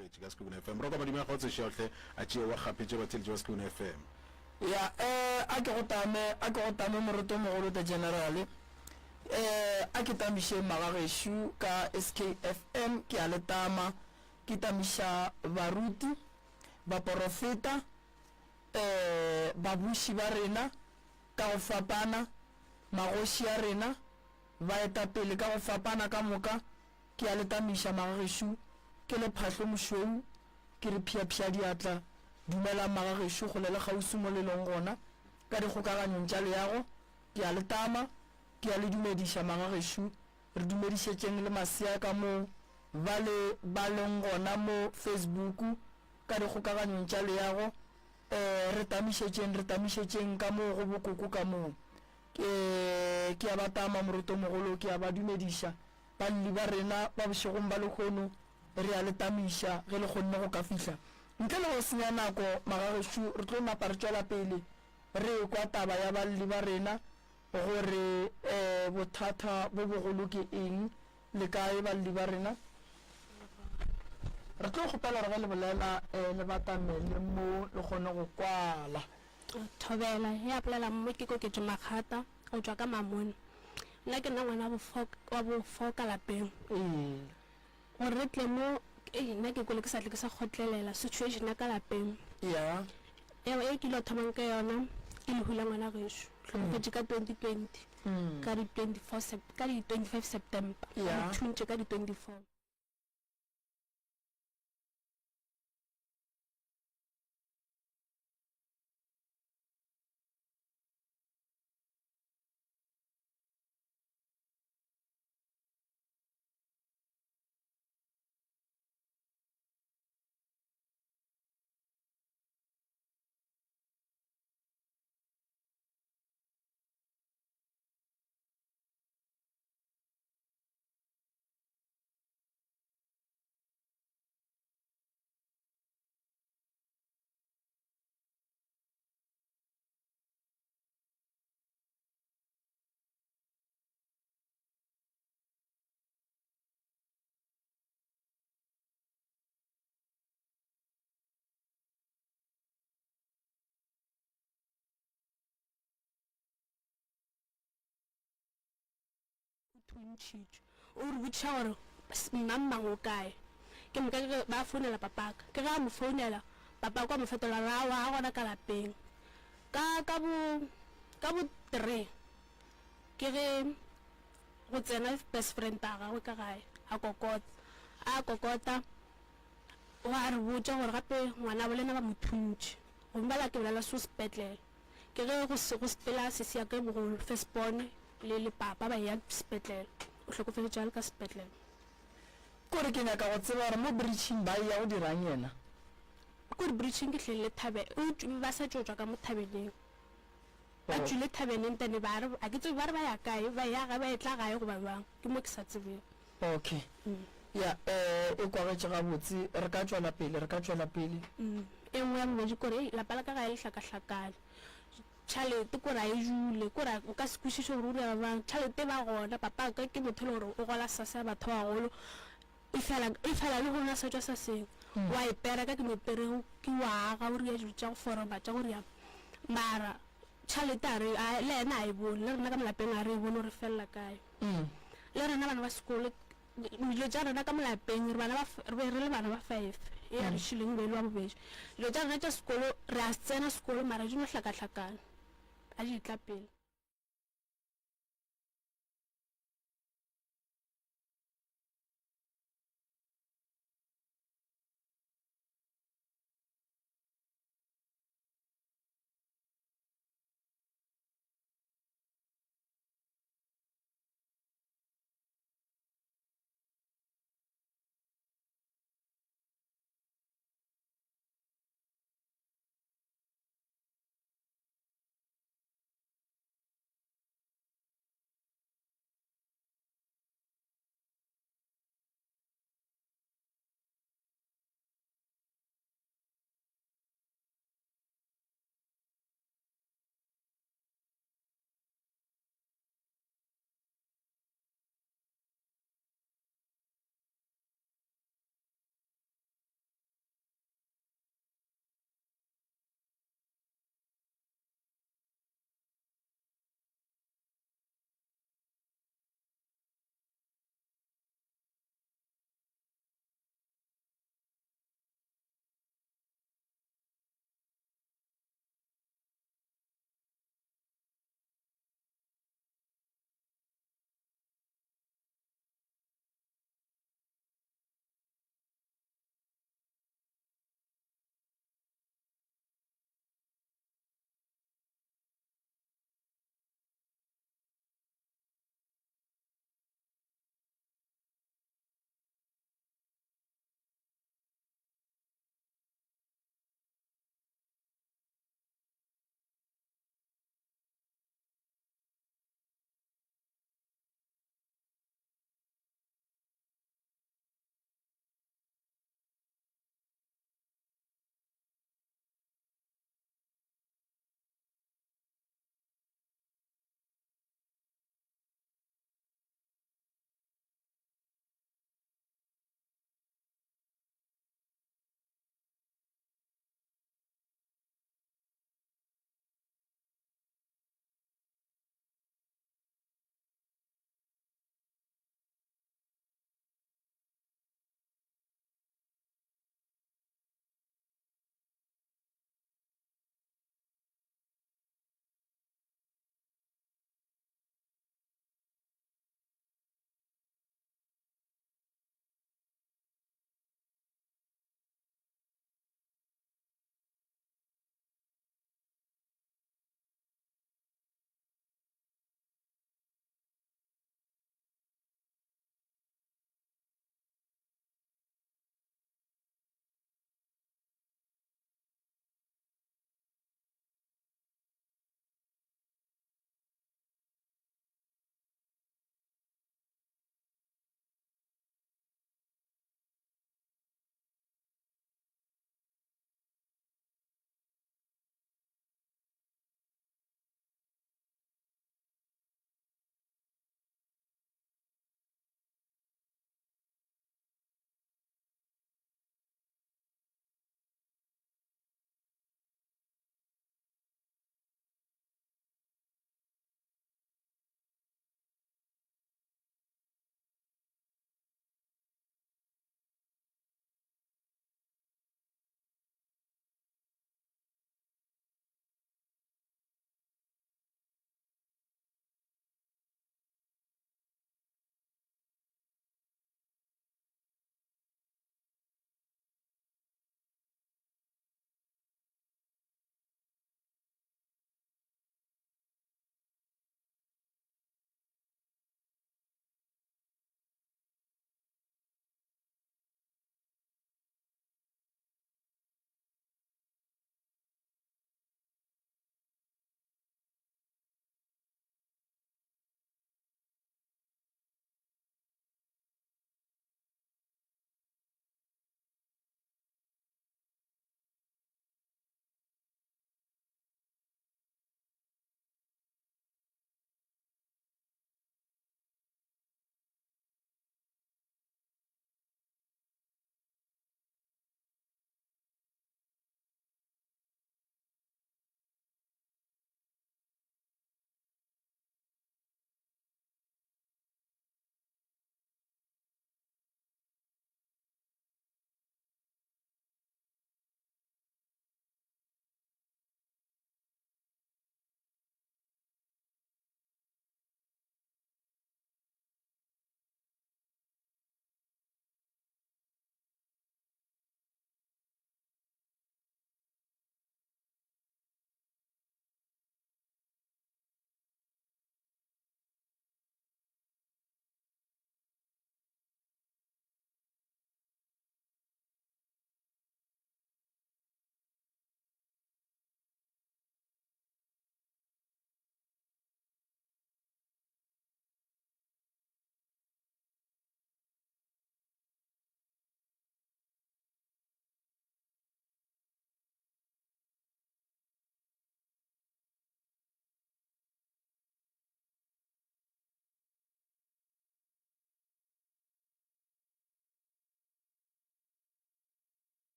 amogetše ka Sekhukhune FM. Roko madimo a kgotse šeohle a tšee wa kgapetše batheeletši ba Sekhukhune FM. Ya, eh, a ke go tame, a ke go tame moroto mogolo the general. Eh, a ke tamiše magagešo ka SKFM, ke a le tama. Ke tamiša baruti, baporofeta, eh, babuši ba rena ka go fapana, magoši a rena, baetapele ka go fapana ka moka, Ke a le tamiša, magagešo, ke le phahlo mošweu, ke re phiaphia diatla. Dumelang, magagešo, kgole le kgauswi mo le leng gona, ka dikgokaganyong tša leago. Ke a le tama, ke a le dumediša, magagešo. Re dumedišetšeng le masea ka moo ba le ba leng gona mo Facebook, ka dikgokaganyong tša leago. Eh, re tamišetšeng, re tamišetšeng ka moo go bokoko ka moo. Ke, ke a ba tama, Morutomogolo, ke a ba dumediša. Balli ba rena ba bošegong ba lehono, re a le tamiša ge le kgonne go ka fihla. Ntle le go senya nako, magagešo, re tlo napa re tšwela pele re ekwa taba ya balli ba rena gore bothata bo bogolo ke eng. Le kae balli ba rena? Re tlo kgopela gore ge le bolela le batamele mo le kgone go kwala. Thobela, ya bolela mo ke Koketšo Makgata. Go tšwa ka Mamone. Nna ke nna ngwana wa bofo ka lapeng. Gore re tle mo, ei nna ke kwele ke sa tle ke sa kgotlelela situation ya ka lapeng. Ya. Eo e ke ile thomang ka yona ke lehu la ngwana gešo. Hlokofetše ka 2020 ka di 24 ka di 25 September. Ya. Mo thuntše ka di 24. O thuntšhitšwe. O re botšiša gore mmangmang o kae. Ke moka ke ge ba founela papaka. Ke ge a mo founela, papaka wa mo fetola a re aowa ga gona ka lapeng. Ka ka bo ka bo three ke ge go tsena best friend ya gagwe ka gae a kokota. A kokota wa re botša gore gape ngwanabo le yena ba mo thuntše. Gomme bala ke bolela so sepetlele. Ke ge go se go sepela sesi ya ka e mogolo, first born, le le papa ba eya sepetlele. O hlokofetše a le ka sepetlele. Kore ke nyaka go tseba gore mo bridging ba eya go dirang yena. Kore bridging ke hleng le thabe, o tšw, ba sa tšo tšwa ka mo thabeneng. Ba tšwile thabeneng then ba re, a ke tsebe ba re ba ya kae, ba eya gae, ba etla gae goba bjang, ke mo ke sa tsebeng. Okay. Ya, eh, e kwagetše gabotse. Re ka tšwela pele, re ka tšwela pele. E nngwe ya bobedi kore, ei, lapa la ka gae le hlakahlakane. Tšhalete kore a e dule, kore o ka se kwešiše gore o dira bjang. Tšhalete e ba gona, papa wa ka ke motho e le gore o gola sase ya batho ba bagolo, efela, efela lehono a sa tšwa saseng. Wa e pereka, ke moperego, ke wa aga, o ria dilo tša go foroma, tša go ria. Mara tšhalete a re, a, le yena a e bone, le rena ka mo lapeng a re e bone gore e felela kae. Le rena bana ba sekolo, dilo tša rena ka mo lapeng, re bana ba, re be re le bana ba five, e ya re šileng e be e le wa bobedi. Dilo tša rena tša sekolo, re a tsena sekolo mara di no hlakahlakana, ga di tla pele.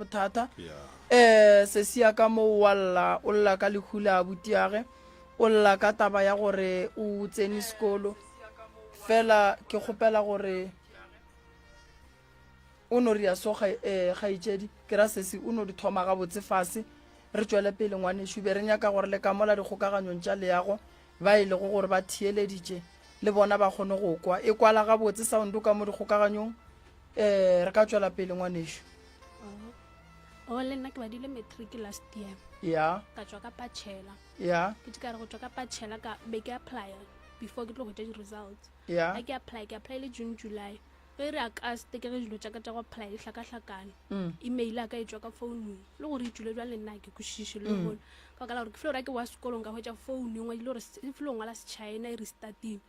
bothata. Um sesi ya ka mo wa lla, o lla ka lehu la abutiage, o lla ka taba ya gore o tsene sekolo. Fela ke kgopela gore o no ria so eh, kgaetšedi, ke ra sesi o no di thoma gabotse fase. Re tšwele pele ngwanešu, be re nyaka gore le ka mola dikgokaganyong tša leago ba e lego gore ba theeleditše le bona ba kgone go kwa. E kwala gabotse sound ka mo dikgokaganyong. Eh, re ka tšwela pele ngwanešu. Oh, oh le nna ke badile matric last year. Ya. Ka tšwa ka bachelor. Ya. Ke tše ka re go tšwa ka bachelor ka be ke apply before ke tlo hwetša di-results. Ya. Ga ke apply, ke apply le June, July. Ge re Auguste ke ge dilo tša ka tša go apply di hlakahlakana. Mm. Email ya ka e tšwa ka founung. Le gore e tšwile bjang le nna ke kwešiše le Mm. gona. Ka baka la gore ke feel gore ke wa sekolong ka hwetša phone e ngwadile gore e feel ngwala se-China e restartile.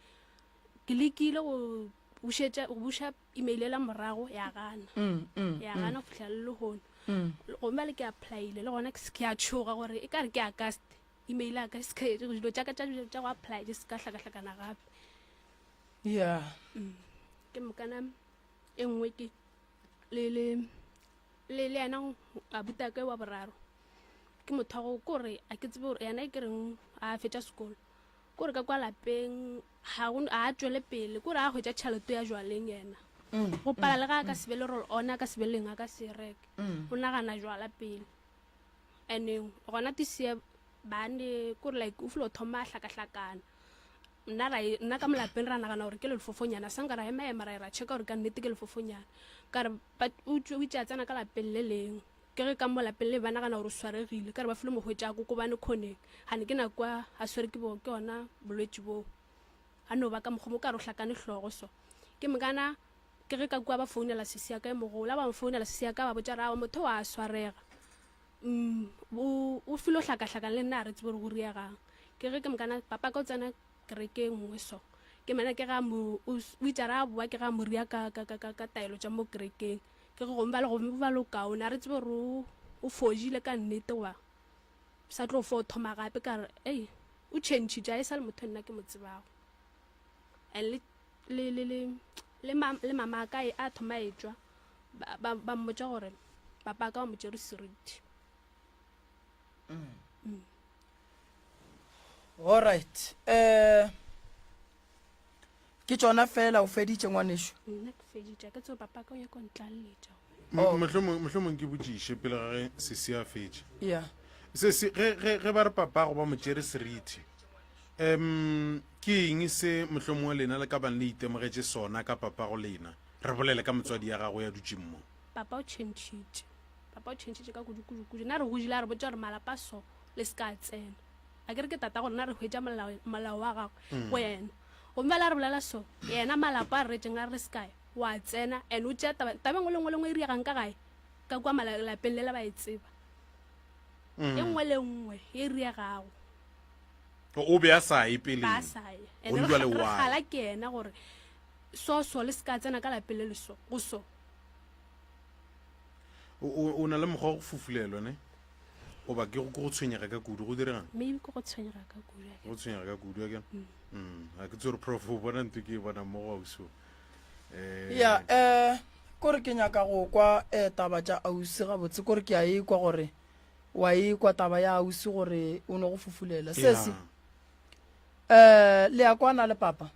Ke lekile go bušetša go buša email ela morago ya gana. Mm, mm, Ya mm. gana go fihla le lehono. Mm. Gomme bjale ke applyile le gona ke a tšhoga gore e ka re ke Auguste email ya ka se ka dilo tša ka tša tša go apply di se ka hlakahlakana gape. Yeah. Mm. Ke mokana e nngwe ke le le le le yena abutake wa boraro ke motho wa go kore a ke tsebe gore yena e ke reng a fetša sekolo kore ka kwa lapeng ga go a tšwele pele kore a hwetša tšhelete ya jwaleng yena Mm, go pala mm, le ga a ka mm. se be le roll on a ka se be leng a ka se reke Mm. o nagana jwala pele and gona this year bane kore like o filo thoma a hlakahlakana nna ra e, nna ka molapeng ra nagana gore ke lefofonyana sanka ra ema ema ra e ra checka gore ka nnete ke lefofonyana ka re o itše a tsena ka lapeng le lengwe ke ge ka mo lapeng le ba nagana gore o swaregile ka re ba file mohwetša kokobane khoneng gane ke nako a swere ke bo ke ona bolwetši boo a no ba ka mokgwa mo ka re o hlakane hlogo so ke mokana ke ge ka kua ba founela sesi ya ka e mogolo a ba mo founela sesi ya ka ba botša ra motho wa swarega Mm, o, o filo hlakahlakana le nna a re tsebe gore go riegang. Ke ge ke mokana papa ka o tsena kereke e nngwe so. Ke mena ke ga mo o itse ra boa ke ga mo ria ka ka ka ka, ka taelo tša mo kerekeng. Ke ge gomme ba le gomme ba lo kaone a re tsebe gore o o fodile ka nnete goba sa tlo fo thoma gape ka re ei o changile a e sa le motho nna ke mo tsebago. And le le le le le, ma, le mama ka a thoma e tšwa ba, ba, ba mmotša gore papa ka wa mo tšere seriti. Mm. All right. Eh ke tšona fela o feditše ngwanešu? Nna ke feditše, ke tseo papa ka o nyaka go ntlalletša. Oh. Mohlomong ke botšiše pele ga ge sesi a fetše. Yeah. Sesi, ge, ge, ge ba re papago ba mo tšere seriti, um ke eng se mohlomongwe lena le ka bang le itemogetše sona ka papago lena? Re bolele ka motswadi ya gago ya dutšeng mo. Papa o tšhentšhitše. Papa o tšhentšhitše ka kudu kudu kudu. Nna re godile a re botša gore malapa so le se ka tsena. A ke re ke tata go rena re hwetša molao molao wa gagwe mm. go yena. Gomme bjale a re bolela so, yena malapa a re retšeng a re re se kae, wa tsena and o tšea taba taba e nngwe le nngwe le nngwe e riegang ka gae ka kua malapeng le la ba e tseba. Mm. E nngwe le nngwe e riegago. O be a sa ye pele. Ba sa ye. And Gona re jwale re why? kgala ke yena gore so so le se ka tsena ka lapeng le le so go so. O, o, o na le mokgwa wa go fufulelwa ne? Goba ke go, ke go tshwenyega ka kudu, go diregang? Maybe ke go tshwenyega ka kudu, a ke. Go tshwenyega ka kudu, a ke? Mm. Ga ke tsebe gore prof o bona ntho ke e bonang mo go ausi o. Eh, Ya, eh kore ke nyaka go kwa eh taba tša ausi gabotse, kore ke a ekwa gore wa ekwa taba ya ausi gore o no go fufulela. Sesi, ya. eh le a kwana le papa?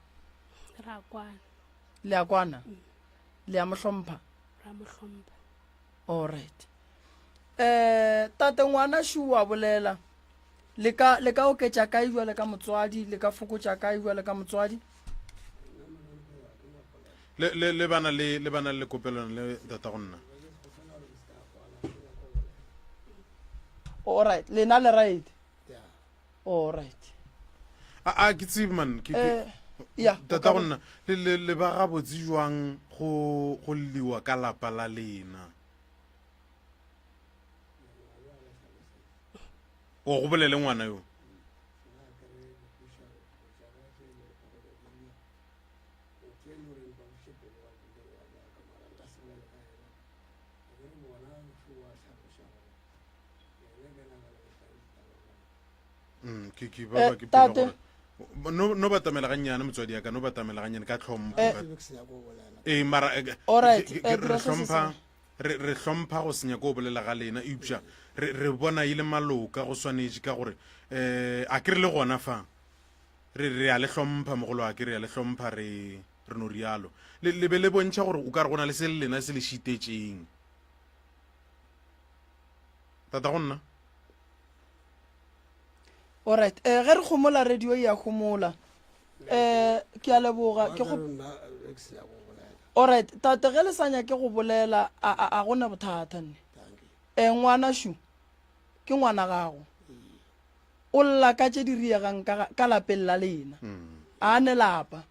Ra kwana. Le a kwana? Le a mo hlompha? Ra mo hlompha. All right. Eh tate ngwana shu wa bolela. Le ka le ka oketša kae jwale ka motswadi, le ka fokotša kae jwale ka motswadi? Le le le bana le le bana le kopelwana le tata go nna. All right, lena le right. All right. A a ke tsebe man ke ke Eh, ya, o tata ka go bo- nna le le le ba gabotse jwang go go lliwa ka lapa la lena. O go bolele ngwana yo. Mm, ke ke ba Eh, ba ke pela tate. gore no no batamela gannyane motswadi ya ka no batamela gannyane ka tlhompho Eh. ka- ee mara eh, Alright, ke- ke- eh, re dira se se hlompha sengwe. Re, re hlompha go se nyake go bolela ga lena, eupša re, re bona e le maloka go swanetše, ka gore, um a ke re le gona fa. Re, re a le hlompha, mogolo wa ke, re a le hlompha, re, re no rialo. Le, le be le bontšha gore o ka re go na le se le lena se le šitetšeng. Tatago nna. Alright, eh, ge re homola radio e a homola. Eh, ke a leboga. Ke go Alright, tate ge le sa nyake go bolela a a a gona bothata nne. Eh, ngwana shu ke ngwana gago. O lla ka tše di riegang ka ka lapeng la lena. A ne lapa.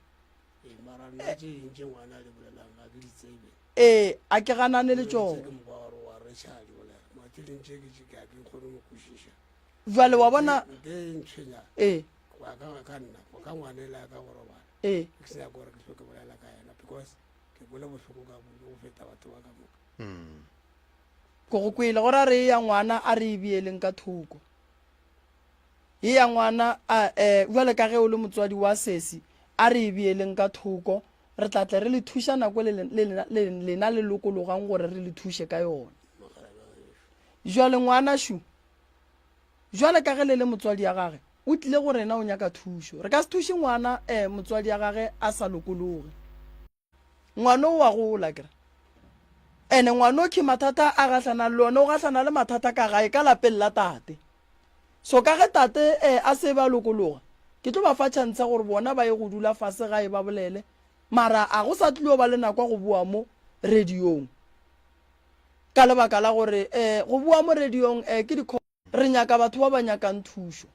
Ee, a ke ganane le tšona. Jwale wa bona. Ee. Ee. Ke go kwele gore a re e ya ngwana a re e beeleng ka thoko. Ye ya ngwana a eh bjale ka ge o le motswadi wa sesi a re e beeleng ka thoko re tla tle re le thuša nako le le le lena le lokologang gore re le thuše ka yona. Jwale ngwana šu jwale ka ge le le motswadi ya gage o tlile go rena o nyaka thušo. Re ka se thuše ngwana eh motswadi ya gage a sa lokologe. Ngwano o a gola akere. Ene ngwano ke mathata a gahlanang le one, o gahlana le mathata ka gae ka lapeng la tate. So ka ge tate eh, a se ba lokologa, ke tlo ba fa chance gore bona ba ye go dula fase gae ba bolele, mara a go sa tlilo ba le nako ya go boa mo radiong. Ka lebaka la gore eh, go boa mo radiong eh, ke di Re nyaka batho ba ba nyakang thušo.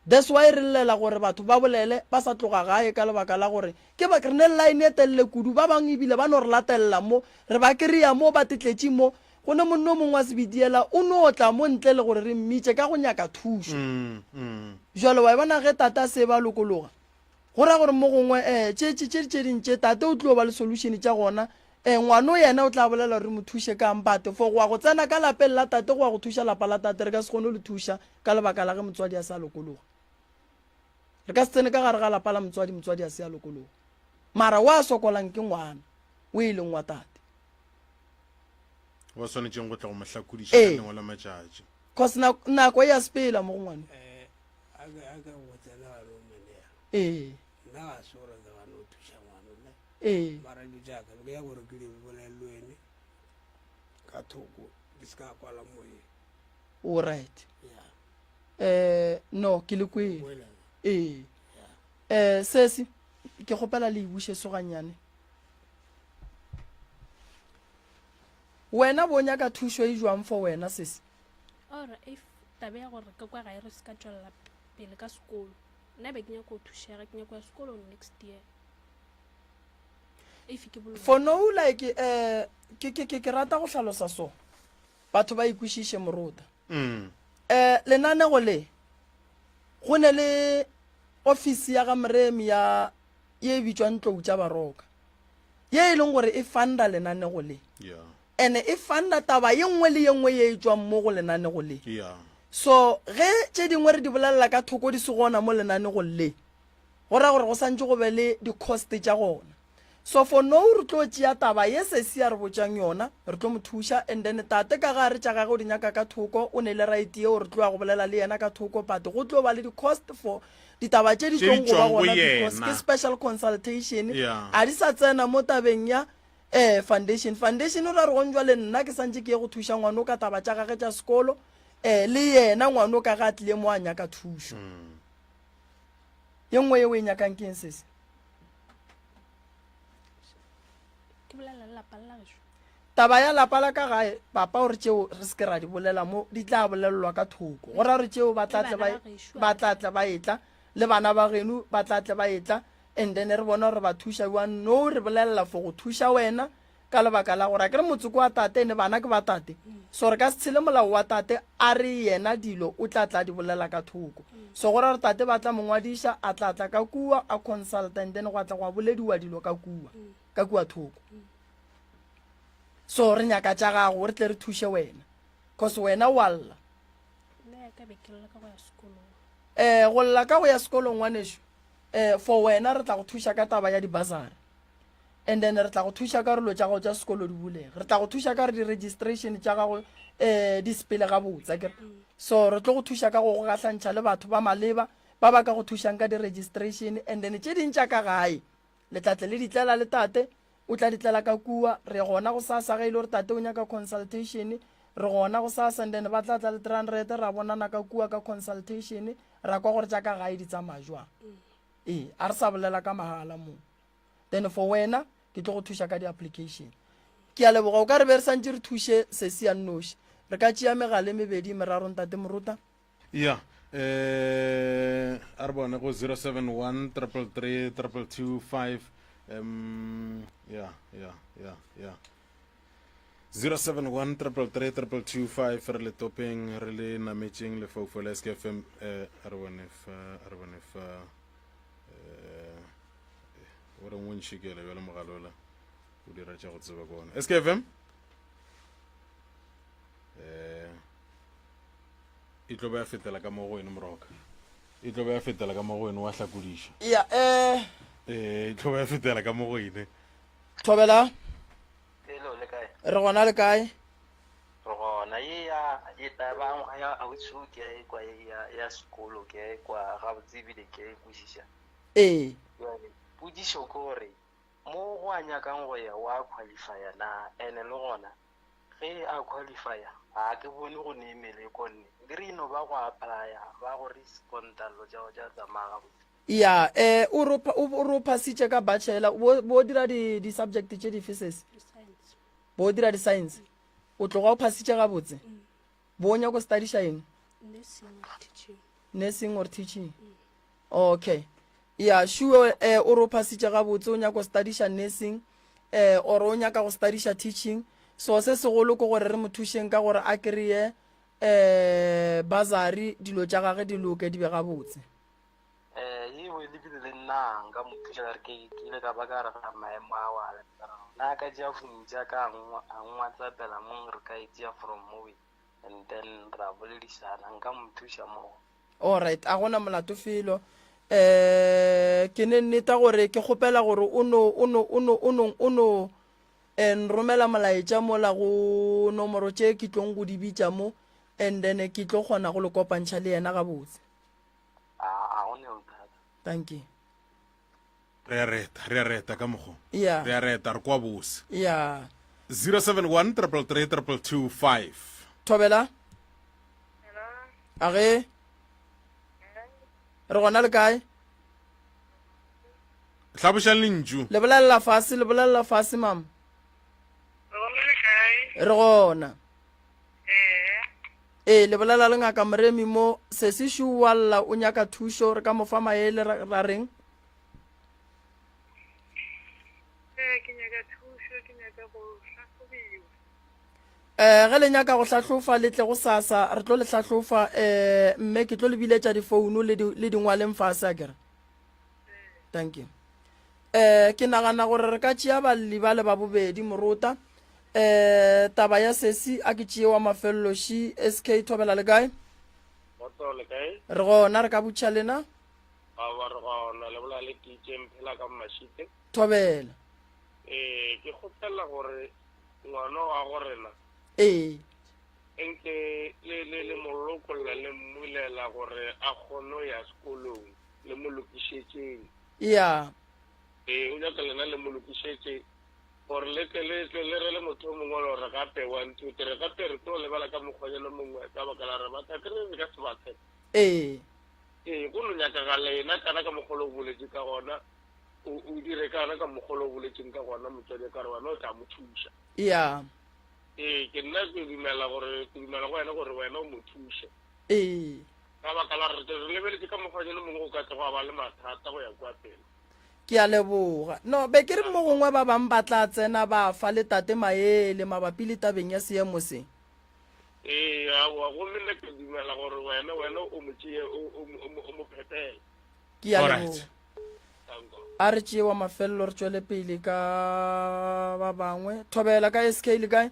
That's why re llela gore batho ba bolele ba sa tloga gae ka lebaka la gore ke ba re ne le line e telele kudu ba bang ebile ba no re latelela mo re ba kry-a mo ba tetletše mo go ne monna o mongwe wa Sebitiela o no tla mo ntle le gore re mmitše ka go nyaka thušo. Jwale wa e bona ge tate a se ba lokologa Go ra gore mo gongwe eh, tše, tše, tše, tše ding tše tate o tlio ba le solution tša gona. Eh, ngwano yena o tla bolela gore re mo thuše kang, but for go ya go tsena ka lapeng la tate go ya go thuša lapa la tate re ka se kgone go le thuša ka lebaka la ge motswadi a se a lokologa. Re ka se tsene ka gare ga lapa la motswadi motswadi a se a lokologa. Mara wa sokolang ke ngwana o e leng wa tate. Wa swanetšeng go tla go mo hlakodiša ka Ee. lengwe la matšatši. Cause nako, nako e ya sepela mo go ngwano. Eh, a ke a ke go tsena gare o menea Ee. nna ga se gore ke gane go thuša ngwana ne Ee. mara dilo tša ka ke ya gore ke di bolele le wene ka thoko di se ka kwala moyeng O right. ya Eh, no, ke le kwele. boela Ee. ya Eh, sesi, ke kgopela le e buše so gannyane. Wena bo nyaka thušo e jwang for wena sesi? Ora if taba ya gore ka kwa gae re se ka tšwelela pele ka sekolo nna be ke nyaka go thušega ke nyaka go ya sekolong next year if ke boloka For now like eh ke ke ke ke rata go hlalosa so batho ba ikwešiše morota. Mm. Eh lenanego le go ne le office ya ga Moremi ya ye e bitšwang Tlou tša Baroka ye e leng gore e funda lenanego le. Yeah. Ene e funda taba ye nngwe le ye nngwe ye e tšwang mo go lenanego le. Yeah. So ge tše dingwe re di bolelela ka thoko di se gona mo lenanegong le, go ra gore go santše go be le di-cost tša gona. So for now re tlo tšea taba ye sesi a re botšang yona, re tlo mo thuša and then tate ka ge a re tša gage o di nyaka ka thoko, o ne le right yeo re tlo ya go bolela le yena ka thoko but go tlo ba le di-cost for ditaba tše di Tše di tlong go ba tšwang go gona because yena. ke special consultation, Yeah. a di sa tsena mo tabeng ya Ee, foundation. Foundation o ra re gong jwale nna ke santše ke ye go thuša ngwano ka taba tša gage tša sekolo, eh, le yena ngwano ka ge a tlile mo a nyaka thušo. Ye nngwe ye o e nyakang ke eng sesi? Ke bolela le lapa la gešo. Taba ya lapa la ka gae, papa o re tšeo re se ke ra di bolela mo, di tla bolelelwa ka thoko. Go ra gore tšeo ba tla Le tle bana ba ba gešo, ba tla tle ba etla, le bana ba geno ba tla tle ba etla, And then re bona gore re ba thuša bjang. No re bolelela for go thuša wena ka lebaka la gore akere motse ke wa tate ene bana ke ba tate. So re ka se tshele molao wa tate a re yena dilo o tla tla a di bolela ka thoko. So go ra gore tate ba tla mo ngwadiša a tla tla ka kua a consulta and then gwa tla gwa bolediwa dilo ka kua ka kua thoko. So re nyaka tša gago re tle re thuše wena cause wena wa lla. Nna ya ka be ke lla ka go ya sekolong. Eh go lla ka go ya sekolong ngwanešu. Eh, for wena re tla go thuša ka taba ya di-bursary. And then re tla go thuša ka rolo tša gago tša sekolo di bulege. Re tla go thuša ka re di-registration tša gago um di sepele gabotse akere. So re tlo go thuša ka go go gahlantšha le batho ba maleba ba ba ka go thušang ka di-registration and then tše ding tša ka gae le tla tle le di tlela le tate o tla di tlela ka kua. Re gona go sasa ge e le gore tate o nyaka consultation re gona go sasa and then ba tla tla le 300 ra bonana ka kua ka consultation ra kwa gore tša ka gae di tsamaya jwang. Ee, a re sa bolela ka mahala mo. Then for wena ke tlo go thuša ka di-application. Ke a leboga o ka re be re santše re thuše sesi ya nnoši. Re ka tšea megala e mebedi e meraro ntate Moruta. Ya, eh, a re bone go 071 333 2225 um ya ya ya ya 071 333 2225 re le topeng re le nametšeng lefaufau la SKFM eh a re bone fa a re bone fa eh o reng o ntšhikele bjale mogalola o dira tša go tseba ke ona SKFM eh e tlo ba ya fetela ka mo go wene moroka e tlo ba ya fetela ka mo go wene wa hlakodiša ya eh eh e tlo ba ya fetela ka mo go ene thobela Hello, le kae? Re gona le kae? Re gona. Ye ya ye taba ya ausi ke a e kwa ye ya ya sekolo ke a e kwa gabotse ebile ke a e kwešiša. Ee. Bjale potšišo ke gore mo go a nyakang go ya wa qualifya na ene le gona ge a qualifya ga ke bone go ne meleko nne ke re e no ba go applya ba go responda dilo tša go tša tsamaya gabotse. Ya, eh, o re o re o phasitše ka bachelor, bo bo dira di di subject tše dife sesi? Science. Bo dira di science. O tloga o phasitše gabotse? Bo o nyako studiša eng? Nursing or teaching. Nursing or teaching. Okay. Ya, sure eh o re o phasitše gabotse o nyako studiša nursing eh or o nyaka go studiša teaching. So se segolo ke gore re mo thušeng ka gore a kry-e eh bursary dilo tša gage di loke di be gabotse. Eh, ye bo le bile le nna nka mo thuša ka re ke ke ile ka ba ka re ga maemo ao a na ka tšea phone tša ka a ngwatsappela mong re ka e tšea from mowe and then ra boledišana nka mo thuša moo. Alright, a gona molato felo. Eh, ke ne nneta gore ke kgopela gore o no o no o no o no o no eh, nromela molaetša mola go nomoro tše ke tlong go di bitša mo and then ke tlo kgona go le kopantšha le yena gabotse. A a go ne bothata. Dankie. Re a reta, re a reta ka mokgo. Yeah. Re a reta, re kwa bose. Yeah. 071 333 2225. Thobela. A ge. Re gona le kae? Hlabošang lentšu. Le bolelela fase, le bolelela fase mama. Re gona le kae? Re gona. Ee. Ee, le bolela le Ngaka Moremi mo. Sesi šo o a lla, o nyaka thušo. Re ka mo fa maele ra, ra reng? Ee, ke nyaka thušo, ke nyaka go hlahlobiwa. Eh, ge le nyaka go hlahlofa le tle gosasa, re tlo le hlahlofa. Eh, mme ke tlo le biletša difouno le di, le di ngwaleng fase, akere? Thank you. Eh, ke nagana gore re ka tšea balli ba le ba bobedi, morota. Eh, taba ya sesi a ke tšee wa mafello ši SK Thobela le kae? Kgotso le kae? Re gona re ka butšha lena. Aowa re gona le bola le TJ Mphela ka Mashite. Thobela. Eh, ke kgopela gore ngwana wa go rena Ee. nke le le le mo lokolla le mmulela gore a kgone go ya sekolong le mo lokišetšeng. Ya. Ee, o nyaka lena le mo lokišetše gore le tle le tle le rele motho o mongwe gore gape wa nthute re gape re tlo lebala ka mokgwanyana mongwe ka baka la re batha kere re ka se bathe. Ee. Ee, go no nyakaga lena kana ka mokgwa o boletše ka gona o o dire kana ka mokgwa o boletseng ka gona motswadi ka re wena o tla mo thuša. Ya. Ee, ke nna ke dumela gore ke dumela go wena gore wena o mo thuše. Ee. Ka baka la re re lebeletše ka mokgwanyana mongwe go ka tle gwa ba le mathata go ya kwa pele. Ke a leboga. No, be ke re mo gongwe ba bang ba tla tsena ba fa le tate maele mabapi le tabeng ya seemo se. Ee, aowa, gomme nna ke dumela gore wena, wena o mo tšee, o, o, o, mo- o mo phepele. Ke a Alright. leboga. Danko. A re tšee wa mafelelo re tšwele pele ka ba bangwe. Thobela ka SK le kae?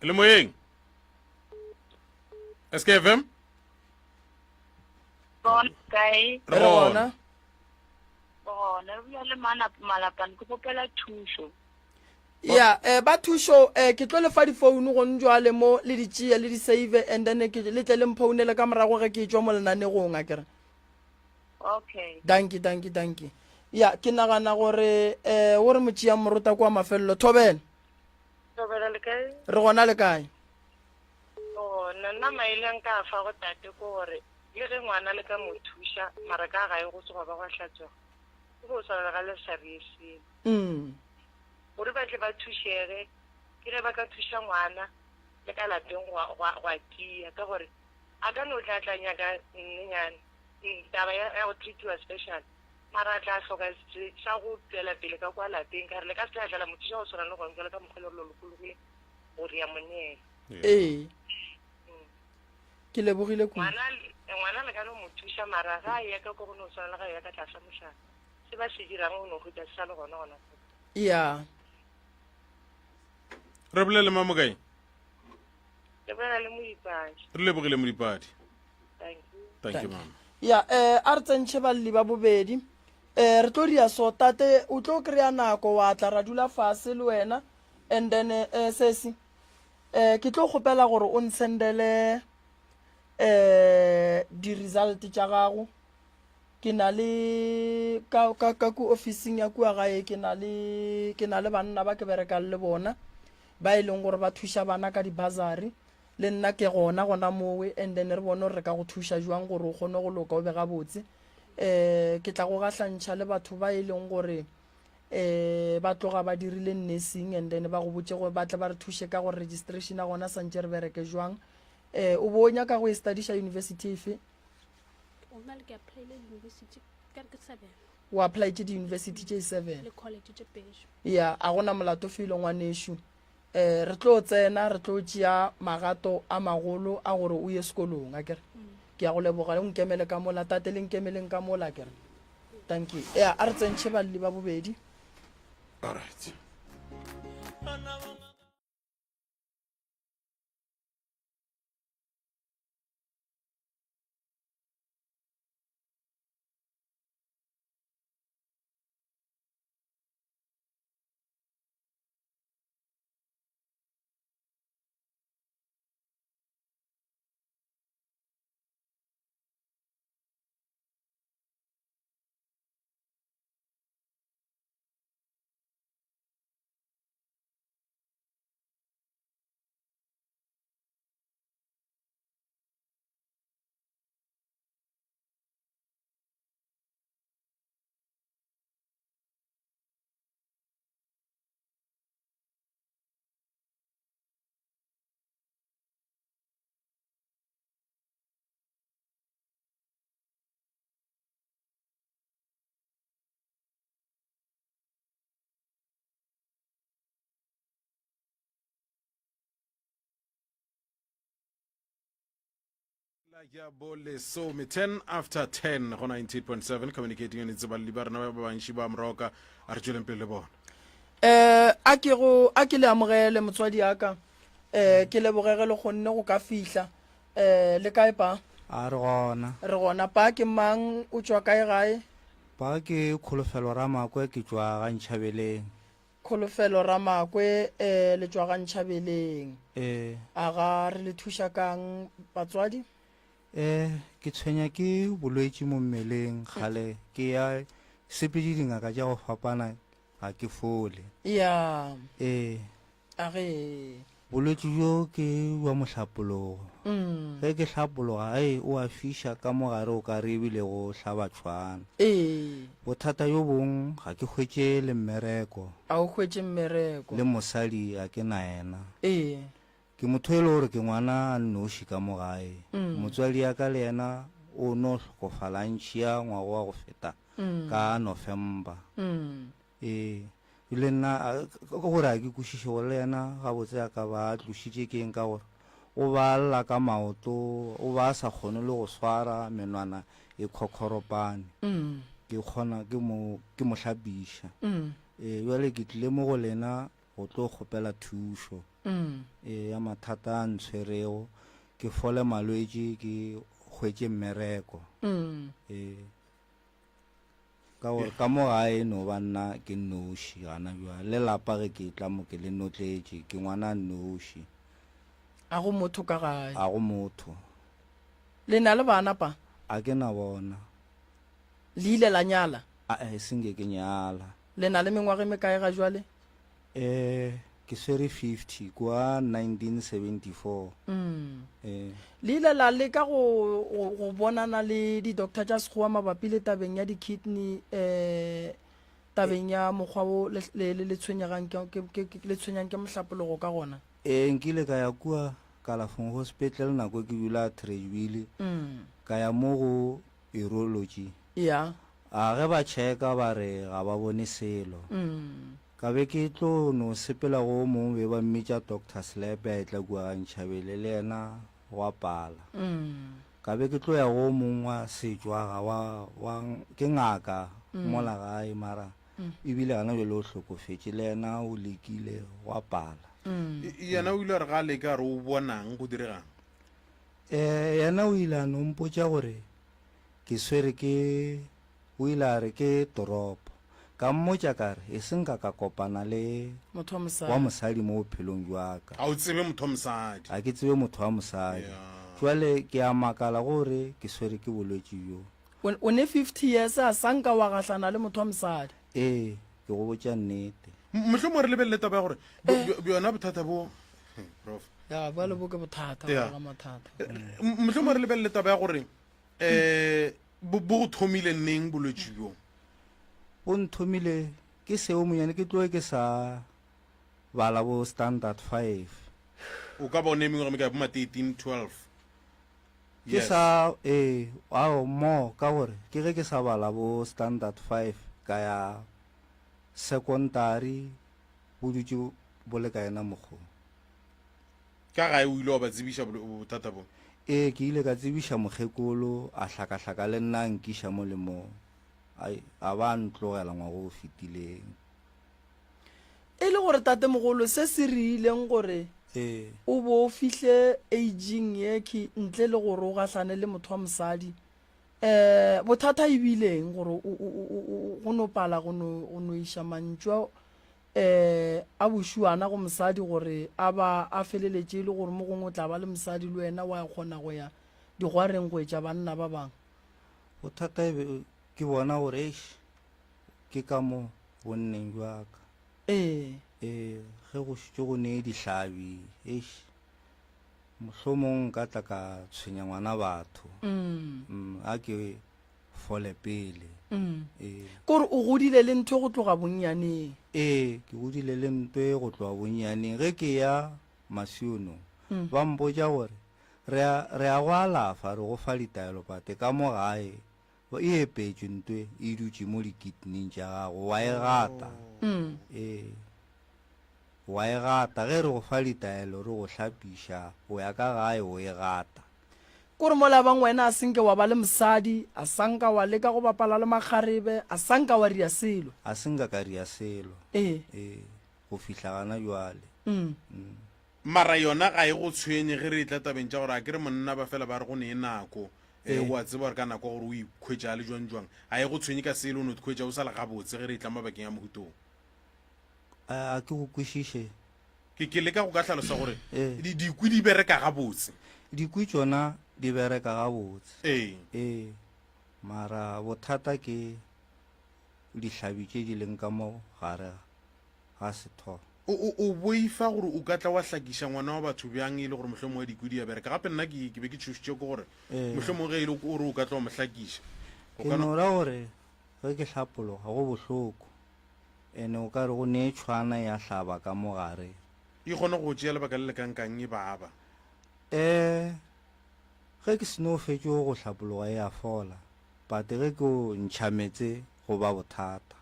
Le moyeng. SKFM? Gona kae? Re gona. Gona. gona re bolela le mana malapane ke kgopela thušo. Ya, eh, ba thušo, eh, ke tlo le fa difounu gone jwale mo, le di tšee, le di save, and then ke, le tle le mphounele ka morago ge ke tšwa mo lenanegong, a kere. Okay. Dankie, dankie, dankie. Ya, ke nagana gore, eh, o re motšea morota kwa mafelelo. Thobela. Thobela le kae? Re gona le kae? Gona, nna maele a nka a fago tate ke gore le ge ngwana le ka mo thuša mara ka gae go se gwa ba gwa hlatswega, go bo swana le ga le sa reye selo. Mm. Gore ba tle ba thušege, ke ge ba ka thuša ngwana le ka lapeng gwa, gwa, gwa tia, ka gore a ka no tla tla nyaka nnenyana taba ya, ya go treatiwa special, mara a tla hloka se, sa go tšwela pele ka kwa lapeng, ka gore le ka se tla tla la mo thuša go swana le gona bjalo ka mokgwa le gore le lokologile gore ya mo neela. Ee. Ke lebogile kudu. Ngwana, ngwana le ka no mo thuša, mara ga a eya ka ko go no swana le ga a eya ka tlasa mohlare. Se ba se dirang o no hwetša se sa le gona gona fao. Ya. Re bolele Mamokae? Re bolela le Modipadi. Re lebogile Modipadi. Thank you. Thank you mama. Ya, eh, a re tsentšhe balli ba bobedi. Eh, re tlo dia so, tate, o tlo kry-a nako wa tla ra dula fase le wena. And then, eh, sesi, eh, ke tlo kgopela gore o nsendele eh, di-result tša gago. Ke na le ka, ka, ka ku ofising ya kua gae, ke na le, ke na le banna ba ke berekang le bona, ba e leng gore ba thuša bana ka di-bursary. Le nna ke gona gona mowe, and then re bone gore re ka go thuša jwang gore o kgone go loka o be gabotse. Um ke tla go gahlantšha le batho ba e leng gore um ba tloga ba dirile nursing, and then ba go botše gore ba tle ba re thuše ka gore registration ya gona santše re bereke jwang. Um o bo o nyaka go e studiša university efe? Gona le ke applyile university ka re ke seven. O applyetše di-university tše seven? Le college tše pedi. Ya, a gona molato felo ngwanešu. Um re tlo tsena, re tlo tšea magato a magolo a gore o ye sekolong, a kere? Ke ya go leboga, o nkemele ka mola, tate le nkemeleng ka mola, a kere? Thank you. Ya, a re tsentšhe balli ba bobedi. All right. Ya bo lesome 10 after 10 go 98.7 communicating and itse balli ba rena ba bantši ba moroka a re tšweleng pele le bona. Eh a ke go a ke le amogele motswadi aka eh ke lebogege le kgonne go ka fihla eh le kae pa? A re gona. Re gona pa ke mang o tšwa kae gae? Pa ke Kholofelo Ramakwe ke tšwa ga Ntšhabeleng. Kholofelo Ramakwe, Ee, le tšwa ga Ntšhabeleng. Ee. A ga re le thuša ka'ng batswadi? Ee, ke tshwenya ke bolwetši mo mmeleng kgale ke ya sepetše dingaka tša go fapana ga ke fole. Ya. Ee. A ge. Bolwetši bjo ke bja mohlapologo. Ge ke hlapologa, hei, o a fiša ka mo gare o ka re ebile go hlaba tšhwana. Ee. Bothata bjo bong ga ke hwetše le mmereko. A o hwetše mmereko. Le mosadi ga ke na yena. Ee. Ke motho e le gore ke ngwana a nnoši ka mo gae. Motswadi ya ka le yena o no hlokofala a ntšhia ngwaga wa go feta ka November. Ee, le nna ke gore ga ke kwešiše gore le yena gabotse a ka ba a tlošitše ke eng ka gore o ba a lla ka maoto, o ba a sa kgone le go swara menwana e khokhoropane. Ke kgona ke mo ke mo hlapiša. Ee, bjale ke tlile mo go lena go tlo kgopela thušo ee ya mathata a ntshwerego, ke fole malwetši, ke hwetše mmereko. Ee. Ka gore ka mo gae e no ba nna ke nnoši gana bjale. Le lapa ge ke etla mo ke le notletše, ke ngwana a nnoši. A go motho ka gae? A go motho. Le na le bana pa? A ke na bona. Le ile la nyala? Ae, e se nke ke nyala. Le na le mengwaga e mekae ga jwale? Eh, ke swere 50 kwa 1974. Mm. Eh. Le ile la leka go, go, go bonana le di-doctor tša Sekgowa mabapi le tabeng ya di-kidney, eh, tabeng ya mokgwa wo le, le, le, le tshwenyegang ke, ke, ke, ke, le tshwenyang ke mohlapologo ka gona? Eh, nkile ka ya kua kalafong go sepetlele nako ke dula Tradeville. Mm. Ka ya mo go urology. Ya. A ge ba checka ba re ga ba bone selo. Mm. Ka be ke tlo no sepela go o mongwe be ba mmitša Doctor Slepe a etla kua ga Ntšhabele le yena gwa pala. Ka be ke tlo ya go o mongwe wa setšwa ga wa, wa, ke ngaka mola gae mara ebile gana bjale o hlokofetše le yena o lekile gwa pala. Yena o ile a re ga a leka a re o bonang go diregang? Eh, yena o ile a no mpotša gore ke swere ke O ile a re ke toropo. Ka mmotša ka re, E se nka ka kopana le Motho wa mosadi. wa mosadi mo bophelong bja ka. Ga o tsebe motho wa mosadi. Ga ke tsebe motho wa mosadi. Yeah. Jwale ke a makala gore ke swere ke bolwetši bjo. O, o ne 50 years a sa nka wa gahlana le motho wa mosadi. Ee, ke go botša nnete. M- Mohlomongwe re lebelele taba ya gore bo- bjo- bjona bothata bo Hmm, Prof. Ya, bjale bo ke bothata, Yeah. gare ga mathata. M- Mohlomongwe re lebelele taba ya gore um Bo, bo go thomile neng bolwetši bjo? Bo nthomile ke seo monyane ke tloge ke sa bala bo standard 5. O ka ba o ne mengwaga mekae bo ma 13, 12? Ke Yes. sa ee, ao more ka gore ke ge ke sa bala bo standard 5 ka ya secondary bo dutše bo le ka yena mokgo. Ka gae o ile wa ba tsebiša bothata bo? Ee, ke ile ka tsebiša mokgekolo, a hlakahlaka le nna a nkiša mo le mo. Ai, a ba a ntlogela ngwaga o fetileng. E le gore tatemogolo se se reileng gore Ee. o bo o fihle aging ye ke ntle le gore o gahlane le motho wa mosadi, um bothata e bile eng gore o, o, o, o, go no pala go no, go no iša mantšu a um a bošuana go mosadi gore a ba a feleletše e le gore mo gongwe o tla ba le mosadi le wena wa kgona go ya digwareng go etša banna ba bangwe. Bothata e be ke bona gore eish ke ka mo bonneng bja ka. Ee. Ee, ge go šetše go ne dihlabi eish mohlomong nka tla ka tshwenya ngwana batho. Mm, a ke fole pele. Mm. Ee. Kore o godile le ntho go tloga bonnyaneng. Ee, ke godile le ntwe go tloga bonnyaneng. Ge ke ya Masionong, Mm. ba mpotša gore re a, re a go alafa, re go fa ditaelo pate ka mo gae e epetšwe ntwe e dutše mo dikitning tša gago, wa e gata. Mm. Ee, wa e gata. Ge re go fa ditaelo, re go hlapiša, o ya ka gae o e gata. Kore mola bang wena a se nke wa ba le mosadi, a sa nka wa leka go bapala le makgarebe, a sa nka wa ria selo. A se nka ka ria selo. Ee. Ee, go fihla gana jwale. Mm. Mm. Mara yona ga e go tshwenye ge re etla tabeng tša gore a ke re monna ba fela ba re go nee nako. Ee, Ee. o a tseba gore ka nako gore o ikhwetša a le jwang jwang. Ga e go tshwenye ka selo, o no ikhwetša o sa le gabotse ge re etla mabakeng a mohuta wo. A, a ke go kwešiše. Ke, ke leka go ka hlalosa gore Ee. di, dikwi di bereka gabotse. Dikwi tšona di bereka gabotse. Ee. Ee. Mara bothata ke dihlabi tše di leng ka mo gare ga setho. O, o, o boifa gore o ka tla wa hlakiša ngwana wa batho bjang e le gore mohlomongwe dikwi di a bereka. Gape nna ke, ke be ke tšhošitše ke gore Ee. mohlomongwe ge e le o re o ka tla wa mo hlakiša. O Ke ka no. no ra gore ge ke hlapologa go bohloko. Ene o ka re go ne tšhwana ya hlaba ka mo gare. E kgona go tšea lebaka le lekankang e baba? Eh, ge ke seno fetšo go hlapologa e a fola, but ge ke o ntšha meetse go ba bothata.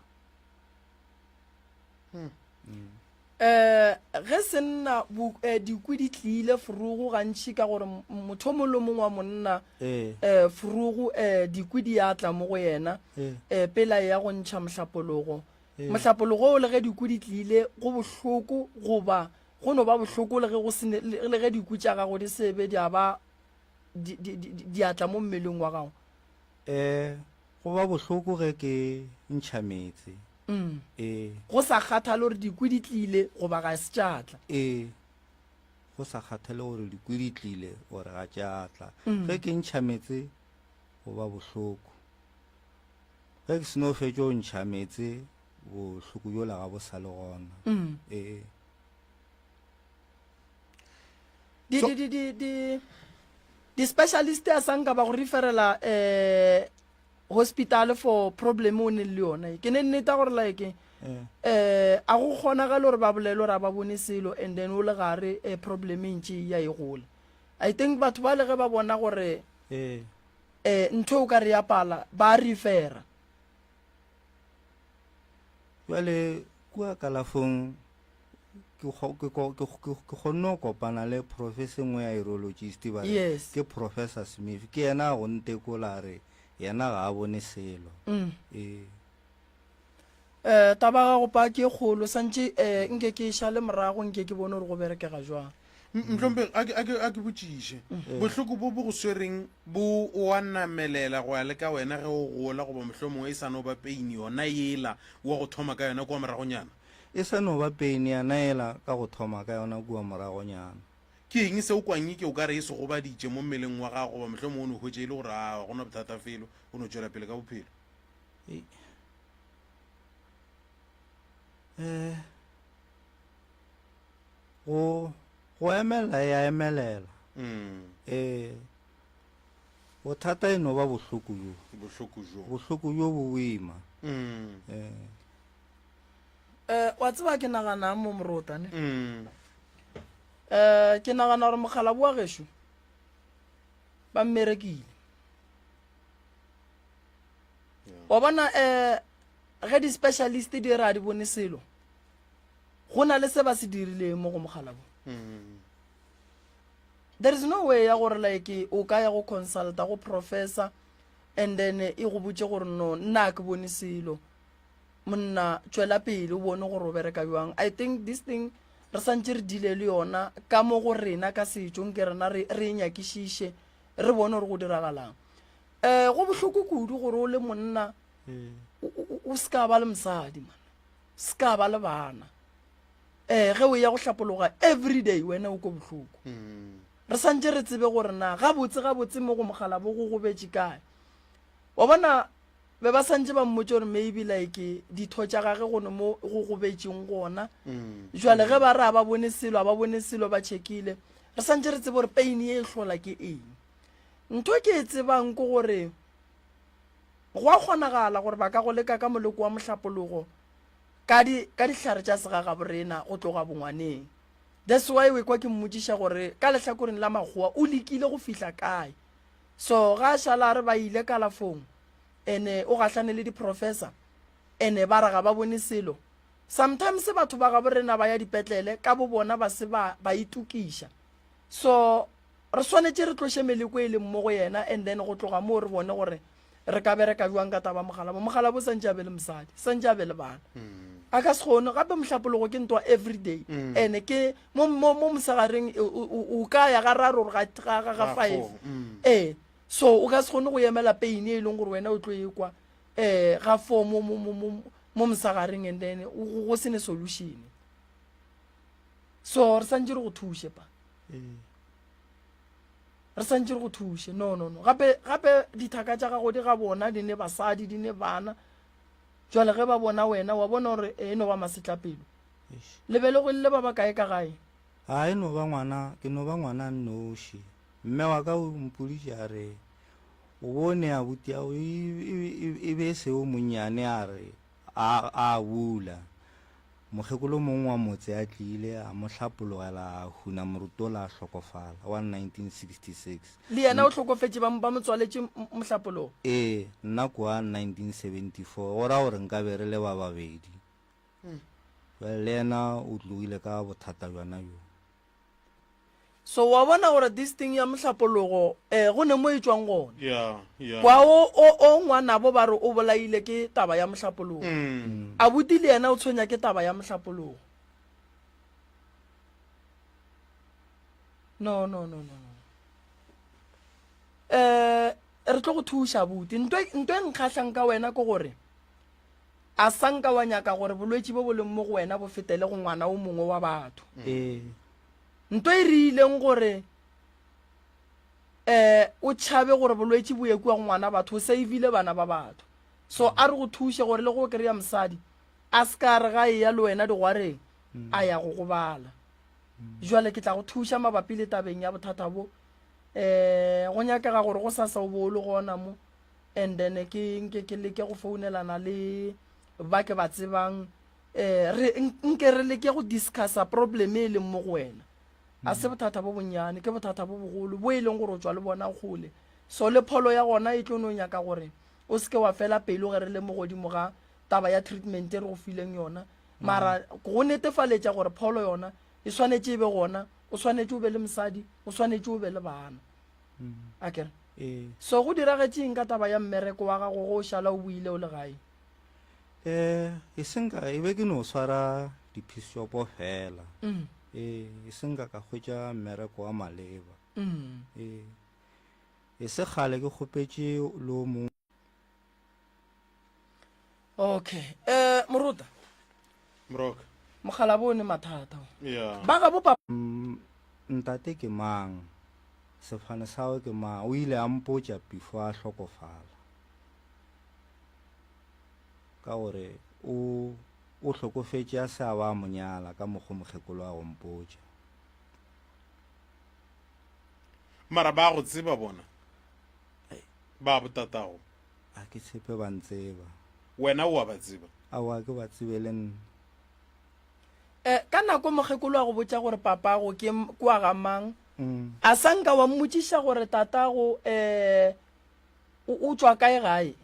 Eh, ge senna bo, eh, dikwi di tliile forogo gantši ka gore motho o mongwe le o mongwe wa monna Ee. eh, forogo eh, dikwi di a tla mo go yena Ee. eh, pele a eya go ntšha mohlapologo. Ee. Mohlapologo o le ge dikwi di tliile go bohloko goba go no ba bohloko le ge go se ne, le, le ge dikwi tša gago di se be di a ba di, di, di, di a tla mo mmeleng wa gago. Eh, Go ba bohloko ge ke ntšha meetse. Ee. Go sa kgathale gore dikwi di tlile goba ga se tša tla. Ee. Go sa kgathale gore dikwi di tlile gore ga tša tla. Ge ke ntšha meetse go ba bohloko. Ge ke seno fetša go ntšha meetse bohloko bjola ga bo sa le gona. Ee. Di di di di di di specialist a sa nka ba go referela eh hospital for problem o ne le yona. Ke ne nneta gore like eh a go kgonagale gore ba bolele gore a ba bone selo and then o le gare eh, problem e ntše ya e gola. I think batho ba le ge ba bona gore eh eh ntho o ka re ya pala ba refera. Jwale kua kalafong ke ke kgonne go kopana le professor nngwe ya urologist ba re Yes. ke Professor Smith ke yena a go ntekola a re yena ga a bone selo Mm. ee Eh taba ya gago pa ke e kgolo santše eh nke ke e šale morago nke ke bone gore go berekega jwang. Mhlomphegi, a ke, a ke, a ke botšiše. Bohloko bo bo go swereng bo o a namelela go ya le ka wena ge o gola, goba mohlomongwe e sa no ba peini yona yela wa go thoma ka yona kua moragonyana? E sa no ba peini yana yela ka go thoma ka yona kua moragonyana. Ke eng se o kwang eke o ka re e se gobaditše mo mmeleng wa gago, goba mohlomongwe o no hwetša e le gore a ga go na bothata felo, o no tšwela pele ka bophelo? Ei. Eh. Go, go emelela e a emelela. Mm. Ee. Bothata e no ba bohloko bjo. Bohloko bjo. Bohloko bjo bo boima. Mm. Ee. Eh, wa tseba ke naganang mo morota ne? Mm. Eh, ke nagana gore mokgalabo wa gešo ba mmerekile. Wa bona eh ge di-specialist di re a di bone selo, go na le se ba se dirileng mo go mokgalabo. Mm. There is no way ya gore like o ka ya go consulta go professor and then e go botše gore no nna a ke bone selo. Monna tšwela pele o bone gore o bereka bjang. I think this thing re santše re deale le yona ka mo go rena ka setšo nke rena re re e nyakišiše re bone gore go diragalang. Um go bohloko kudu gore o le monna o, o, o se ka ba le mosadi man, se ka ba le bana. Um ge o ya go hlapologa everyday wena o ko bohloko. Re santše re tsebe gore na gabotse gabotse mo go mokgalabo go gobetše kae. Wa bona be ba santše ba mmotše gore maybe like ditho tša gage gone mo go gobetšeng gona. Jwale ge ba re a ba bone selo, a ba bone selo ba checkile. Re santše re tsebe gore pain ye e hlola ke eng. Ntho ke e tsebang ke gore go a kgonagala gore ba ka go leka ka moleko wa mohlapologo ka di ka dihlare tša segagaborena go tloga bongwaneng. That's why o ekwa ke mmotšiša gore ka lehlakoreng la makgowa o lekile go fihla kae. So ga a šala a re ba ile kalafong ene o gahlane le di-professor ene ba re ga ba bone selo. Sometimes batho ba gabo rena ba ya dipetlele ka bo bona ba se ba ba itokiša. So re swanetše re tloše meleko e leng mo go yena and then go tloga moo re bone gore re ka bereka bjang ka taba Mokgalabo. Mokgalabo santše a be le mosadi, santše a be le bana. A ka se kgone gape mohlapologo ke ntwa everyday. Ene ke mo mo mo mosegareng o ka ya ga raro ga ga ga Ga five. four, mm. Ee. So o ka se kgone go emela pain e leng gore wena o tlo e kwa eh ga four mo mo mo mo mo mosegareng and then go go sene solution. So re santše re go thuše pa. Re santše re go thuše. No no no. Gape gape dithaka tša gago di ga bona di ne basadi di ne bana. Jwale ge ba bona wena wa bona gore e no ba masetlapelo. Le be le golle ba bakae ka gae? A e no ba ngwana, ke no ba ngwana nnoši. Mme wa ka o mpoditše a re, O bone abuti ao e, e, e be e se o monnyane a re a, a bula. Mokgekolo mongwe wa motse a tlile a mo hlapologela a huna morutola a hlokofala wa 1966. Le yena o hlokofetše ba, ba mo tswaletše mohlapologo? Ee, nna kwa 1974, go ra gore nka be re le ba babedi. Bjale le yena o tlogile ka bothata bjona bjo. So wa bona gore this thing ya mohlapologo eh go ne mo e tšwang gona. Yeah, yeah. Kwa o o o ngwanabo ba re o bolaile ke taba ya mohlapologo. Mm. Abuti le yena o tshwenya ke taba ya mohlapologo. No no no no no. Eh. Re tlo go thuša, abuti. Nto, nto e nkgahlang ka wena ke gore a sa nka wa nyaka gore bolwetši bo bo leng mo go wena bo fetele go ngwana o mongwe wa batho. Ee. Nto e rileng gore eh o tšhabe gore bolwetši bo ye kua go ngwana batho, o savile bana ba batho. So a re go thuše gore le go kry-a mosadi a se ka re ga eya le wena digwareng a ya go gobala. Jwale ke tla go thuša mabapi le tabeng ya bothata bo. Um go nyakega gore go sasa o bo o le gona mo and then ke nke ke leke go founelana le ba ke ba tsebang um re nke re leke go discussa problem e leng mo go wena. A se bothata bo bonnyane, ke bothata bo bogolo bo e leng gore o tšwa le bona kgole. So le pholo ya gona e tlo no nyaka gore o se ke wa fela pelo ge re le mo godimo ga taba ya treatment e re go fileng yona. Mara go netefaletša gore pholo yona e swanetše e be gona, o swanetše o be le mosadi, o swanetše o be le bana. A kere? Ee. So go diragetše eng ka taba ya mmereko wa gago go o šala o boile o le gae? Eh, e seng ka e be ke no swara di-piece-shopo fela. Ee, e seng ka ka hwetša mmereko wa maleba. Ee. E se kgale ke kgopetše le o mongwe. Okay. Eh, Moruta. Moroka. Mogala bo ne mathata. Yeah. Ba ga bo papa. Mm, ntate ke mang? Sefane sa gagwe ke mang? O ile a mpotša before a hlokofala. Ka gore o o hlokofetše a se a ba a mo nyala ka mokgo mokgekolo a go mpotša. Mara ba go tseba bona? Ba botatago? A ke tshepe ba ntseba. Wena o a ba tseba? Aowa, ke ba tsebe le nna. Eh, ka nako mokgekolo a go botša gore papago ke kwa ga mang, a sa nka wa mmotšiša gore tatago eh, o, o tšwa kae gae?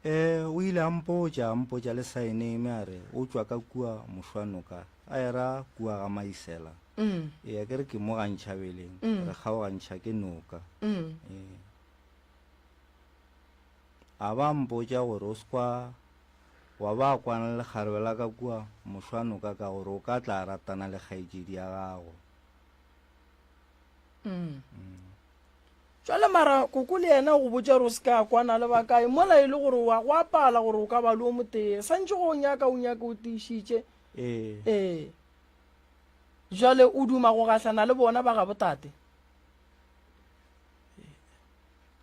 Eh, o ile a mpotša, a mpotša le saeneme a re o tšwa ka kua Mošwanoka, a era kua ga Maisela. Ee, a ke re ke mo ga Ntšhabeleng, re kgaogantšha ke noka. Ee. A ba mpotša gore o se kwa wa ba kwana le lekgarebe la ka kua Mošwanoka ka gore o ka tla ratana le kgaetšedi ya gago. Jwale mara koko le yena o go botša gore o se ka kwana le ba kae mola e le gore wa go apala gore o ka ba le o motee santše go o nyaka o nyake o tiišitše. Ee. Ee. Jwale o duma go gahlana le bona ba gabo tate?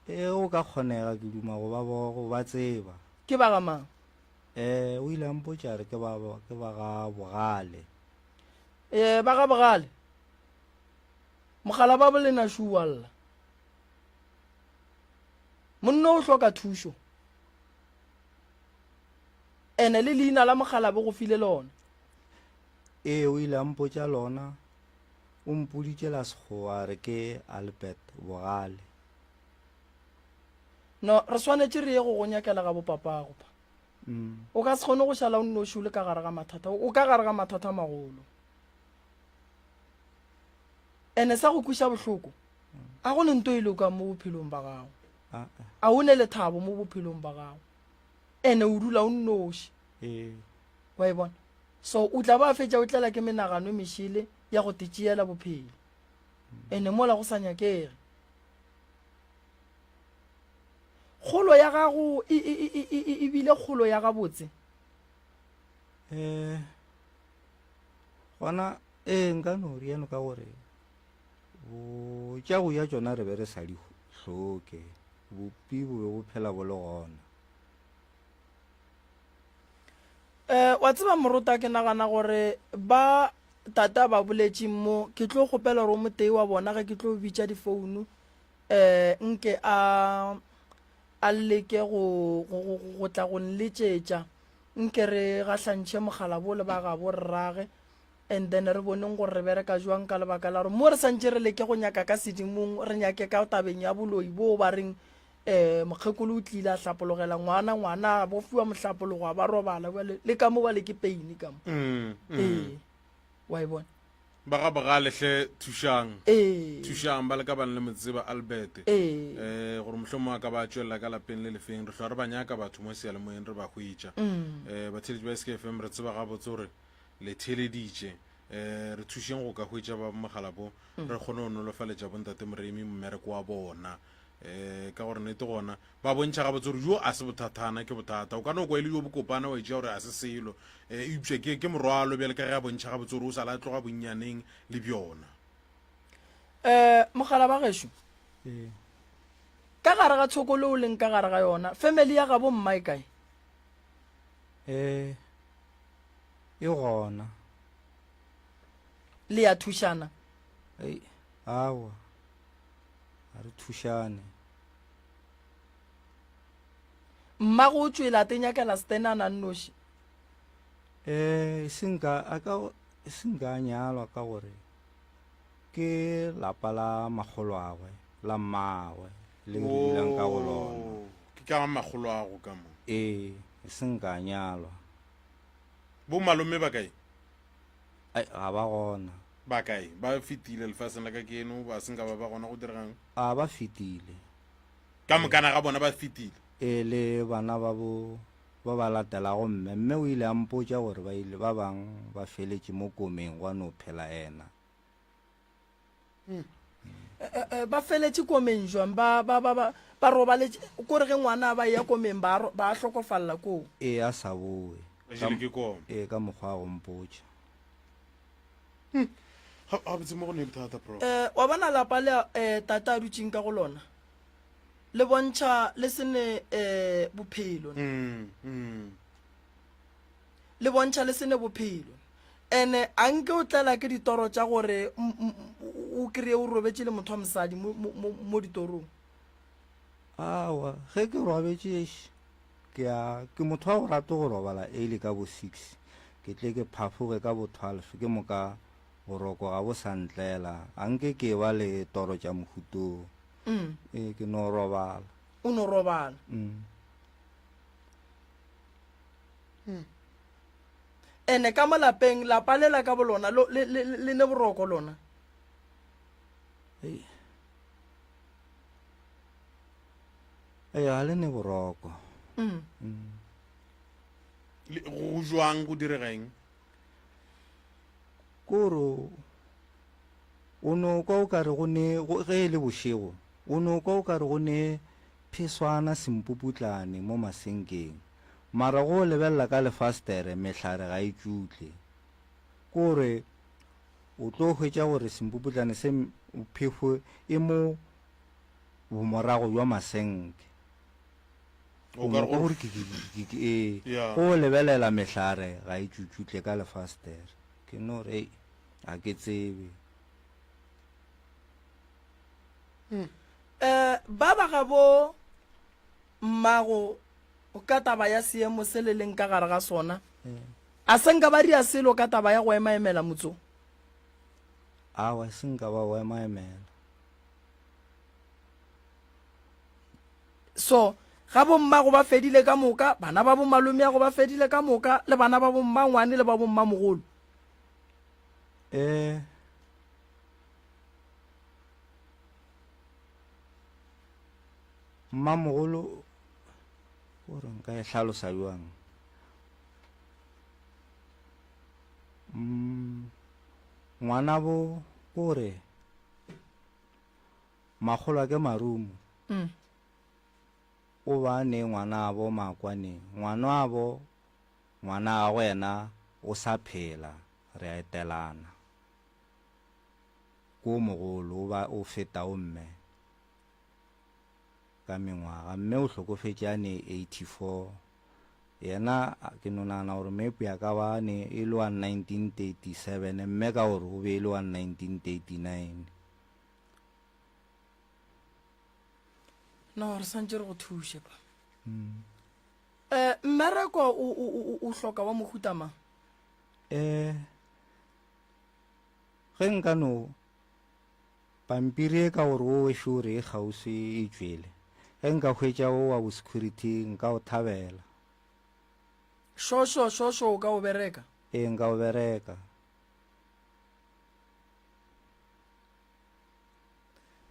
Ee, o ka kgonega ke duma go ba go ba tseba. Ke ba ga mang? Ee, o ile a mpotša re ke ba ke ba ga Bogale. Ee, ba ga Bogale. Mogala ba bolena šo wa lla. Monna o hloka thušo. Ene le leina la mogala bo go file lona. Ee, o ile a mpotša lona. O mpoditše la Sekgowa a re ke Albert Bogale. No, re swanetše re ye go go nyakela ga bopapago pa. O ka se kgone go šala o nnoši o le ka gare ga mathata. O ka gare ga mathata a magolo. Ene sa go kweša bohloko, a go ne nto e lokang mo bophelong ba gago. A o ne lethabo mo bophelong ba gago. Ene o dula o nnoši. Wa e bona? So o tla ba fetša o tlela ke menagano e mešele ya go te tšeela bophelo. Ene mola go sa nyakege. Kgolo ya gago e, e, e, e, e, e bile kgolo ya gabotse. Eh, gona ee nka no riano ka gore bo tša go ya tšona re be re sa di hloke bopi bo be bo phela bo le gona Eh, wa tseba morota ke nagana gore ba tata ba boletše mo ke tlo kgopela gore o motee wa bona ge ke tlo bitša difounu eh nke a a leke go go go go tla go nletšetša nke re gahlantšhe mogala bo le ba gabo rrage and then re boneng gore re bereka jwang ka lebaka la gore mo re santše re leke go nyaka ka sedimong re nyake ka tabeng ya boloi bo ba reng um mokgekolo o tlile a hlapologela ngwana ngwana a bo fiwa mohlapologo a ba robala bjale le ka mo bale ke pain ka mo Mm, mm. ee wa e bona ba ga bogale hle thušang ee thušang ba le ka bang le motseba albert ee eh gore mohlomong a ka ba tšwelela ka lapeng le lefeng re hlwa re ba nyaka batho mo seyalemoyeng re ba hwetša Mm. eh batheeletši ba skfm re tseba gabotse gore le theeleditše eh re thušeng go ka hwetša ba mogala bo re kgone go nolofaletša bontate moremi mmereko wa bona. Um ka gore nete gona ba bontšha gabotse gore jo a se bothathana ke bothata. O ka no kwa e le jo bokopana wa itšea gore a se selo, um eupša ke, ke morwalo bjale ka ge a bontšha gabotse gore o sa le a tloga bonnyaneng le bjona. Um mogala ba gešo, Ee. ka gare ga tshokolo o leng ka gare ga yona, family ya gabo mma e kae? Eh, e gona. Le ya thušana? Ei, awa, ga re thušane. Mmago o tšwele a te nyakela stenana nnoši? Eh, e seng ka, a ka, e seng ka nyalwa ka gore ke lapa la makgolwagwe, la mmagwe, le re dulang ka go lona. Oh, ke ka ga makgolwago ka mo. Ee, e seng ka nyalwa. Bo malome ba kae? Ai, ga ba gona. Ba kae? Ba fetile lefaseng la ka keno, ba se nka ba ba gona go diregang? A ba fetile. Ka mokana ga bona ba fetile? Ee, le bana ba bo ba ba latelago mme. Mme o ile a mpotša gore ba ile, ba bang ba feletše mo komeng gwa no phela yena. Eh, eh, eh, ba feletše komeng jwang? Ba, ba, ba, ba, ba robaletše, kore ge ngwana ba eya komeng ba, ba hlokofalela koo. Ee, a sa boe. Ba jele ke koma. Ee, ka mokgwa wa go mpotša. Ga, gabotse mo go ne bothata, prof. Eh, wa bona lapa le eh, tate a dutšeng ka go lona le bontšha le se ne eh, bophelo. Mm, mm. Le bontšha le se ne bophelo. Ene a nke o tlela ke ditoro tša gore o kry-e o robetše le motho wa mosadi mo, mo, mo, mo ditorong. Aowa, ge ke robetše eish, ke a, ke motho wa go rata go robala early ka bo six, ke tle ke phafoge ka bo twelve, ke moka boroko ga bo sa ntlela, a nke ke eba le toro tša mohutong. Mm. Ee, ke no robala. O no robala. Mm. Mm. Ene ka mo lapeng, lapa lela ka bolona, lo, le, le, le ne boroko lona. Ei. Ei, ga le ne boroko. Mm. Mm. Le, go jwang go direga eng? Koro o no kwa o ka re go ne, go, ge e le bošego, o no kwa o ka re go ne pheswana sempuputlane mo masenkeng. Mara go lebelela ka lefastere mehlare ga e tšutle. Ko re o tlo hwetša gore sempuputlane se phefo e mo bomorago bja masenke. O ka re O gore kikikikiki ee. Yeah. Go lebelela mehlare ga e tšutšutle ka lefastere. Ke no re ei ga ke tsebe. Eh, ba ba gabo mmago ka taba ya seemo se le leng ka gare ga sona, a se nka ba ria selo ka taba ya go emaemela motso? Awa, se nka ba go emaemela. So, ga bommago ba fedile ka moka, bana ba bomalomeago ba fedile ka moka, le bana ba bommangwane le ba bommamogolo. Eh. Mmamogolo o re nka e hlalosa bjang? Mm, ngwanabo o re makgolwa ke marumo. Mm. O ba ne ngwanabo makwane, ngwanabo ngwana gagwe yena o sa phela, re a etelana. Ko mogolo o ba o feta o mme. ka mengwaga mme o hlokofetše a ne 84 yena ke no nagana gore maybe a ka ba ne e le wa 1937 mme ka gore o be e le wa 1939. No re santše re go thuše pa. Mm. Eh, mmereko o, o, o, o hloka wa mohuta mang? Eh, ge nka no Pampiri e ka gore o wešo o re e kgauswi e tšwele. Ge nka hwetša wo wa bosecurity nka o thabela. Šošo, šošo o ka o bereka? Ee, nka o bereka.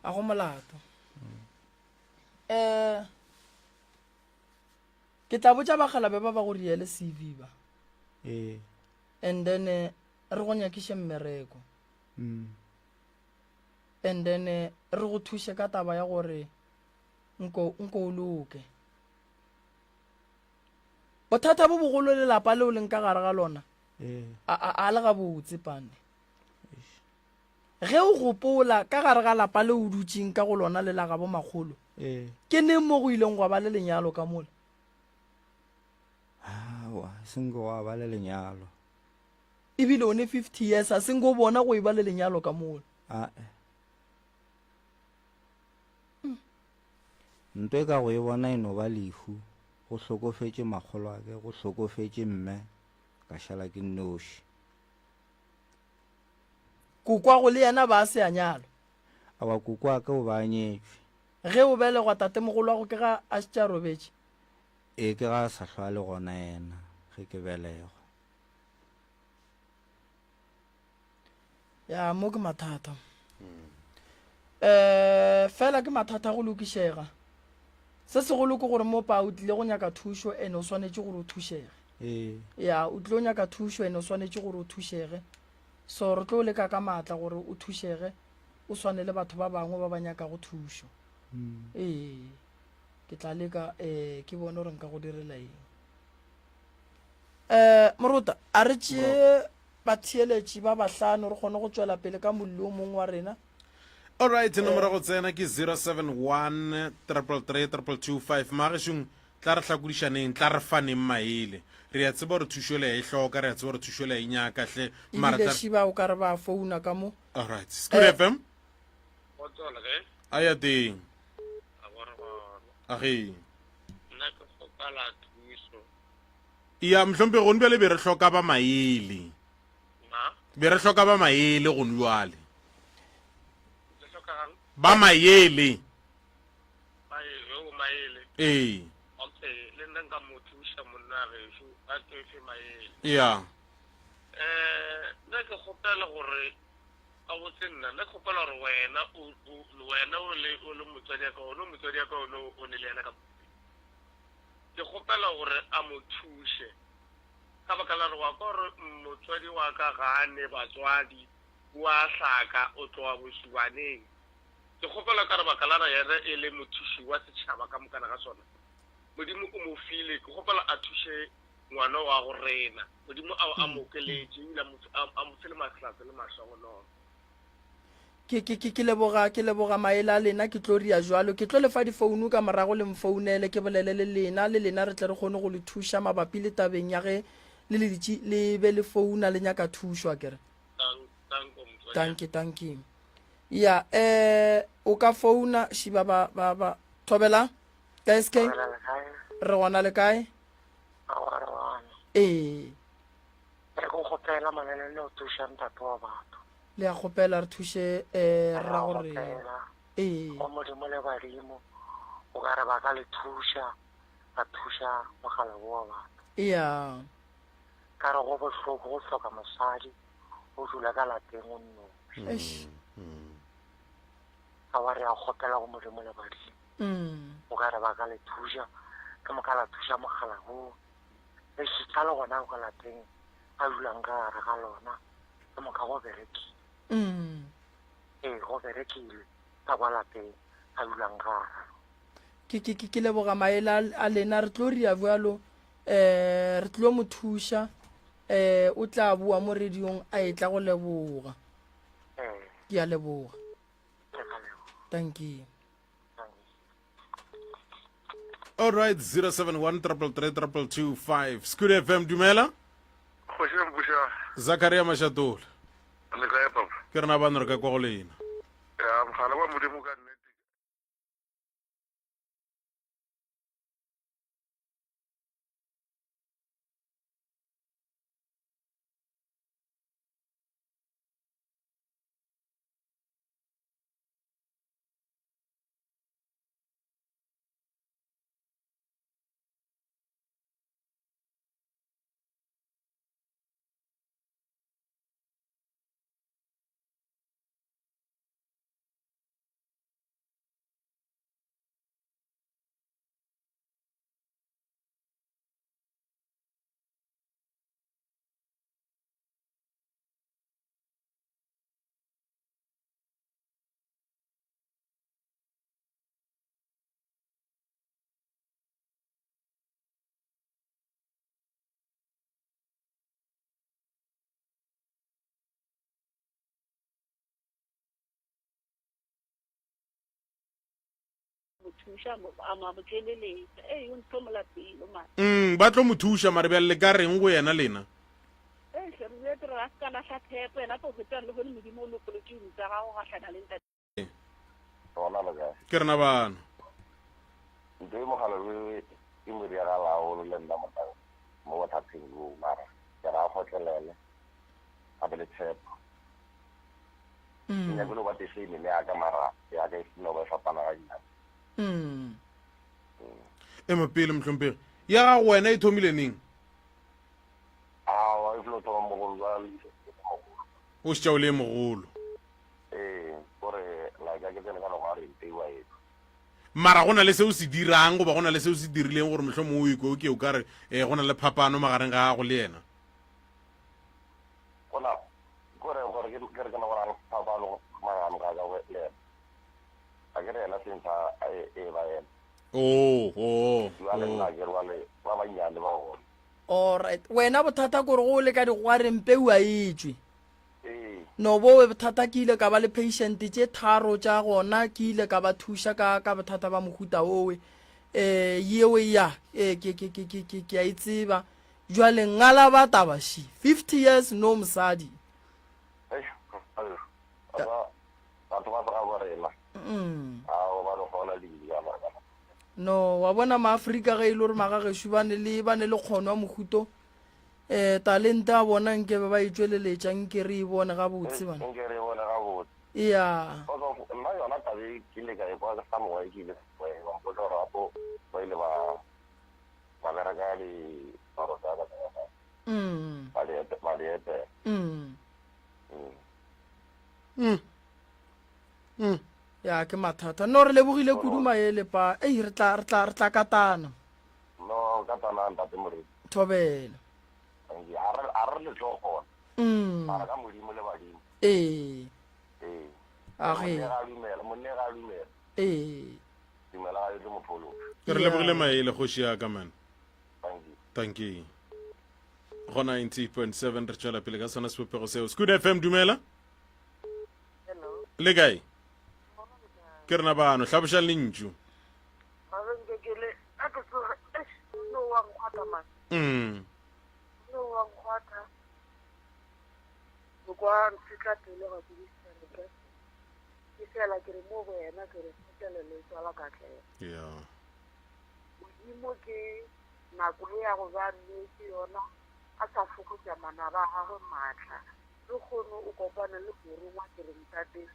A go molato. Eh, ke tla botša bakgalabe ba ba go riele CV ba. Ee. And then eh, re go nyakiše mmereko. Mm. And then eh, re go thuše ka taba ya gore Nko, nko o loke. Bothata bo bogolo lelapa leo leng ka gare ga lona, a, a, a le gabotse, Pane. Ge o gopola ka gare ga lapa leo o dutšeng ka go lona le la gabo makgolo, ke neng mo go ileng gwa ba le lenyalo ka mola? Aowa, e se nke gwa ba le lenyalo. Ebile o ne 50 years, a se nke o bona go e ba le lenyalo ka mola. Ae. Nto e ka go e bona e no ba lehu. Go hlokofetše makgolwake, go hlokofetše mme, ka šala ke nnoši. Kokwago le yena ba se a nyalwa. Aowa, kokwake o be a nyetšwe. Ge o belegwa tatemogolwago ke ga a šetše a robetše? Ee, ke ga a sa hlwa a le gona yena ge ke belegwa. Ya, mo ke mathata. Um fela ke mathata a go lokišega. Se segolo ke gore mo pa o tlile go nyaka thušo ene o swanetše gore o thušege. Ee. Ya, o tlile go nyaka thušo ene o swanetše gore o thušege. So re tlo leka ka maatla gore o thušege, o swane le batho ba bangwe ba ba nyakago thušo. Ee, ke tla leka um ke bone gore nka go direla eng. Um Morota, a re tšee batheeletši ba bahlano re kgone go tšwela pele ka mollo o mongwe wa rena. Alright, nomoro go tsena ke 071 333 2225. Magešong, tla re hlakodišaneng, tla re faneng maele. Re a tseba gore thušo le ya e hloka, re a tseba gore thušo le ya e nyaka hle. Mara Ebile tla šiba o ka re ba founa ka mo. Alright, Scoot Eh. FM. Kgotso le ge? A ya teng. A gore gona. A ge. Nna ke kgopela thuso. Ya, mohlomphegi, gone bjale be re hloka ba maele. Ma? Be re hloka ba maele gone bjale. Le hlokagang? Ba maele. Maele, o maele. Ee. Okay, le nna nka mo thuša monna gešo a tefe maele. Ya. Eh, nna ke kgopela gore gabotse nna nna ke kgopela gore wena o o wena o le o le motswadi ya ka o le motswadi ya ka o ne o ne le yena ka Ke kgopela gore a mo thuše, ka baka la gore wa kwa gore motswadi wa ka ga a ne batswadi, o a hlaka, o tloga bošubaneng. Ke kgopela ka lebaka la gore yena e le mothuši wa setšhaba ka mokana ga sona, Modimo o mo file, ke kgopela a thuše ngwana wa go rena. Modimo a a mo okeletše ebile a mo fe le mahlatse le mahlogonolo. Ke, ke, ke, ke leboga, ke leboga maele a lena, ke tlo ria jwalo. Ke tlo le fa difounu ka morago le mfounele, ke bolele le lena, le lena re tle re kgone go le thuša mabapi le tabeng ya ge le le ditše, le be le founa le nyaka thušo, akere? Tanki, tanki. Ya, eh, o ka founa, šiba ba, ba, ba, Thobela, ka SK? Re gona le kae? Ee. Re go kgopela mananeo thuša ntate wa batho. Le a kgopela re thuše eh Re rra a gore kgopela ee. go Modimo le badimo o ka re ba ka le thuša ba thuša mogala wo wa batho. Ea. Ka re go bohloko go hloka mosadi o dula ka lapeng o nnoši. Eish. Aowa re a kgopela go Modimo le badimo o ka re ba ka le thuša ke moka la thuša mogala wo. Le šitla le gona ka lapeng a dulang ka gare ga lona ke moka go berekile. Ee, go berekile ka kwa lapeng a dulang ka gare ga lona. Ke, ke, ke, ke leboga maele a, a lena. Re tlo ria bjalo, eh, re tlo mo thuša. Eh, o tla boa mo radiong a etla go leboga. Ee. Ke a leboga. Ke a leboga. Thank you. All right, 071 333 225. Scoot FM, dumela. Kgoši ya mpuša. Zakaria Mashatola. Le kae papa? Ke rena bana re ka kwa go lena. Ya mogala wa Modimo ka nnete. thuša, a mo, a mo, a mo tšweleletša. Ei, o ntlhomola pelo, man. Mm, ba tlo mo thuša, mare bjale le ka reng go yena lena? Ei, hle, re boetse re re a se ka lahla tshepo, yena tlo hwetša lehono Modimo o lopolotše dinku tša gago gahlana le ntate. Gona le kae? Ke rena bano. Nto e mogala we e mo diagalago le nna monna mo bothateng boo mara ke ra a kgotlelele a be le tshepo. Ke nyakile go ba the same le yaka mara yaka e no ba e fapana ga nnyane. Ema pele mohlomphegi. Ya gago wena e thomile neng? Aowa e felo thoma mogolo jwale mogolo. O šetša o le mogolo. Ee, kore like a ke tsene ka legware ntei wa etšwa. Mara go na le se o se dirang goba go na le se o se dirileng gore mohlomongwe o ikwe o ke o ka re eh, go na le phapano magareng ga gago le yena? Go na, kore gore ke ke re ke no go na le phapano magareng ga ka le yena. A ke re yena since a e e ba yena. Oh, oh, Jwale oh. nna ke re bale ba bannyane ba gona. Alright. Wena bothata kore go le ka digwareng peu a e tšwe. Ee. No bowe bothata ke ile ka ba le patient tše tharo tša gona ke ile ka ba thuša ka ka bothata ba mohuta owe eh yeo ya eh ke ke ke ke ke ke a e tseba jwale ngala ba taba shi 50 years no mosadi Eish, ba batho ba tloga bo rena. Mm. Ao ba re kgona dilo ya mara. No wa bona maafrika ge e le gore magagešu ba ne le ba ne le kgono ya mohuto um talente ya bona nke be ba e tšweleletša nke re e bone gabotse bana. Nke re e bone gabotse. Ea. Because of nna yona tabe ke ile ka e kwa somewhere ke ile somewhere ba mpotsa gore gapo ba ile ba ba bereka le marota ka tsona Mm. ba le ba le etela. Mm. Mm. Mm. Mm. Ya ke mathata. No re lebogile kudu maele pa. Ei re tla re tla re tla katana. No katana ntate Moremi. Thobela. Thank you. A re a re le tlo kgona. Mm. Mara ka Modimo le badimo. Ee. Ee. A ge. Monne ga dumela, monne ga dumela. Ee. Dumela ga e mo phološa. Ke re lebogile maele kgoši ya ka man. Thank you. Thank you. Go 90.7 re tšwela pele ka sona sebopego seo. Scoot FM dumela. Hello. Le kae? Ke rena bano, hlaboša lentšu. Mabenke ke le a ke tsoge eish no wa nkgwatha man. Mm. No wa nkgwatha. Ke kwa ntshetla pelo ga ke distereke. Ke fela ke re mo go yena ke re kgotlelelo e tswala katlego. Yeah. Modimo ke nako e ya go ba neetše yona a sa fokotša manaba a gagwe maatla. Lekgono o kopane le morongwa ke re ntate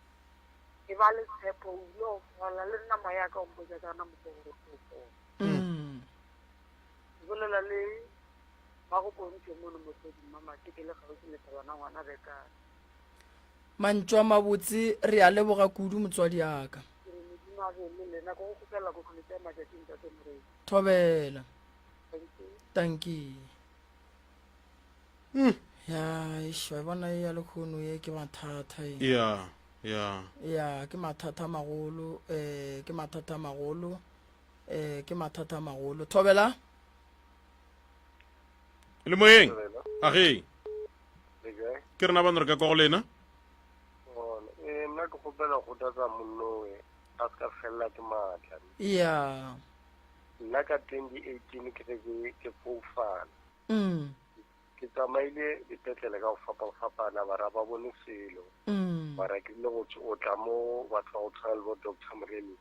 E ba le tshepo, o ile go fola. Le nna moya ka o mpotša ka yona mokgwa gore o tlo fola. Ke bolela le Magopontšhe mono Mohloding Mamate ke le kgauswi le Thabana ngwana Bekane. Mantšu a mabotse, re a leboga kudu motswadi aka. Ke re Modimo a be le lena, ke go kgopela kokolo tša matšatši ntate Morena. Thobela. Thank you. Tanki. Mm. Ya, eish, wa e bona e ya lekhono ye ke mathata e. Ya, ya. Ya, ke mathata a magolo, eh, ke mathata a magolo, eh, ke mathata a magolo. Thobela? Le moyeng? Age. Le kae? Ke rena bano re ka kwa go lena. Gona. Eh, nna ke kgopela go kgothatsa monnowe a se ka felela ke maatla. Ya. Nna ka 2018 ke ge ke ke foufala. Mm. Ke tsamaile dipetlele ka go fapafapana bara ba bone selo. Mm. Mara ke rile go o tla mo batho ba go tshwana le bo Doctor Moremi.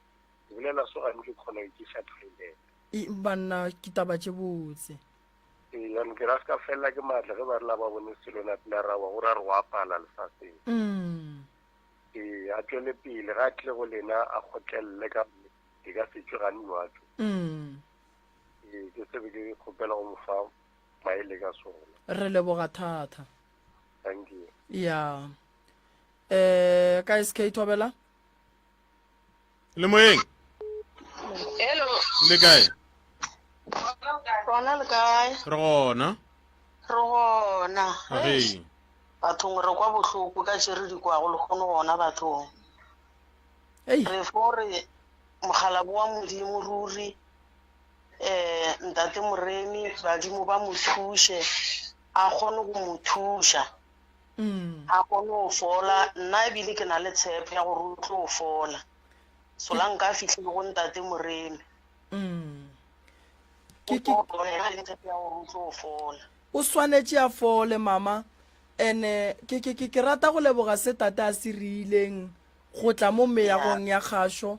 Ke bolela so gantši ke kgona go ikiša toilet. E, banna ke taba tše botse. Ee, jaanong ke ra se ka felela ke maatla ge ba re la ba bone selo na pele ra wa go ra re go apala lefaseng. Mm. Ee, a tšwele pele ga a tle go lena a kgotlelele ka e ka se tšwe gane wa tšwe. Mm. Ee, ke se be ke kgopela go mo fa maele ka sona. Re leboga thata. Thank you. Ya. Eh, ka SK Thobela? Le moyeng? Hello. Le kae? Rona le kae? Re gona. Re gona. Agee. Bathong re kwa bohloko ka tše re di kwago lekgono gona bathong. Ei. Re fo re mokgalabo wa Modimo ruri um ntate Moremi badimo ba mo thuše a kgone go mo thuša Mm. a kgone go fola nna ebile ke na le tshepo ya gore o tlo fola. Solanka a fihlile go ntate Moremi. Mm. O Ke, ke, tlo bona yena le tshepo ya gore o tlo fola. O swanetše a fole mama. Ene ke, ke, ke, ke rata go leboga se tate a se riileng go tla mo meagong ya kgašo,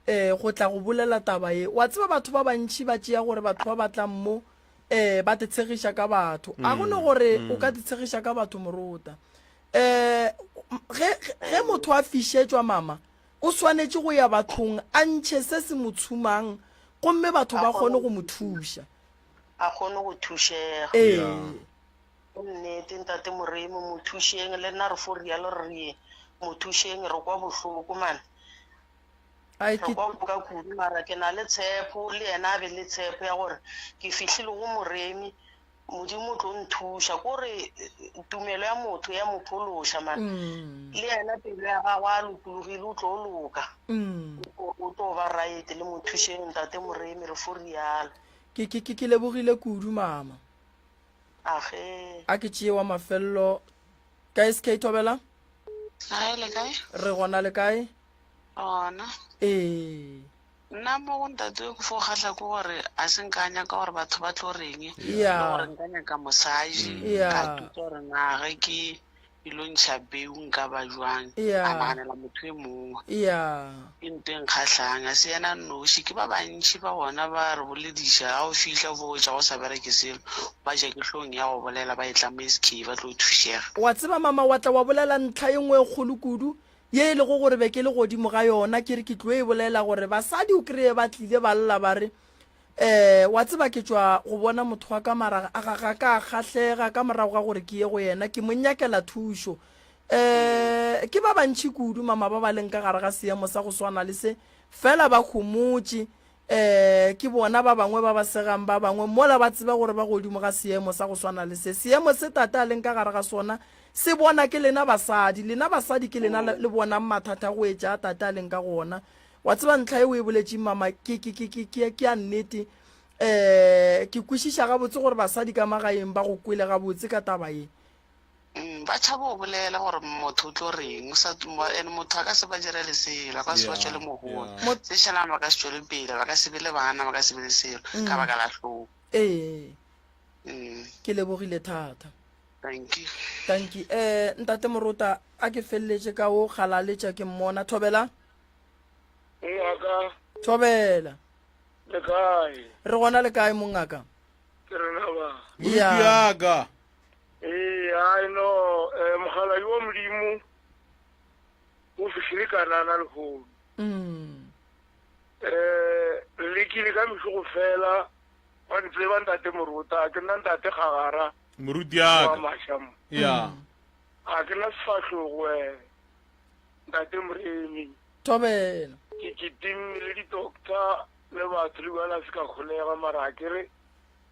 eh, go tla go bolela taba ye. Wa tseba batho ba bantši ba tšea gore batho ba ba tlang mo, eh, ba te tshegiša ka batho. A go no gore o ka te tshegiša ka batho morota. Eh, ge, ge motho a fišetšwa mama, o swanetše go ya bathong a ntšhe se se mo tshumang gomme batho ba kgone go mo thuša. A kgone go thušega. Ee. Ke nnete ntate Moremi mo thušeng le nna re fo rialo re re mo thušeng re kwa bohloko man. Ai, Re ke, kwa boka kudu mara ke na le tshepo le yena a be le tshepo ya gore ke fihlile go Moremi Modimo o tlo nthuša kore tumelo ya motho ya mo phološa man. mm, Le yena pelo ya gagwe a lokologile o tlo loka. mm. O o tlo ba right le mo thušeng ntate Moremi re fo rialo. Ke, ke, ke, ke lebogile kudu mama. Age. A ke tšee wa mafello ka SK Thobela. Gae le kae? Re gona le kae? Gona. Ee. Nna mo go ntate yo ke fo kgahla ke gore a se nka nyaka gore batho ba tlo reng. Yeah. Le gore nka nyaka mosadi. Yeah. Ka tutsa gore na ge ke ilo ntšha peu nka ba jwang. Yeah. A naganela motho e mongwe. Yeah. Ke nto e nkgahlang, a se yena nnoši, ke ba bantši ba gona ba re bolediša, ga o fihla o fo hwetša go sa bereke selo, ba ja ke hlong ya go bolela ba etla mo SK ba tlo thušega. Wa tseba mama, wa tla wa bolela ntlha e nngwe e kgolo kudu, ye e lego gore be ke le godimo ga yona, ke re ke tlo e bolela gore basadi o kreye ba tlile ba lla ba re, Eh, wa tseba ke tšwa go bona motho wa ka mara ga, ga ka a kgahlega ka morago ga gore ke ye go yena, ke mo nyakela thušo. Eh, ke ba bantši kudu mama ba ba leng ka gare ga seemo sa go swana le se, fela ba homotše. Eh, ke bona ba bangwe ba ba segang ba bangwe mola ba tseba gore ba godimo ga seemo sa go swana le se. Seemo se tate a leng ka gare ga sona se bona ke lena basadi. Lena basadi ke lena le bonang mathata go etša a tate a leng ka go ona. Wa tseba ntlha e o e boletšeng mama ke ke ke ke ke ke ya nnete. Eh ke kwešiša gabotse gore basadi ka magaeng ba go kwele gabotse ka taba ye. Mm, ba tšhaba go bolela gore motho o tlo reng o sa and motho a ka se ba direle selo a ka se ba tšwele mogolo se šalang ba ka se tšwele pele ba ka se be le bana ba ka se be le selo ka baka la hlong Ee. Mm. Ke lebogile thata. Thank you. Thank you. Eh ntate Morota a ke feleletše ka o galaletša ke mmona thobela. Ngaka. Thobela. Le kae? Re gona le kae mongaka? Ke rena ba. Ya. Yaka. Ee, I know eh mogala yo modimo o fihlile kanana lehono. Mm. Eh re lekile ka mešogo fela wa ntseba ntate Morota, ke nna ntate Gagara. Moruti yaka. Wa Mashamo. Ya. A ke na sefahlogo eh ntate Moremi. Thobela. Ke kitimme le di-doctor le batho le bjala se ka kgolega mara a ke re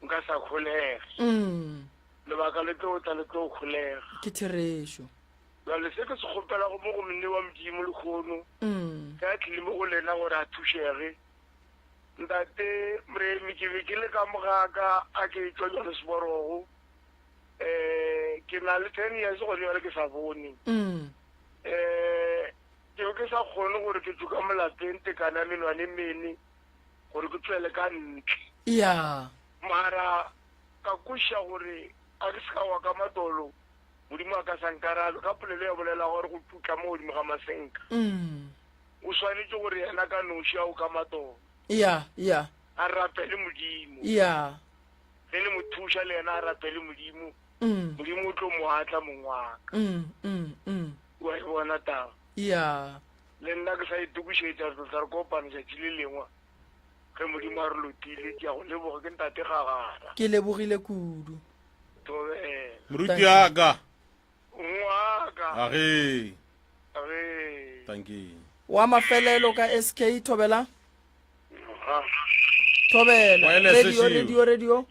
nka sa kgolege. Mm. Lebaka le tlo tla le tlo kgolega. Ke therešo. Bjale se ke se kgopelago mo go monne wa Modimo lehono, Mm. ge a tlile mo go lena gore a thušege, Ntate Moremi, ke be ke le ka mo ga ka a ke tšwa Johannesborogo, um ke na le ten years gone bjale ke sa bone. Mm. Um ke be ke sa kgone gore ke tšwe ka mo lapeng tekano ya menwana e mene gore ke tšwele ka ntle. Ya. Mara ka kwešiša gore a ke se ka wa ka matolo, Modimo a ka sa nkarabe ka polelo ya bolela gore go tšutla mo godimo ga masenka. Mm. O swanetše gore yena ka noši a o ka matolo. Ya, ya. A rapele Modimo. Ya. Ge le mo thuša le yena a rapele Modimo. Mm. Modimo o tlo mo atla mong wa ka. Mm, mm, mm. Wa e bona taba. Ya. Le nna ke sa itokišetša re tlo tla re kopana tšatši le lengwe ge Modimo a re lotile. Ke a go leboga ke ntate Gagara. Ke lebogile kudu. Thobela. Moruti wa ka. Ngwaka. Age. Age. Thank you. Wa mafelelo ka SK Thobela. Thobela. Wireless Radio issue. radio radio.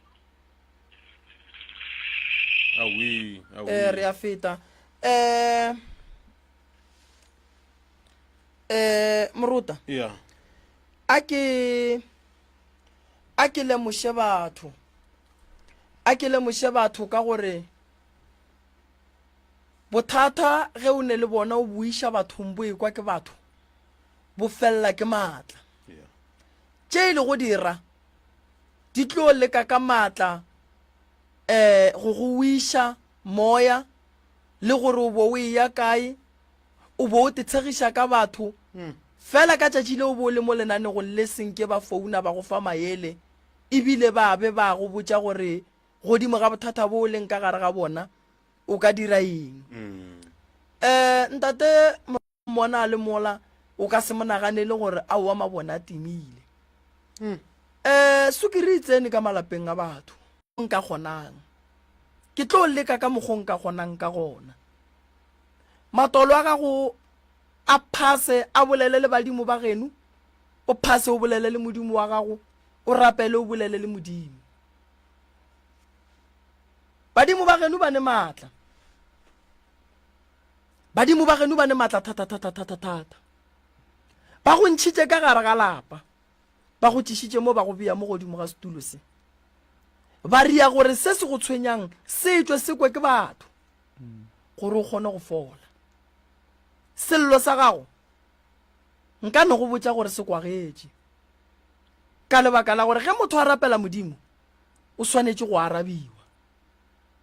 Awi, awi. Eh re a feta. Eh eh Moruta. Yeah. A ke a ke lemoše batho. A ke lemoše batho ka gore Bothata ge o ne le bona o bo iša bathong bo ekwa ke batho. bo felela ke maatla. Tše e lego dira di tlo leka ka maatla um go go wiša moya le gore o bo o eya kae, o bo o tetshegiša ka batho. Fela ka tšatši le o bo o le mo lenanegong le senke ba founa ba go fa maele ebile ba be ba go botša gore godimo ga bothata bo o leng ka gare ga bona o ka dira eng. Um ntate mmona a le mola o ka se mo naganele gore aowa mabone a timile. Um sukiri e tsene ka malapeng a batho. Nka kgonang. Ke tlo leka ka mokgo nka kgonang ka gona. Matolo a gago a phase a bolele le badimo ba geno, o phase o bolele le Modimo wa gago, o rapele o bolele le Modimo. Badimo ba geno ba ne maatla. Badimo ba geno ba ne maatla thata thata thata thata. Ba go ntšhitše ka gare ga lapa, ba go tlišitše mo ba go bea mo godimo ga setulo se. Ba ria gore se se go tshwenyang se tšwe se kwe ke batho gore o kgone go fola. Sello sa gago nka no go botša gore se kwagetše ka lebaka la gore ge motho a rapela Modimo o swanetše go arabiwa.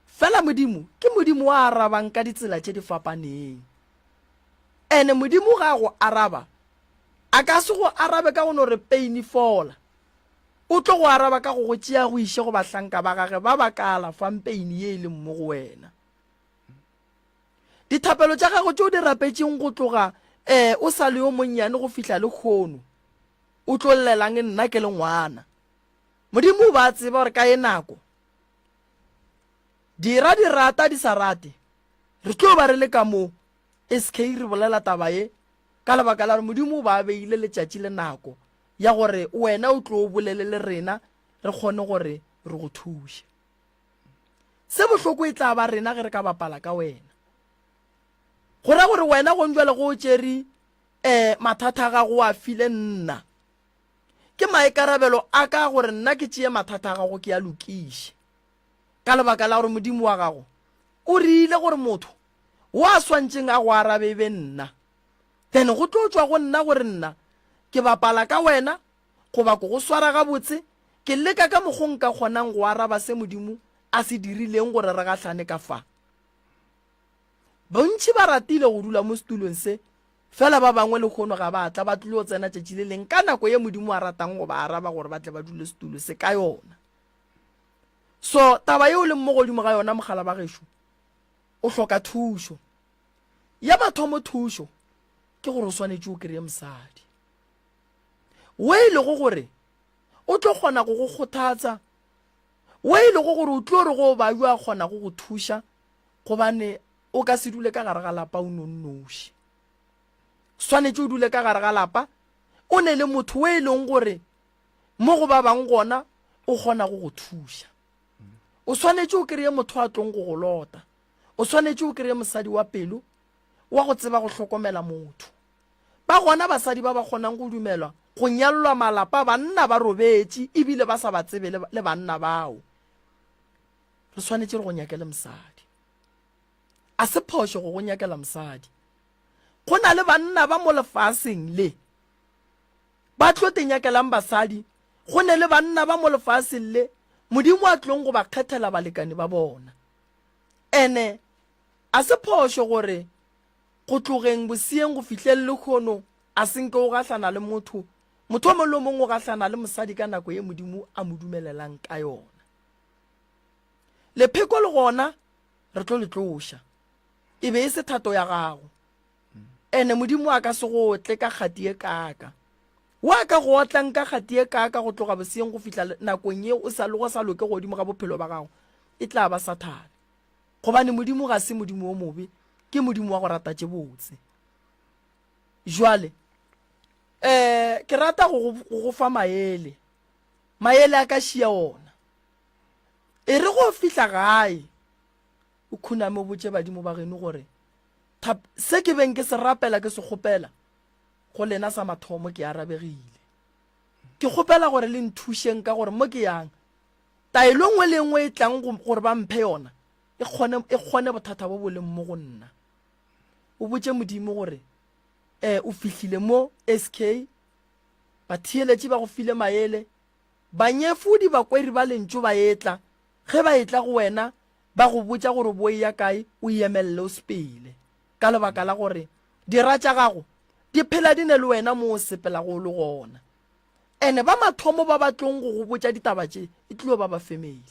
Fela Modimo ke Modimo wa arabang ka ditsela tše di fapaneng. Ene Modimo ga a go araba, a ka se go arabe ka go no re peini fola. O tlo go araba ka go go tšea go iše go bahlanka ba gage ba ba ka alafang peini ye e leng mo go wena. Dithapelo tša gago tše o di rapetšeng go tloga um o sa le yo monnyane go fihla lehono, o tlo llelang nna ke le ngwana? Modimo o ba tseba gore ka ye nako dira di rata di sa rate re tlo ba re le ka mo SK re bolela taba ye ka lebaka la gore Modimo o ba beile letšatši le nako ya gore wena o tlo o bolele le rena re kgone gore re go thuše. Se bohloko e tla ba rena ge re ka bapala ka wena. Go ra gore wena gonjwale go o tšere um mathata a gago o a file nna. Ke maikarabelo a ka gore nna ke tšee mathata a gago ke a lokiše. Ka lebaka la gore Modimo wa gago o rile gore motho wo a swantšeng a go arabe e be nna. Then go tlo tšwa go nna gore nna ke bapala ka wena goba ke go swara gabotse, ke leka ka mokgo nka kgonang go araba se Modimo a se dirileng gore re gahlane ka fa. Bontši ba ratile go dula mo setulong se, fela ba bangwe lehono ga ba tla, ba tlilo tsena tšatši le leng ka nako ye Modimo a ratang go ba araba gore ba tle ba dule setulo se ka yona. So taba ye o leng mo godimo ga yona mogala ba gešo, o hloka thušo. Ya mathomo thušo ke gore o swanetše o kreye mosadi wo e lego gore o tlo kgona go go kgothatsa, wo e lego gore o tlo re go ba yo a kgonago go thuša, gobane o ka se dule ka gare ga lapa o nonnoši. Swanetše o dule ka gare ga lapa o ne le motho o e leng gore mo go ba bang gona o kgona go go thuša. O swanetše o kreye motho a tlong go go lota. O swanetše o kreye mosadi wa pelo wa go tseba go hlokomela motho. Ba gona basadi ba ba kgonang go dumelwa go nyallwa malapa banna ba robetše ebile ba sa ba tsebe le banna bao. Re swanetše re go nyakele mosadi. A se phošo go go nyakela mosadi. Go na le banna ba mo lefaseng le ba tlo te nyakelang basadi, go ne le banna ba mo lefaseng le Modimo a tlong go ba kgethela balekane ba bona. Ene a se phošo gore go tlogeng boseeng go fihleng lehono a se nke o gahlana le motho, motho o mongwe le o mongwe o gahlana le mosadi ka nako ye Modimo a mo dumelelang ka yona. Lepheko le gona re tlo le tloša. E be e se thato ya gago. Ene Modimo a ka se go otle ka kgati e kaaka. Wo a ka go otlang ka kgati e kaaka go tloga boseeng go fihla nakong ye o sa le go sa loke godimo ga bophelo ba gago, e tla ba Sathane. Gobane Modimo ga se Modimo wo mobe, ke Modimo wa go rata tše botse. Jwale, eh, ke rata go go fa maele. Maele a ka šia ona. E re go fihla gae, o khuname o botše badimo ba geno gore, Thap, se ke beng ke se rapela ke se kgopela go lena sa mathomo ke arabegile. Ke kgopela gore le nthušeng ka gore mo ke yang, taelo nngwe le nngwe e tlang gore ba mphe yona e kgone, e kgone bothata bo bo leng mo go nna. O botše Modimo gore, um o fihlile mo SK, batheeletši ba go file maele, banyefodi bakweri ba lentšu ba etla, ge ba etla go wena ba go botša gore o bo eya kae, o emelele o sepele, ka lebaka la gore dira tša gago di phela di ne le wena mo o sepelago o le gona. Ene ba mathomo ba ba tlong go go botša ditaba tše e tlilo ba ba family.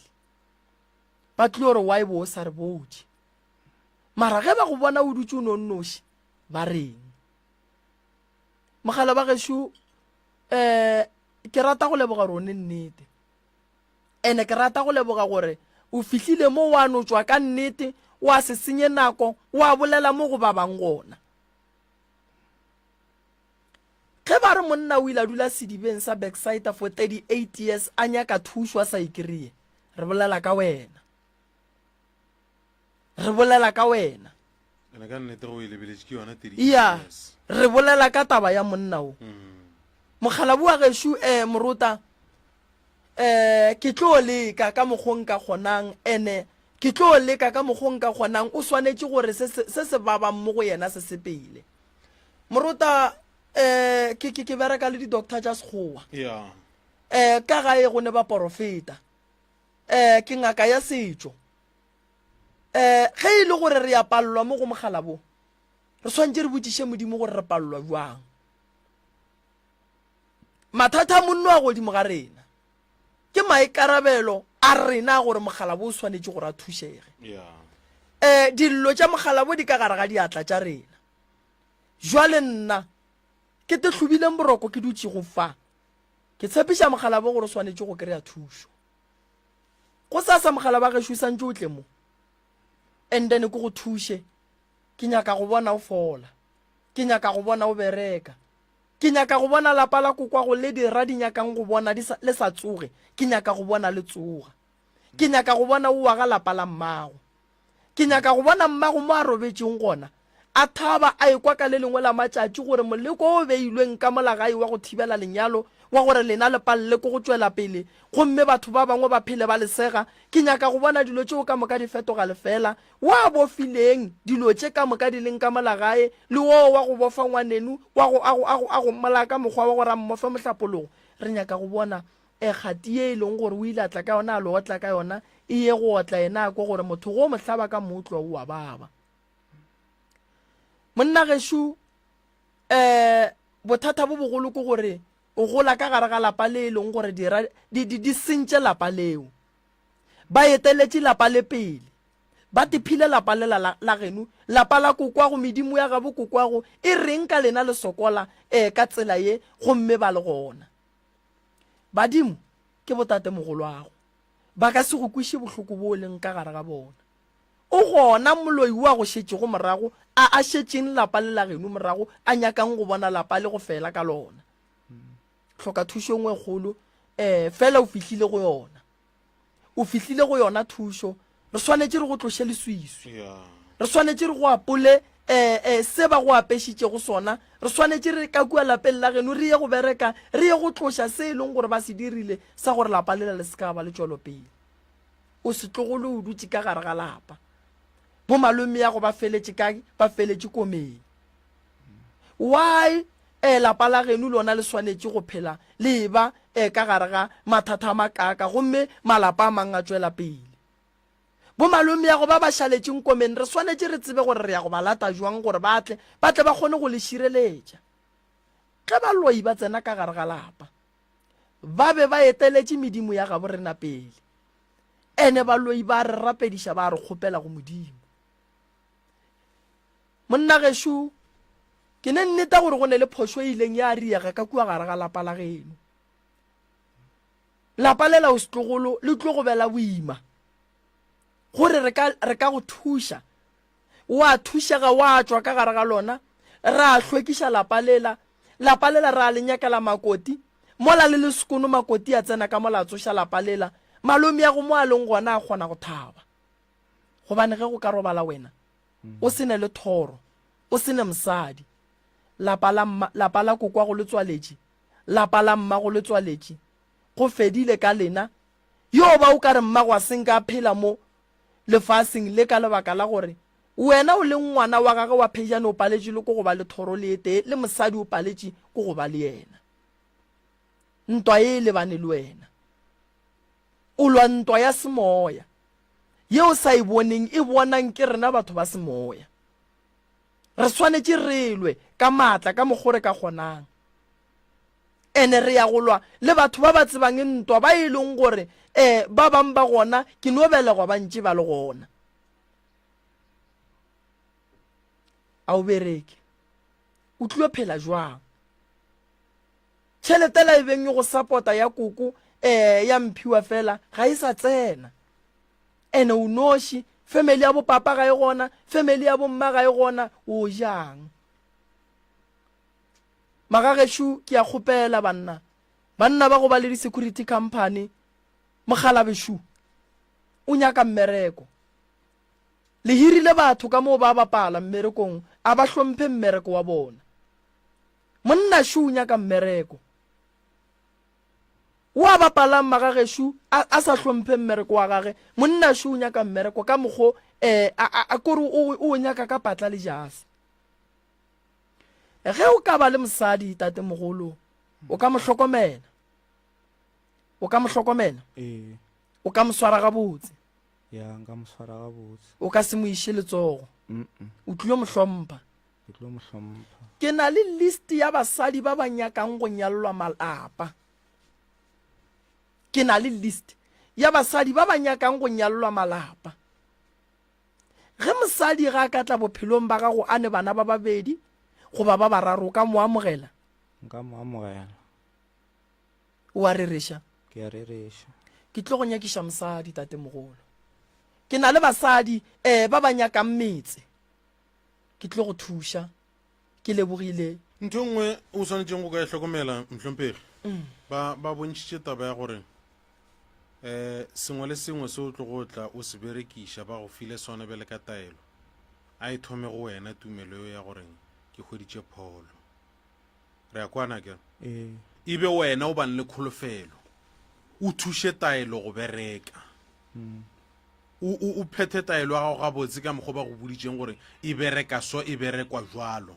Ba tlilo re why bo o sa re botše. Mara ge ba go bona o dutše o no nnoši, ba reng? Mogala ba gešo, eh, ke rata go leboga gore o ne nnete. Ene ke rata go leboga gore o fihlile mo wa no tšwa ka nnete, wa se senye nako, wa bolela mo go ba bang gona. Ge ba re monna o ile a dula sedibeng sa Bethsaida for 38 years a nyaka thušo a sa e kry-e, re bolela ka wena. Re bolela ka wena. Ene ka nnete go e lebeletše ke yona 38 Ya, years. re bolela ka taba ya monna o. Mokgalabje wa gešo eh, Morota, eh, ke tlo leka ka mokgo nka kgonang, ene ke tlo leka ka mokgo nka kgonang, o swanetše gore se se, se se babang mo go yena se sepele. Morota, eh, ke, ke, ke bereka le di-doctor tša Sekgowa. Yeah. Eh, ka gae go ne baporofeta. Eh, ke ngaka ya setšo. Eh, ge e le gore re ya palelwa mo go mogala bo, re swanetše re botšiše Modimo gore re palelwa bjang. Mathata a monno a godimo ga rena. Ke maikarabelo a rena gore mogala bo o swanetše gore a thušege. Yeah. Eh, dillo tša mogala bo di ka gare ga diatla tša rena. Jwale nna, ke te hlobileng boroko ke dutšego fa, ke tshepiša mokgalabje gore o swanetše go kry-a thušo. Gosasa mokgalabje wa gešo o santše o tle mo, and then ke go thuše. Ke nyaka go bona o fola. Ke nyaka go bona o bereka. Ke nyaka go bona lapa la kokwago le dira di nyakang go bona di sa, le sa tsoge. Ke nyaka go bona le tsoga. Ke nyaka go bona o aga lapa la mmago. Ke nyaka go bona mmago mo a robetšeng gona, a thaba, a ekwa ka le lengwe la matšatši gore moleko o beilweng ka mola gae wa go thibela lenyalo, wa gore lena le palele ke go tšwela pele gomme batho ba bangwe ba phele ba le sega. Ke nyaka go bona dilo tšeo ka moka di fetoga lefeela. Wo a bofileng dilo tše ka moka di leng ka mola gae, le woo wa go bofa ngwanenu, wa go, a go, a go, a go mmolaya ka mokgwa wa gore a mmofe mohlapologo. Re nyaka go bona E, kgati ye e leng gore o ile a tla ka yona, a lo otla ka yona, e ye go otla yena a kwe gore motho go mo hlaba ka mootlwa o a baba. Monna gešo, um bothata bo bogolo ke gore o gola ka gare ga lapa le e leng gore dira di, di, di sentše lapa leo. Ba eteletše lapa le pele. Ba tephile lapa lela la, la geno, lapa la kokwago, medimo ya gabo kokwago e reng ka lena le sokola um ka tsela ye gomme ba le gona. Badimo ke botatemogoloago, ba ka se go kweše bohloko bo o leng ka gare ga bona. O gona moloi wo a go šetšego morago, a a šetšeng lapa le la geno morago, a nyakang go bona lapa le go fela ka lona. Hloka thušo e nngwe e kgolo, eh, fela o fihlile go yona. O fihlile go yona thušo. Re swanetše re go tloše leswiswi. Re swanetše re go apole eh, eh, se ba go apešitšego sona. Re swanetše re ka kua lapeng la geno re ye go bereka, re ye go tloša se e leng gore ba se dirile sa gore lapa lela le se ka ba le tšwelopele. O setlogolo o dutše ka gare ga lapa. Bomalomeago ba feletše kae? Ba feletše komeng. Why eh, lapa la geno lona le swanetše go phela le eba eh, ka gare ga mathata a makaaka gomme malapa a mang a tšwela pele? Bomalomeago ba ba šaletšeng komeng re swanetše re tsebe gore re ya go ba lata jwang gore ba tle, ba tle ba kgone go le šireletša. Ge baloi ba tsena ka gare ga lapa, ba be ba eteletše medimo ya gabo rena pele. Ene baloi ba re rapediša ba re kgopela go Modimo. Monna gešo, ke ne nneta gore go ne le phošo e ileng ya riega ka kua gare ga lapa la geno. Lapa lela o setlogolo le tlo go bela boima. Gore re ka, re ka go thuša. Wa thušega wa tšwa ka gare ga lona, ra hlwekiša lapa lela. Lapa lela ra le nyakela makoti. Mola le le sekono makoti a tsena ka mola a tsoša lapa lela. Malomeago mo a leng gona a kgona go thaba. Gobane ge go ka robala wena, o se ne le thoro, o se ne mosadi, lapa la mma, lapa la kokwago le tswaletše, lapa la mmago le tswaletše, go fedile ka lena. Yo ba o ka re mmago a se nka a phela mo lefaseng le ka lebaka la gore Wena o leng ngwana wa gage wa phejane o paletše le ko go ba le thoro le e tee, le mosadi o paletše ko go ba le yena. Ntwa ye e lebane le wena. O lwa ntwa ya semoya, ye o sa e boneng, e bonang ke rena batho ba semoya. Re swanetše re lwe ka maatla ka mokgo re ka kgonang. Ene re ya go lwa le batho ba ba tsebang ntwa, ba e leng gore um ba bang ba gona ke no belegwa ba ntše ba le gona. A o bereke? O tlilo phela jwang? Tšhelete la e beng e go sapota ya koko um ya mphiwa fela ga e sa tsena. Ene o noši, family ya bopapa ga e gona, family ya bomma ga e gona, o jang? Magagešo ke a kgopela banna, banna ba go ba le di-security company, mokgalabešo o nyaka mmereko. Le hirile batho ka moo ba bapala mmerekong, a ba hlomphe mmereko wa bona. Monna šo o nyaka mmereko. O a bapalang magagešo a, a sa hlomphe mmereko wa gage. Monna šo o nyaka mmereko ka mokgo eh, a, a, a kore o, o nyaka ka patla le jase. Ge o ka ba le mosadi tatemogolo, o ka mo hlokomela. O ka mo hlokomela? Ee. O ka mo swara gabotse? Ya, nka mo swara gabotse. O ka se mo iše letsogo? Mm. O tlilo mo hlompha? Ke tlo mo hlompha. Ke na le list ya basadi ba ba nyakang go nyallwa malapa. Ke na le list ya basadi ba ba nyakang go nyallwa malapa. Ge mosadi ga a ka tla bophelong ba gago a ne bana ba babedi goba ba bararo, o ka mo amogela? Nka mo amogela. O a rereša? Ke a rereša. Ke tlo go nyakiša mosadi, tatemogolo. Ke na le basadi eh, ba ba nyakang metse. Ke tlo go thuša. Ke lebogile. Ntho e nngwe o swanetšeng go ka e hlokomela, mohlomphegi, ba, ba bontšhitše taba ya gore um sengwe le sengwe se o tlogo tla o se berekiša ba go file sona bjale ka taelo, a e thome go wena tumelo eo ya goreng ke hweditše pholo. Re a kwana ke? Ee. E be wena o bang le kholofelo, o thuše taelo go bereka. O, o, o phethe taelo ya gago gabotse ka mokgwa ba go boditšeng gore e bereka so, e berekwa jwalo.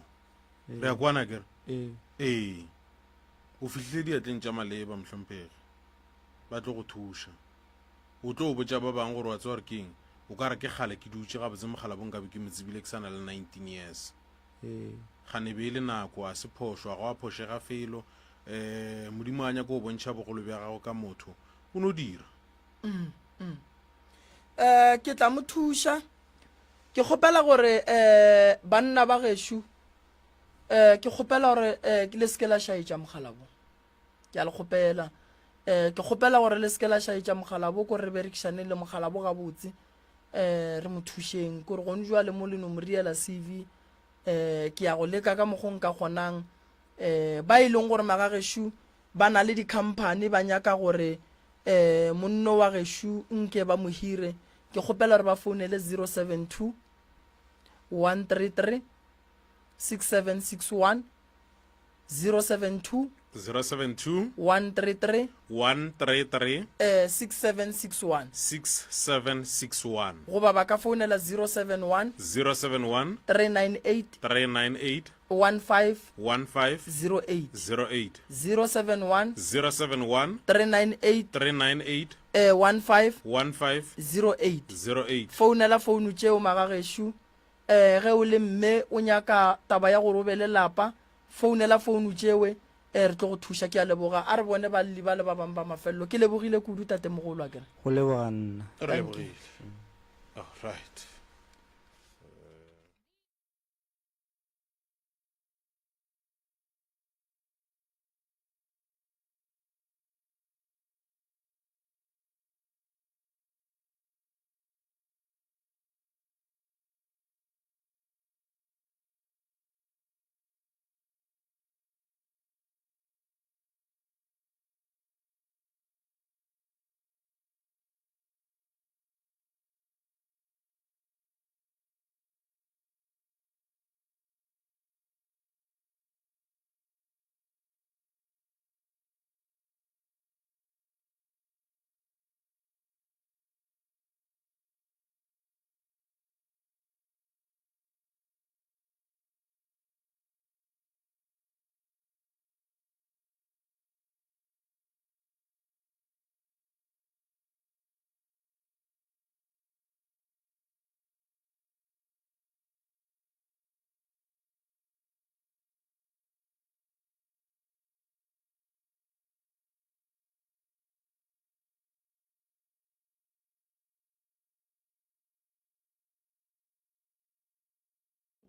Re a kwana ke? Ee. Ee. O fihlile diatleng tša maleba, mohlomphegi. Ba tlo go thuša. O tlo botša ba bangwe gore wa tseba gore ke eng, o ka re ke kgale ke dutše gabotse mogala bo nkabe ke mo tsebile ke sa na le 19 years. Ee. Gane be e le nako, a se phošo, a go a phošega felo. Um Modimo a nyaka go bontšha bogolo bja gago ka motho, o no dira. Mm, mm. Eh, ke tla mo thuša. Ke kgopela gore eh banna ba gešo eh ke kgopela gore eh le se ke la šaetša mogalabo. Ke a le kgopela. Eh ke kgopela gore le se ke la šaetša mogalabo ko re berekišane le mogalabo gabotse. Eh re mo thušeng kore gone jwale mo le no mo riela CV eh ke ya go leka ka mokgo nka kgonang eh ba e leng gore magagešo ba na le di-company ba nyaka gore eh monno wa gešo nke ba mo hire ke kgopela gore ba founele 072 133 6761 072 072 133 133 eh 6761 6761 goba ba ka founela 071 071 398 398 15 15 08 08 071 071 398 398 eh 15 15 08 08 founela founu tšeo magagešo eh ge o le mme o nyaka taba ya gore o be le lapa founela founu tšewe eh re tlo go thuša ke a leboga a re bone balli ba le ba bangwe ba mafelelo ke lebogile kudu tatemogolo a kere Go leboga nna. Re lebogile. All right.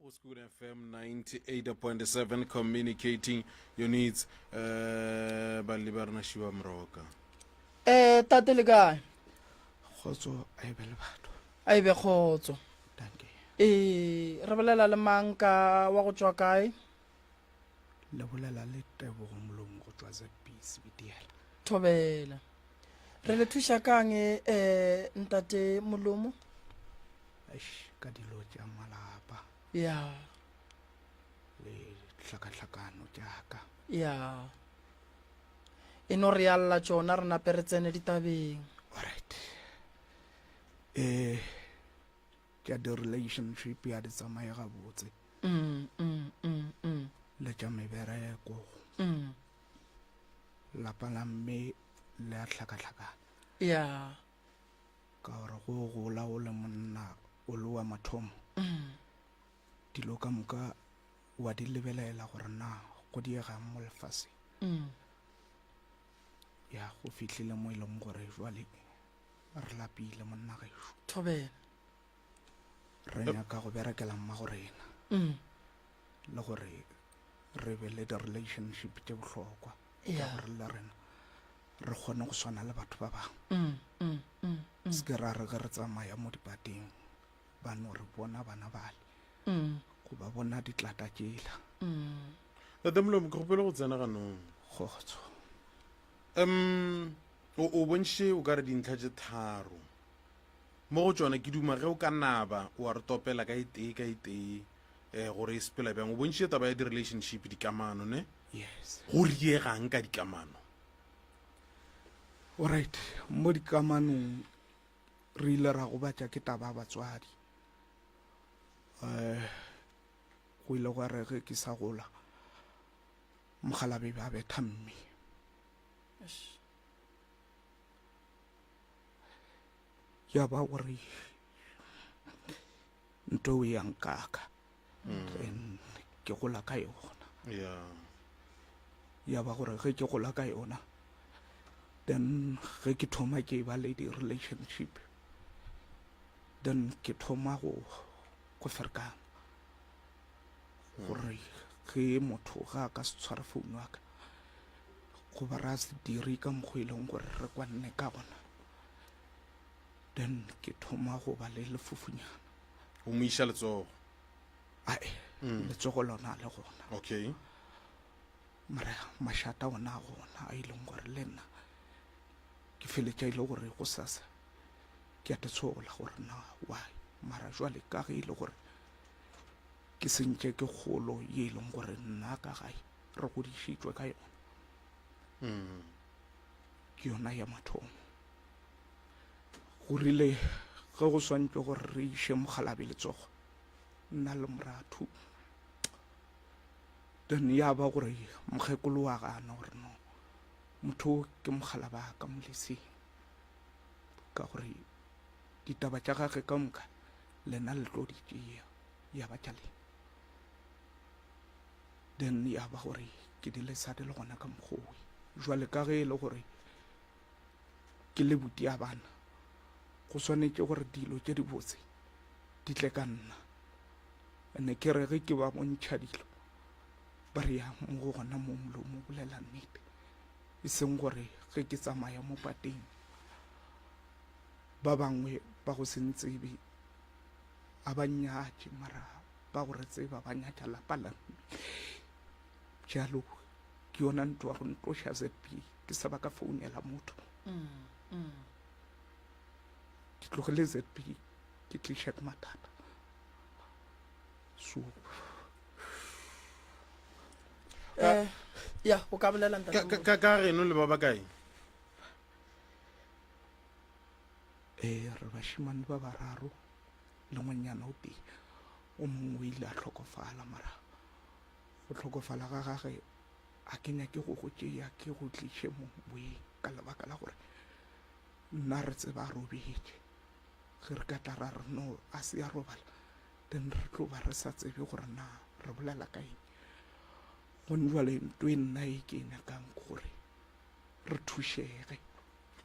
Go School FM 98.7 communicating your needs. Eh ba le ba rena Shiba Mroka. Eh tate le kae? Kgotso a e be le batho. A e be kgotso. Dankie. Eh re bolela le mang ka wa go tšwa kae? Le bolela le Tebogo Molomo go tšwa ZB Sebitiela. Thobela. Re le thuša kang eh ntate Molomo? Eish, ka dilo tša malapa. Ya. Le tlhakatlhakano tša ka. Ya. E no re yalla tšona re nape re tsene ditabeng. Alright. Eh tša di-relationship ya di tsamaye gabotse. Mm, mm, mm, mm. Le tša mebereko. Mm. Lapa la mme le a hlakahlakana. Ya. Ka gore go gola o le monna o le wa mathomo. Mm. Dilo ka moka wa di lebelela gore na go diegang mo lefaseng. Mm. Ya go fihlile mo e leng gore jwale re lapile monna gešo. Thobela. Re nyaka go berekela mmago rena. Mm. Le gore re be le di-relationship tše bohlokwa. Yeah. Ka gore le rena re kgone go swana le batho ba bangwe. Mm, mm, mm, mm. Se ke ra re ge re tsamaya mo dipateng ba no re bona bana bale. Mm. Goba bona ditlata tšela. Mm. Tate Molomo, ke kgopele go tsena ganong. Kgotso. Um, o, o bontšhitše o ka re dintlha tše tharo. Mo go tšona ke duma ge o ka naba wa re topela ka e tee ka e tee eh, gore e sepela bjang. O bontšhitše taba ya di-relationship, dikamano, ne? Yes. Go riegang ka dikamano? Alright, mo dikamanong re ile ra gobatša ke taba ya batswadi. Eh, go ile gwa re ge ke sa gola mokgalabje ba betha mme. Ya ba gore nto e ya nkaka. Then ke gola ka yona. Yeah. Ya ba gore ge ke gola ka yona, then ge ke thoma ke ba le di-relationship, then ke thoma go, go ferekana. Gore ge motho ga a ka se tshware phone wa ka, goba ra se dire ka mokgwa e leng gore re kwanne ka gona, then ke thoma go ba le lefufunyana. O mo iša letsogo? Ae, letsogo lona le gona. Okay. Mara mašata ona a gona a e leng gore le nna ke feletša e le gore go sasa ke a tetshola gore na why, mara jwale ka ge e le gore ke sentše ke kgolo ye e leng gore nna ka gae re godišitšwe ka yona. Ke yona ya mathomo. Go rile ge go swantšwe gore re iše mokgalabje letsogo, nna le moratho, then ya ba gore mokgekolo wa gana gore no, motho o ke mokgalaba ka moleseng, ka gore ditaba tša gage ka moka lena le tlo di tšea, ya ba tša lena. Then ya ba gore ke di lesa di le gona ka mokgowe. Jwale ka ge e le gore ke le buti ya bana, go swanetše gore dilo tše dibotse di tle ka nna. Ene ke re ge ke ba bontšha dilo, ba re ya mo go gona mo molomo bolela nnete, e seng gore ge ke tsamaya mo pateng ba bangwe ba go se ntsebe a ba nyatše, mara ba go re tseba ba nyatša lapa la mme. Bjalo ke yona ntwa go ntloša ZB, ke sa ba ka founela motho. Ke tlogele ZB, ke tliša ke mathata. So Eh, ya, o ka bolela ntate Ka, Molomo. ka, ka geno le ba bakae? Eh, re bašemane ba bararo le ngwanyana o tee. O mongwe o ile a hlokofala, mara go hlokofala ga gage a ke nyake go go tšea ke go tliše mo moyeng, ka lebaka la gore nna re tseba a robetše. Ge re ka tla ra re no a se a robala, then re tlo ba re sa tsebe gore na re bolela ka eng. Gone jwale nto e nna e ke e nyakang ke gore re thušege.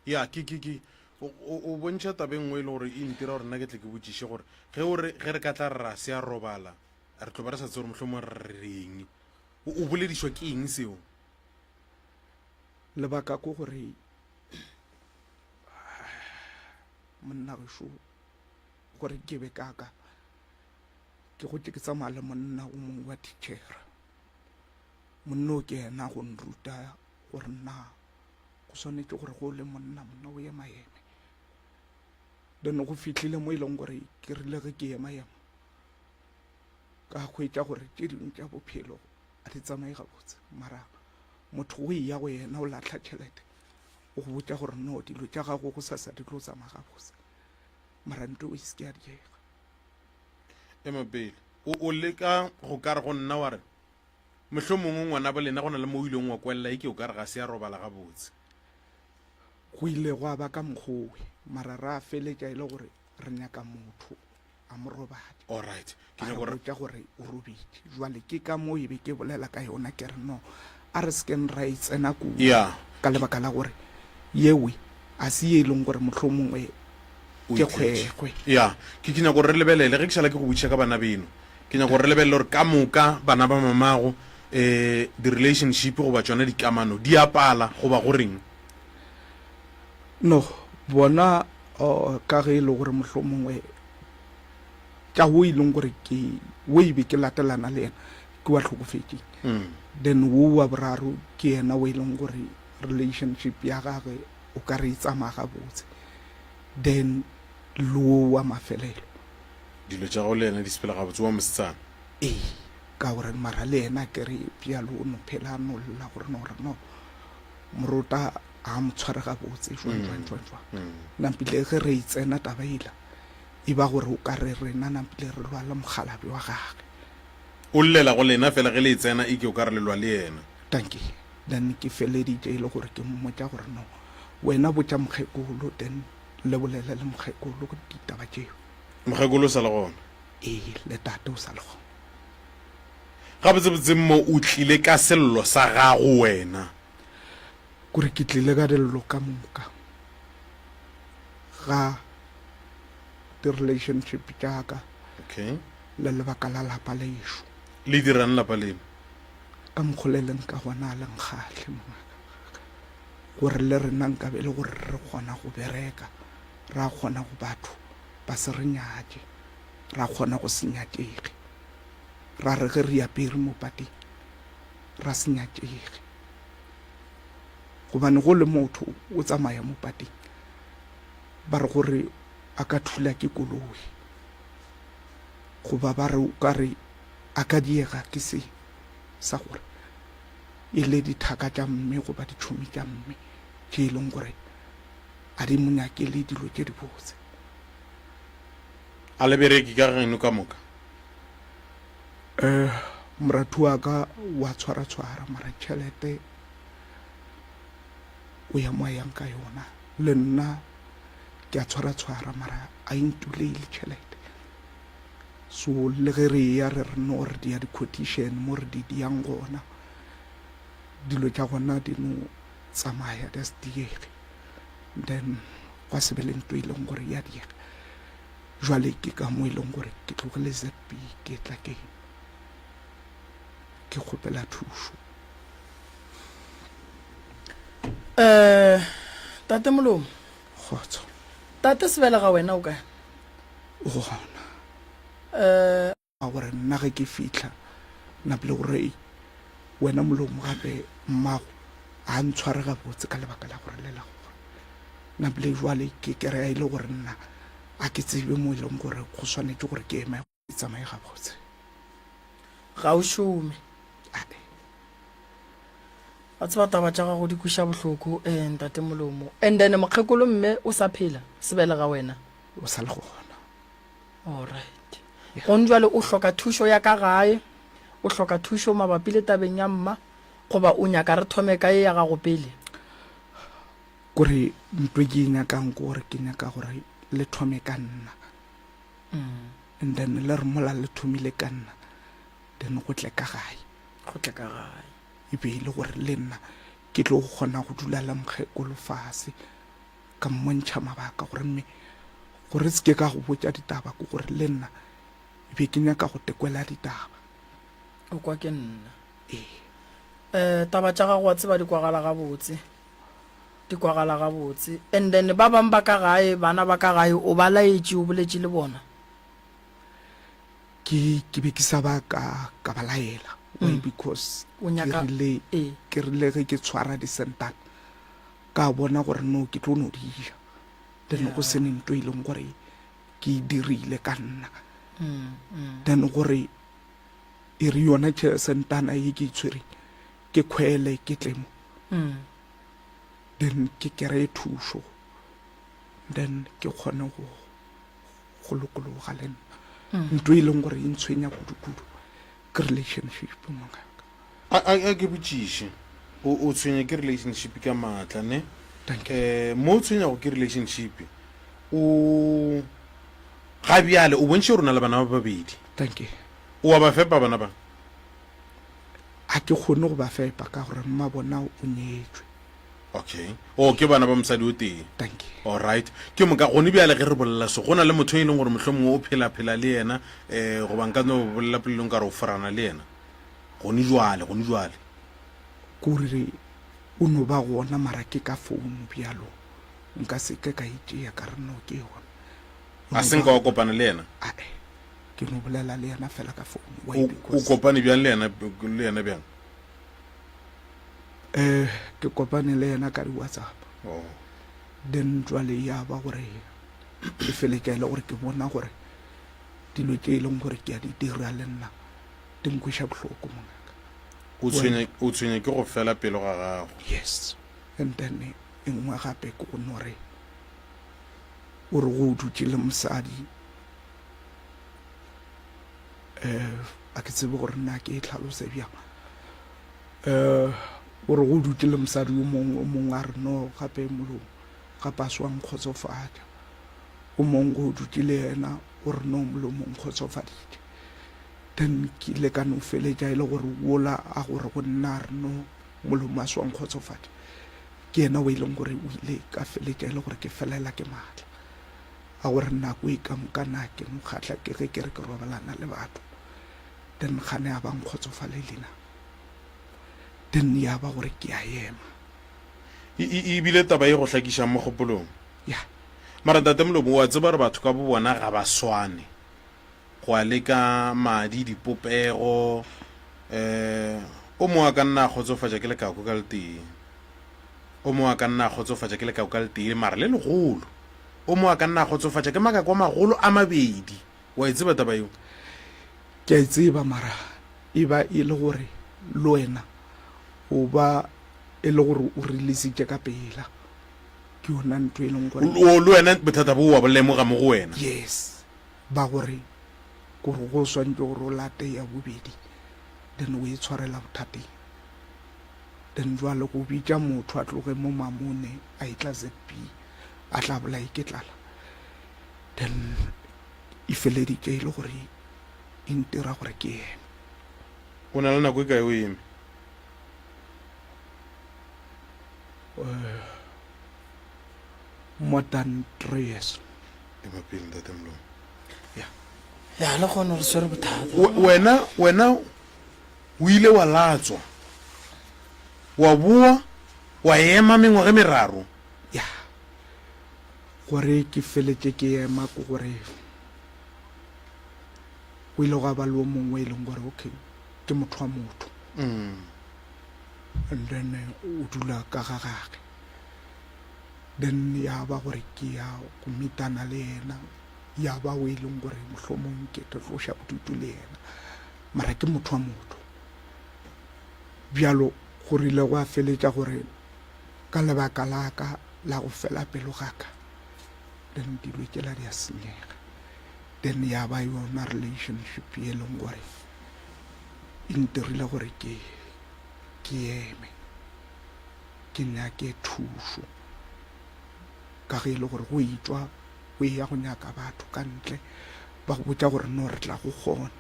Ya, ke, ke, ke, o, o, o bontšha taba e nngwe e le gore e ntira gore nna ke tle ke botšiše gore ge o re, ge re ka tla re ra se a robala, Re tlo ba re sa tsebe gore mohlomongwe re reng. O, o boledišwa ke eng seo? Lebaka ke gore monna gešo gore ke be kaka ke gotše ke tsamaya le monna o mongwe wa teachera. Monna o ke yena go nruta gore na go swanetše gore go le monna monna o ema eme. Then go fihlile mo e leng gore ke rile ge ke ema ema ka hwetša gore tše dingwe tša bophelo a di tsamaye gabotse, mara motho o eya go yena o lahla tšhelete o go botša gore no dilo tša gago go sasa di tlo tsamaya gabotse, mara nto e se ke ya diega. Ema pele o, o leka go ka re go nna wa re mohlomongwe ngwana bo lena go na le mo o ileng wa kwelela e ke o ka re ga se ya robala gabotse. Go ile gwa ba ka mokgowe, mara ra feletša e le gore re nyaka motho a mo robatše. Alright, ke A re nyaka gore botša gore o robetše. Jwale ke ka moo e be ke bolela ka yona ke re no, a re se keng ra e tsena kudu Ya. ka lebaka la gore yewe a se ye e leng gore mohlomongwe O ke itletše. kgwekgwe. Ya, ke ke nyaka gore re lebelele ge ke šala ke go botšiša ka bana beno. Ke nyaka gore re lebelele gore ka moka bana ba mamago eh di-relationship goba tšona dikamano di a pala goba go reng. No, bona oh, ka ge e le gore mohlomongwe tša wo e leng gore ke wo e be ke latelana le yena ke wa hlokofetšeng. Mm. Then wo wa boraro ke yena wo e leng gore relationship ya gagwe o ka re e tsamaya gabotse. Then le wo wa mafelelo. Dilo tša gago le yena di sepela gabotse wa mosetsana. Ee, ka gore mara le yena ke re bjalo o no phela a no lla gore no gore no morota a mo tshware gabotse jwang jwang jwang jwang. Nampile ge re e tsena taba ela e ba gore o ka re rena nampile re lwa le mokgalabje wa gage. O llela go lena fela ge le e tsena e ke o ka re le lwa le yena. Dankie. Then ke feleditše e le gore ke mmotša gore no wena botša mokgekolo then le bolele le mokgekolo ditaba tšeo. Mokgekolo o sa le gona? Ee, le tate o sa le gona. Gabotsebotse mo o tlile ka sello sa gago wena? Kore ke tlile ka dillo ka moka ga di-relationship tša ka Okay. le lebaka la lapa lešo. Le dirang lapa leno? Ka mokgo le leng ka gona a le nkgahle mongaka, gore le rena nkabe e le gore re kgona go bereka, ra kgona go batho ba se re nyatše, ra kgona go se nyatšege, ra re ge re apere mo pateng ra se nyatšege. Gobane go le motho o tsamaya mo pateng, ba re gore a ka thula ke koloi, goba ba re o ka re a ka diega ke se sa gore e le dithaka tša mme goba ditšhomi tša mme tše e leng gore a di mo nyakele dilo tše dibotse. A le bereke ka geno ka moka? Eh, moratho wa ka wa tshwara-tshwara mara tšhelete o ya mo a yang ka yona. Le nna ke a tshwara-tshwara mara a e ntulele tšhelete. So le ge re eya re re no re dia di-quotation mo re di diang gona, dilo tša gona di no tsamaya di a se diege. Then gwa se be le nto e leng gore ya diega. Jwale ke ka mo e leng gore ke tlogile ZB ke tla ke ke kgopela thušo. Eh, tate Molomo. Kgotso. Tate Sebelega wena o kae? O gona. Eh. A gore nna ge ke fihla napile gore ei wena Molomo gape mmago a ntshware gabotse ka lebaka la gore le la gore napile jwale ke kry-a e le gore nna a ke tsebe mo e leng gore go swanetše gore ke eme e tsamaye gabotse. Ga o šome. Ae. Wa tseba taba tša gago di kweša bohloko eh, ntate Molomo. And then mokgekolo mme o sa phela sebelega wena? O sa le gona. Alright. Gone jwale o hloka thušo ya ka gae, o hloka thušo mabapi le tabeng ya mma, goba o nyaka re thome ka ye ya gago pele? Kore nto e ke e nyakang ke gore ke nyaka gore le thome ka nna. And then le re mola le thomile ka nna, then go tle ka gae. Go tle ka gae. E be e le gore le nna ke tlo kgona go dula le mokgekolo fase. Ka mmontšha mabaka gore mme gore se ke ka go botša ditaba ke gore le nna e be ke nyaka go tekwela ditaba. O kwa ke nna. Ee. Eh, taba tša gago wa tseba di kwagala gabotse. Di kwagala gabotse. And then ba bang ba ka gae, bana ba ka gae, o ba laetše, o boletše le bona? Ke, ke be ke sa ba ka, ka ba laela. Why? Because O nyaka- ke rile, ee. ke rile ge ke tshwara disentana, ka bona gore no, ke tlo no di ja. Then go se ne nto e leng gore ke e dirile ka nna. Then gore e re yona sentana ye ke e tshwereng, ke khwele ke tle mo. Then ke kry-e thušo, then ke kgone go, go lokologa le nna. Nto e leng gore e ntshwenya kudu-kudu ke relationship mongaka. A, a, a ke botšiše, o, o tshwenya ke relationship ka maatla, ne? Thank you. Eh, mo o tshwenyago ke relationship, o ga bjale o bontšhe gore o na le bana ba babedi. Thank you. O a ba fepa bana ba? A ke kgone go ba fepa ka gore mma bona o nyetšwe. Okay. Oh, ke bana ba mosadi o tee. Thank you. All right. Ke moka gone bjale ge re bolela so, go na le motho e leng gore mohlomongwe o phela-phela le yena, eh, goba nka no bolela polelong ka re o forana le yena. Gone jwale, gone jwale. Kore o no ba gona mara ke ka founu bjalo nka se ke ka e tšea ka re no ke yona. O A no se ba nka wa kopana le yena? Ae, ke no bolela le yena fela ka founu. Why? O, o Because kopane bjang le yena, le yena bjang? Eh, ke kopane le yena ka di-WhatsApp. Oh. Then jwale ya ba gore ke feletša e le gore ke bona gore dilo tše e leng gore ke a di dira le nna di nkweša bohloko mongaka. O tshwenya, o tshwenya ke go fela pelo ga gago. Yes. And then e nngwe gape ke go no re o re go dutše le mosadi eh a ke tsebe gore nna ke e tlhalose bjang. Um o re go dutše le mosadi o mongwe, o mongwe a re no gape molomo gape a se wa nkgotsofatša. O mongwe go dutše le yena o re no molomo o nkgotsofaditše. Then ke ile ka no feletša e le gore wola a gore go nna a re no molomo a se wa nkgotsofatša ke yena o e leng gore o ile ka feletša e le gore ke felela ke maatla a gore nako e ka moka na ke no kgahla ke ge ke re ke robalana le batho then gane a ba nkgotsofalele na. Then ya ba gore ke a ema. E, e, e bile taba e go hlakišang mo kgopolong. Ya. Mara Ntate Molomo, o a tseba gore batho ka bo bona ga ba swane. Go a leka madi, dipopego, eh, o mongwe a ka nna a kgotsofatša ke lekako ka letee. O mongwe a ka nna a kgotsofatša ke lekako ka letee, mara le legolo. O mongwe a ka nna a kgotsofatša ke makako a magolo a mabedi. Wa e tseba taba yeo? Ke a e tseba, mara e ba e le gore le wena o ba e le gore o releasitše ka pela. Ke yona ntho e leng gore. O, le wena bothata bo wa bo lemoga mo go wena. Yes, ba gore kore go swantše gore o late ya bobedi then o e tshwarela bothateng. Then jwale go bitša motho a tloge mo Mamone a etla ZB a tla bolaye ke tlala. Then e feleditše e le gore e ntira gore ke eme. O na le nako e kae o eme? Uh, more than 3 years. Ema pele ntate Molomo. Ya. Ya le gone re swere bothata. Wena wena o ile wa latswa wa boa wa ema mengwaga e meraro. Ya. Gore ke feletše ke ema ke gore go ile gwa ba le o mongwe e leng gore okay ke motho wa motho and then o dula ka ga gage then ya ba gore ke ya go mitana le yena ya ba o e leng gore mohlomong ke tlo tloša bodutu le yena mara ke motho wa motho bjalo go rile go a feletša gore ka lebaka la ka la go fela pelo ga ka then dilo tšela di a senyega then ya ba yona relationship ye leng gore e ntirile gore ke ke eme ke nyake thušo ka ge e le gore go etšwa o eya go nyaka batho ka ntle ba go botša gore no re tla go kgona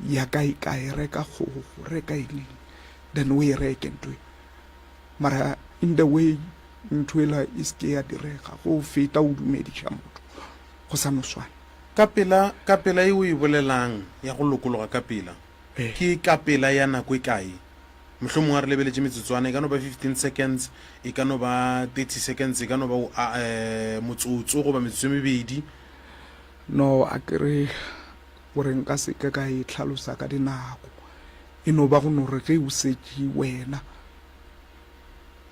ya kae kae reka kgogo reka eng then o e reke ntho e mara in the way ntho ela e se ke ya direga go feta o dumediša motho go sa no swana. Ka pela, ka pela e o e bolelang ya go lokologa ka pela. Ke ka pela ya nako e kae? Mohlomongwe a re lebeletše metsotswana, e ka no ba 15 seconds, e ka no ba 30 seconds, e ka no ba eh, motsotso goba metsotso e mebedi. No, a ke re gore nka se ke ka e hlalosa ka dinako. E no ba go no re ge o setše wena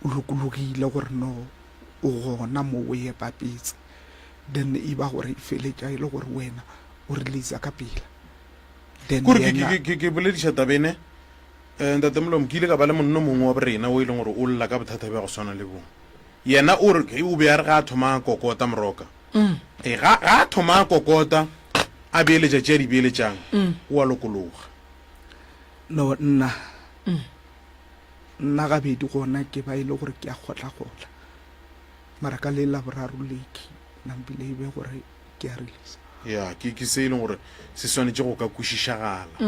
o lokologile gore no o gona mo o epa petse, then e ba gore e feletša e le gore wena o releasa ka pela. Then Kore ke, yena ke, ke, ke bolediša tabene um ntate Molomo, ke ile ka ba le monno mongwe wa borena o e leng gore o lla ka bothata bja go swana le bo. Yena o re o be a re ga a thoma a kokota moroka. E, ga, ga a thoma a kokota a beeletša tše a di beeletšang, o a lokologa. No, nna, nna gabedi gona ke ba e le gore ke a kgotlakgotla. Mara ka le la boraro leki, nampile e be gore ke a releasa. Ya, ke, ke se e leng gore se swanetše go ka kwešišagala.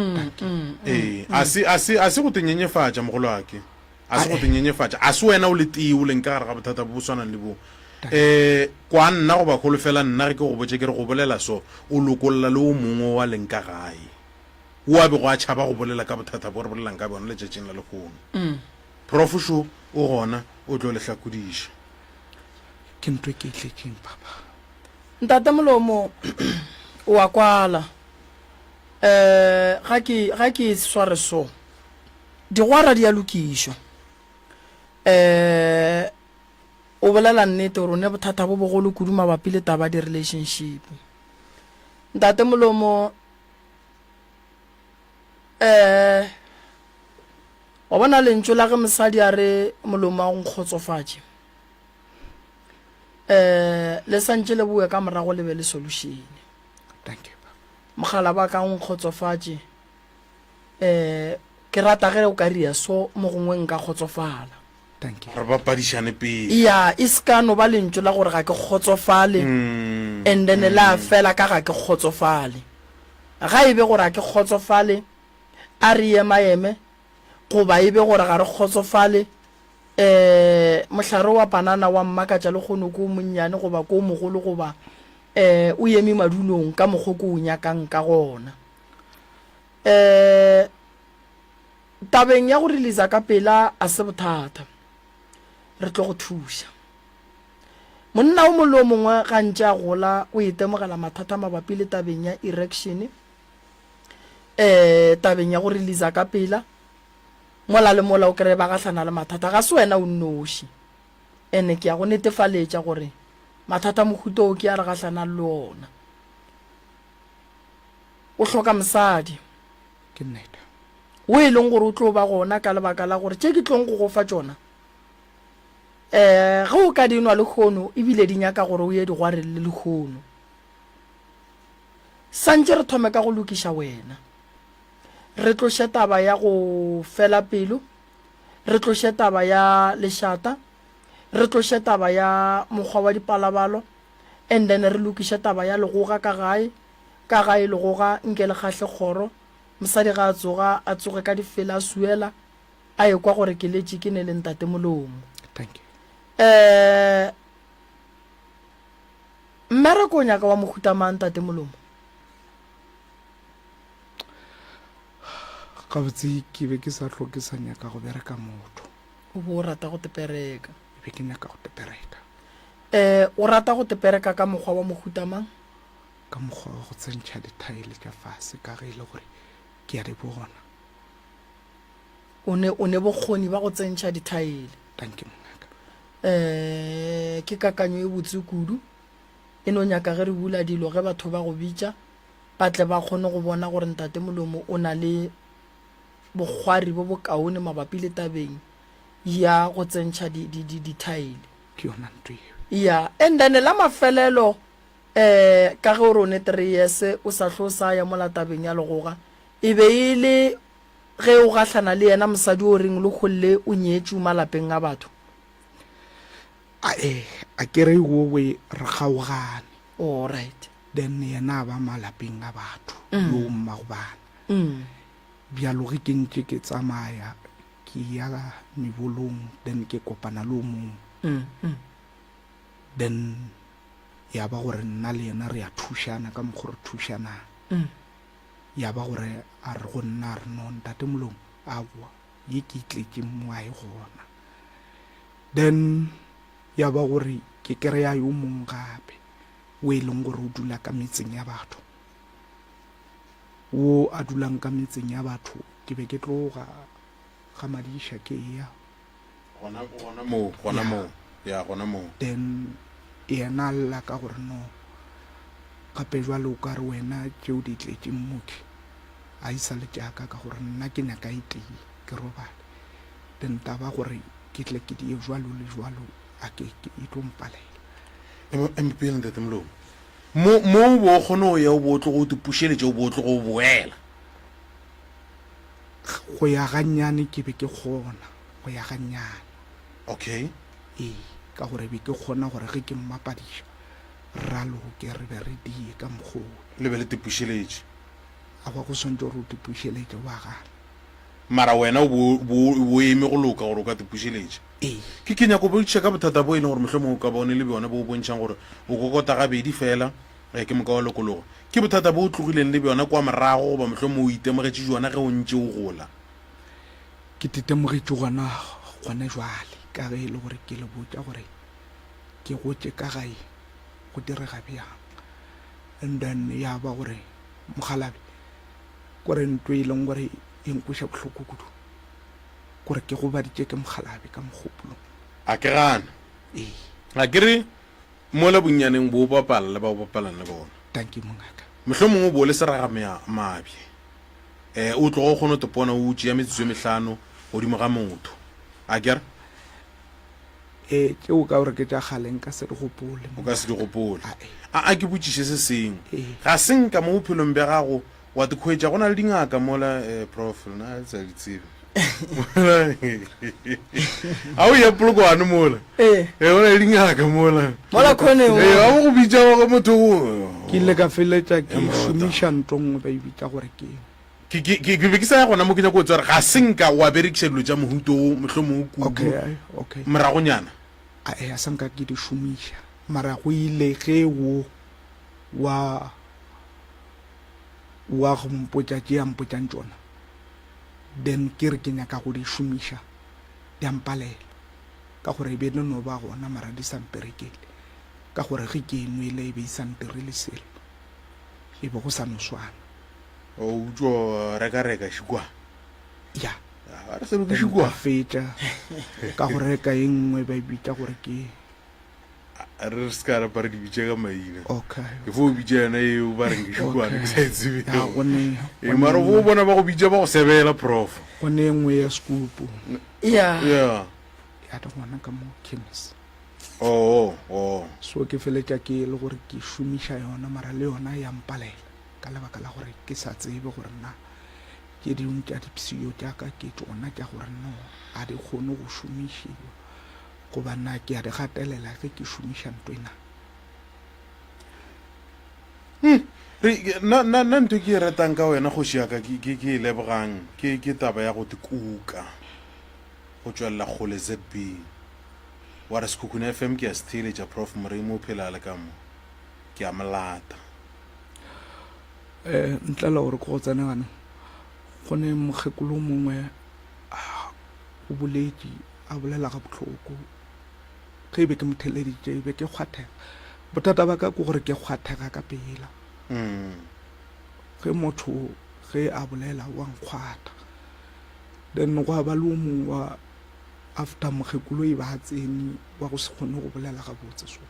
Ee, a se, a se, a se go te nyenyefatša, mogolwake. A se go te nyenyefatša. A se wena o le tee o leng ka gare ga bothata bo bo swanang le bo. Um, kwa nna goba holofela nna ge ke go botša ke re go bolela so, o lokolla le o mongwe wa leng ka gae, wo a bego a tšhaba go bolela ka bothata bo re bolelang ka bjona letšatšing la lehono. Prof šo o gona, o tlo le hlakodiša. Ke ntho e ke e tletšeng, Papa. Ntate Molomo o a kwala. Um ga ke, ga ke e sware so. Digwara di a lokišwa. Um o bolela nnete gore o ne bothata bo bogolo kudu mabapi le taba ya di-relationship. Ntate Molomo, um wa bona lentšu la ge mosadi a re molomo a go nkgotsofatše. um le santše le boe ka morago le be le solution. Thank you. Mogala ba ka o nkgotsofatše um ke rata ge o ka ria so mo gongwe nka kgotsofala. Thank you. Re bapadišane pele. Ya, e se ka no ba lentšu la gore ga ke kgotsofale and then la fela ka ga ke kgotsofale. Ga e be gore ga ke kgotsofale, a re emaeme, goba e be gore ga re kgotsofale, Ee, mohlare wa panana wa mmakatša lehono ke o monnyane goba ke o mogolo goba ee, o eme madulong ka mokgo ke o nyakang ka gona. Ee, tabeng ya go releasa ka pela a se bothata, re tlo go thuša. Monna o mongwe le o mongwe ga ntše a gola o itemogela mathata mabapi le tabeng ya erection, ee, tabeng ya go releasa ka pela. Mola le mola o kreye ba gahlana le mathata, ga se wena o nnoši. Ene ke ya go netefaletša gore mathata mohuta o ke a re gahlanang le ona. O hloka mosadi. Ke nnete. O e leng gore o tlo ba gona ka lebaka la gore tše ke tlong go go fa tšona, um ge o ka di nwa lehono ebile di nyaka gore o ye digwareng le lehono. Santše re thome ka go lokiša wena. Re tloše taba ya go fela pelo, re tloše taba ya lešata, re tloše taba ya mokgwa wa dipalabalo, and then re lokiše taba ya legoga ka gae, ka gae legoga nke le kgahle kgoro, mosadi ga a tsoga a tsoge ka difela a suela, a ekwa gore ke letše ke ne le ntate molomo. Thank you. Eh, mmereko o nyaka wa mohuta mang ntate molomo? Gabotse ke be ke sa hlo ke sa nyaka go bereka motho. O be o rata go tepereka. Ke be ke nyaka go tepereka. Eh, o rata go tepereka ka mokgwa wa mohuta mang? Ka mokgwa wa go tsentšha dithaele tša fase ka ge e le gore ke a di bona. O ne o ne bokgoni ba go tsentšha dithaele. Dankie mongaka. Eh, ke kakanyo e botse kudu. E no nyaka ge re bula dilo ge batho ba go bitša. ba tle ba kgone go bona gore Ntate Molomo o na le bokgwari bo bokaone mabapi le tabeng ya go tsentšha di, di, di, dithaele. Ke yona nto yeo. Ya, and then la mafelelo eh ka ge o re o ne 3 years o sa hlo sa ya mola tabeng ya legoga, e be e le ge o gahlana le yena mosadi o reng le golle o nyetšwe malapeng a batho. Ae, a ke re wowe re kgaogane. All right. Then yena a ba malapeng a batho, yo mmago bana. Bjalo ge ke ntše ke tsamaya ke ya mebolong, then ke kopana le o mongwe. Then ya ba gore nna le yena re a thušana ka mokgwa re thušanang. Ya ba gore a re go nna a re no ntate Molomo aowa ye ke e tletšeng mo a e gona. Then ya ba gore ke kry-a yo mongwe gape o e leng gore o dula ka metseng ya batho. Wo a dulang ka metseng ya batho ke be ke tloga ga Madiša ke eya. Gona, gona moo, gona Ya. moo, ya, gona moo. Then yena a lla ka gore no, gape jwale o ka re wena tšeo di tletše mmoki a e sa le tša ka ka gore nna ke nyaka e tee ke robale. Then taba gore ke tle ke die jwalo le jwalo a ke ke e tlo mpalela. Ema, ema pele Ntate Molomo. Mo, mo o bo o kgone go ya o bo o tlogo o te pušeletša o bo o tlogo o boela. Go ya gannyane ke be ke kgona, go ya gannyane. Okay. Ee, ka gore be ke kgona gore ge ke mmapadiša, raloke re be re die ka mokgwa wo. Le be le tepušeletše. Aowa, go swanetše gore o tepušeletše, wa gana. Mara wena o bo, bo, bo eme go loka gore o ka tepušeletša. Ee. Ke, ke nyako botšiša ka bothata bo e leng gore mohlomongwe o ka ba o ne le bjona bo o bontšhang gore o kokota gabedi feela, eh, ke moka wa lokologa. Ke bothata bo o tlogileng le bjona kwa morago goba mohlomongwe o itemogetše bjona ge o ntše o gola? Ke itemogetše gona gona jwale ka ge e le gore ke le botša gore ke gotše ka gae go direga bjang. And then ya ba gore mokgalabje kore ntho e leng gore e nkweša bohloko kudu kore ke gobaditše ke mokgalabje ka mogopolong. A ke gane. Ee. Ga ke re Mola bonnyaneng bo bapala le ba o bapalang le bona. Dankie mongaka. Mohlomongwe o bo o le seraga mabje. Eh, o tloga o kgona go tepona o tšea metsotso e mehlano godimo ga motho. A ke re? Eh, tšeo ka gore ke tša kgale nka se di gopole. O ka se di gopole. Ae. A a ke botšiše se sengwe. Ee. Ga se nka mo bophelong bja gago Wa te khwetša go na le dingaka mola eh, prof lena le sa di tsebe. A o ya polokwane mola. Ee. Eh, go na le dingaka mola. Mola khoneng. Eh, ba go bitša ba motho o. Ke ile ka feletša ke Emrota. šomiša ntho nngwe ba e bitša gore ke Ke ke ke ke be ke sa ya gona mo ke nyako go tseba gore ga se nka wa berekiša dilo tša mohuto wo mohlomongwe kudu okay ai, okay moragonyana. a a sa nka ke di šomiša mara go ile ge wo wa wa go mpotša tše a mpotšang tšona then ke re ke nyaka go di šomiša di a mpalela ka gore e be di no ba gona mara di sa mperekele ka gore ge ke e nwele e be e sa ntirele selo e be go sa no swana. O utšwa reka-reka šikwa. Ya. Ba re selo ke šikwa. Ka fetša ka go reka e nngwe ba e bitša gore ke re se ka rapa re di bitša ka maina okay ke fo bitša yona eo ba reng ke šukwane ke sa e tsebe Ya, go ne- Ee, mara bo bona ba go bitša ba go sebela prof go ne e nngwe ya sekupu ya yeah ya di gona ka mo chemist oh oh so ke feletša ke le gore ke šomiša yona mara le yona ya mpalela ka lebaka la gore ke sa tsebe gore na tše dingwe tša dipshio tša ka ke tšona tša gore no a di kgone go šomišiwa Goba na ke a di gatelela ge ke šomiša nto ena? Hmm. Re, na, na, na nto ke e ratang ka wena kgoši ya ka ke, ke, ke e lebogang ke, ke taba ya go te kuka go tšwelela kgole ZB. Wa re Sekhukhune FM ke a se theeletša Prof Moremi o phela a le ka mo. Ke a mo lata. Eh, ntle le gore ke go tsene gana go ne mokgekolo mongwe ah, o boletše a bolela gabohloko. Ge e be ke mo theeleditše e be ke kgwathega. Bothata ba ka ke gore ke kgwathega ka pela. Ge motho ge a bolela wa nkgwatha. Then gwa ba le o mongwe wa after mokgekolo e ba a tsene wa go se kgone go bolela gabotse so.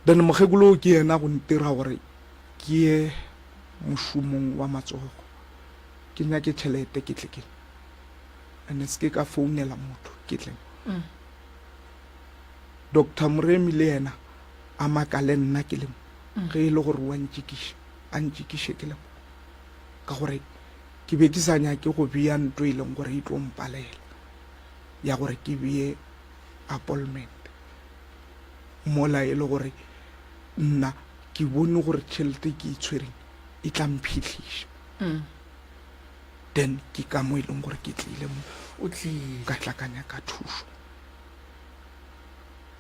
Then mokgekolo o ke yena go ntira gore ke ye mošomong wa matsogo ke nyake tšhelete ke tle ke and se ke ka founela motho ke tle mm. Doctor Moremi le yena a makale nna ke le mo mm. ge e le gore wa ntšikiša a ntšikiše ke le mo ka gore ke be ke sa nyake go bea nto e leng gore e tlo mpalela ya gore ke bee appointment mola e le gore nna ke bone gore tšhelete ke e tshwereng e tla mphihliša mm. Then ke ka mo e leng gore ke tlile mo. O tlile. Ka tla ka nyaka thušo.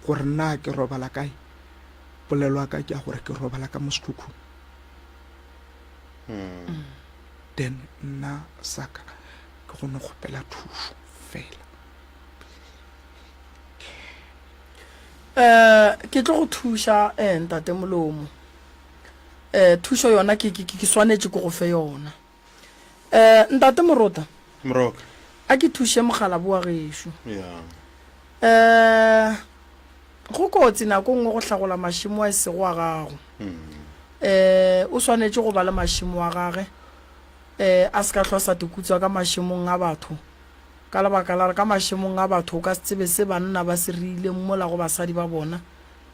Gore na ke robala kae? Polelo ya ka ke ya gore ke robala ka mo sekhukhung. Then nna saka ke go no kgopela thušo fela. Eh, ke tlo go thuša eh, ntate Molomo. Eh, thušo yona ke, ke, ke swanetše ke go fe yona. Eh, ntate Morota. Moroka. A ke thuše mokgalabo wa gešo. Yeah. Eh, go kotsi nako nngwe go hlagola mašemo a e sego a gago. Eh, o swanetše go ba le mašemo a gage. Eh, a se ka hlwa sa tikutswa ka mašemong a batho. Ka lebaka la gore ka mašemong a batho o ka se tsebe se banna ba se riileng mola go basadi ba bona.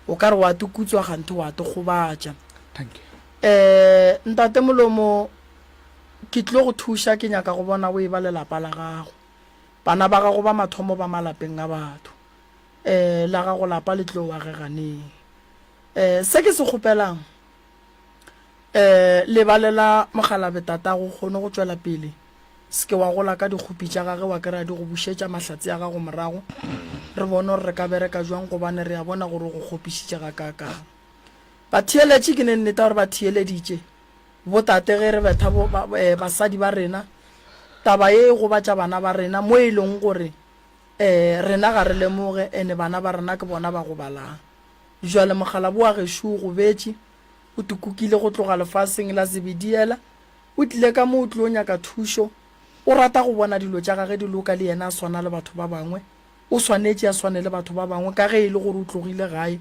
O ka re wa tikutswa kganthe wa tikgobatša. Thank you. Eh, Ntate Molomo, ke tlilo go thuša, ke nyaka go bona o eba le lapa la gago. Bana ba gago ba mathomo ba malapeng a batho. Eh, la gago lapa le tlo agega neng? Eh, se ke se kgopelang, eh, lebalela mokgalabje tatago o kgone go tšwela pele. Se ke wa gola ka dikgopi tša gage wa kry-a di go bušetša mahlatse a gago morago. Re bone gore re ka bereka jwang gobane re a bona gore o go kgopišitše gakaakang. Batheeletši ke ne nneta gore ba theeleditše botate ge re betha bo, ba, eh, basadi ba rena. Taba ye e gobatša bana ba rena mo e leng gore eh, rena ga re lemoge ene bana ba rena ke bona ba gobalang. Bjale mokgalabo wa gešo o gobetše, o tukukile go tloga lefaseng la Zebediela, o tlile ka mo o tlilo nyaka thušo, o rata go bona dilo tša gage di loka le yena a swana le batho ba bangwe, o swanetše a swane le batho ba bangwe ka ge e le gore o tlogile gae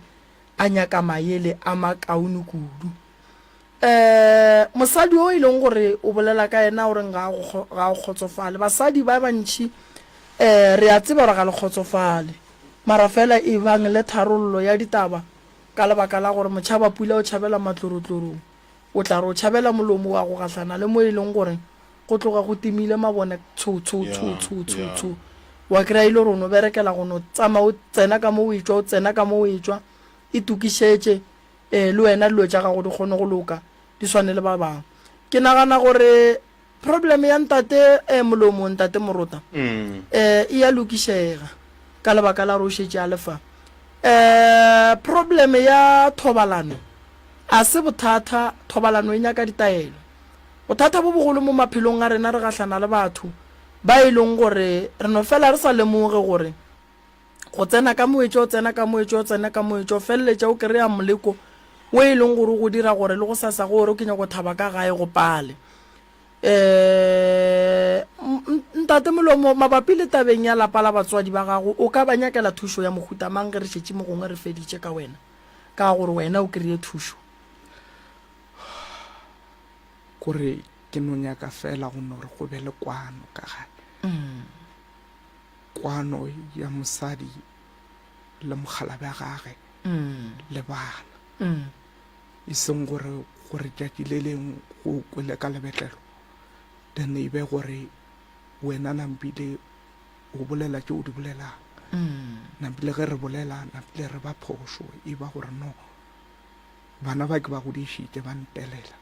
a nyaka maele a makaone kudu. Um mosadi o e leng gore o bolela ka yena o reng ga a go ga a kgotsofale. Basadi ba bantši um re a tseba gore ga le kgotsofale, mara fela e bang le tharollo ya ditaba ka lebaka la gore motšhabapula o tšhabela matlorotlorong. O tla re o tšhabela molomo wa go gahlana le mo e leng gore go tloga go timile mabone tsho tsho tsho tsho tsho tsho. Wa kry-a e le gore o no berekela go no tsama o tsena ka mo o etšwa o tsena ka mo o etšwa. Itokišetše um le wena dilo tša gago di kgone go loka di swane le ba bangwe. Ke nagana gore problem ya ntate um Molomo, ntate Morota um e ya lokišega ka lebaka la gore o šetše a le fa. Um problem ya thobalano a se bothata, thobalano e nyaka ditaelo. Bothata bo bogolo mo maphelong a rena re gahlana le batho ba e leng gore re no fela re sa lemoge gore go tsena ka moetšo o tsena ka moetšo o tsena ka moetšo o feleletša o kry-a moleko o e leng gore o go dira gore le go sasa go gore ke nyako thaba ka gae go pale. Um ntate Molomo, mabapi le tabeng ya lapa la batswadi ba gago, o ka ba nyakela thušo ya mohuta mang ge re šetše mo gongwe re feditše ka wena, ka gore wena o kry-e thušo? Kore ke no nyaka fela go no re go be le kwano ka gae. Kwano ya mosadi le mokgalabje wa gage le bana. E seng gore gore tšatši le leng go kwele ka lebetlelo then e be gore wena nampile o bolela tše o di bolelang. Nampile ge re bolela nampile re ba phošo e ba gore no bana ba ke ba godišitše ba ntelela.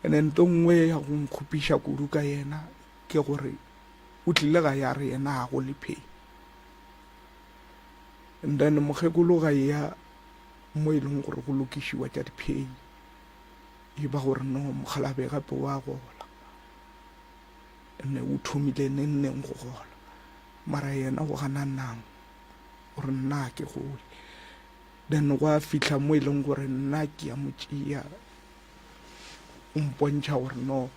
Ene nto nngwe ya go nkgopiša kudu ka yena ke gore o tlile ga ya re yena ga go le pay. And then mokgekolo ga ya mo e leng gore go lokišiwa tša di-pay e ba gore no mokgalabe gape wa gola ene o thomile neng neng go gola mara yena o gana nang gore nna ke gole then gwa fihla mo e leng gore nna ke ya mo tšea o mpontšha gore no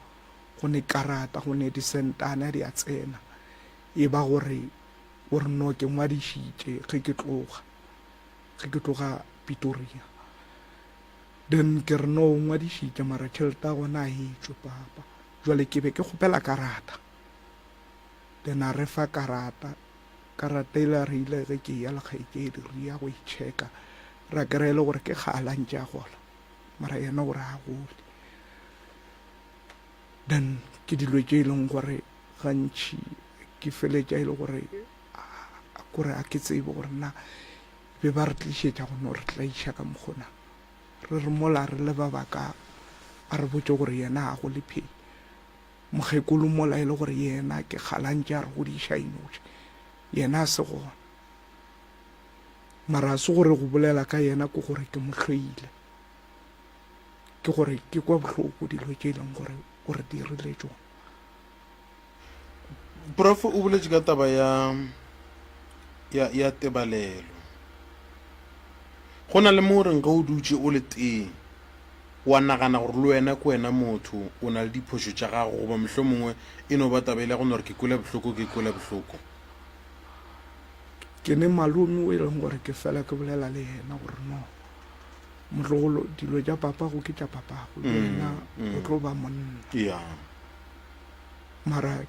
go ne karata go ne disentana di a tsena e ba gore o re no ke ngwadišitše ge ke tloga ge ke tloga Pretoria then ke re no o ngwadišitše mara tšhelete ya gona a e tšwe papa jwale ke be ke kgopela karata then a re fa karata Karata ela re ile ge ke eya le kgaetšedi re ya go e checka ra kry-a e le gore ke kgale a ntše a gola mara yena o re a gole. Then ke dilo tše e leng gore gantši ke feletša e le gore kore a ke tsebe gore na be ba re tlišetša go no re tlaiša ka mokgona. Re re mola re le ba baka a re botše gore yena a gole phei. Mokgekolo mola e le gore yena ke kgale a ntše a re godiša e noši, yena a se gona. Mara a se gore go bolela ka yena ke gore ke mo hloile. Ke gore ke kwa bohloko dilo tše e leng gore o re dirile tšona. Prof o boletše ka taba ya ya ya tebalelo. Go na le mo o reng ge o dutše o le tee wa nagana gore le wena ke wena motho o na le diphošo tša gago goba mohlomongwe e no ba taba e le ya go no re ke kwele bohloko ke kwele bohloko. Ke ne malome o e leng gore ke fela ke bolela le yena gore no motlogolo dilo tša papago ke tša papago le wena o tlo ba monna. Yeah. Mara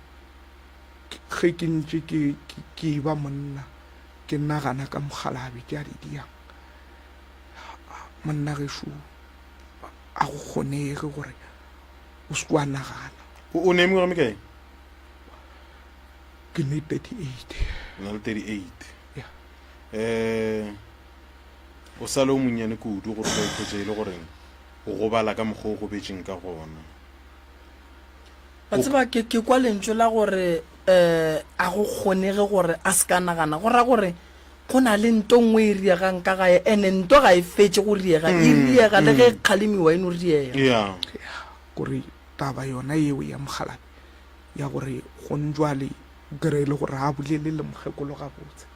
ge ke ntše ke ke e ba monna ke nagana ka mokgalabje tše a di diang monna gešo a go kgonege gore o se wa nagana. O ne mengwaga mekae? Ke ne 38. O na le 38. Yeah. Eh o sa le o monnyane kudu gore o ka ikhwetša e le goreng o gobala ka mokgwa o gobetšeng ka gona. Wa tseba, ke, ke kwa lentšu la gore um a go kgonege gore a se ka nagana. Go ra gore go na le nto nngwe e riegang ka gae, ene nto ga e fetše go riega, e riega le ge e kgalemiwa e no riega. Yeah. Kore taba yona yeo ya mokgalabje ya gore gone jwale o kry-e e le gore ga a bolele le mokgekolo gabotse,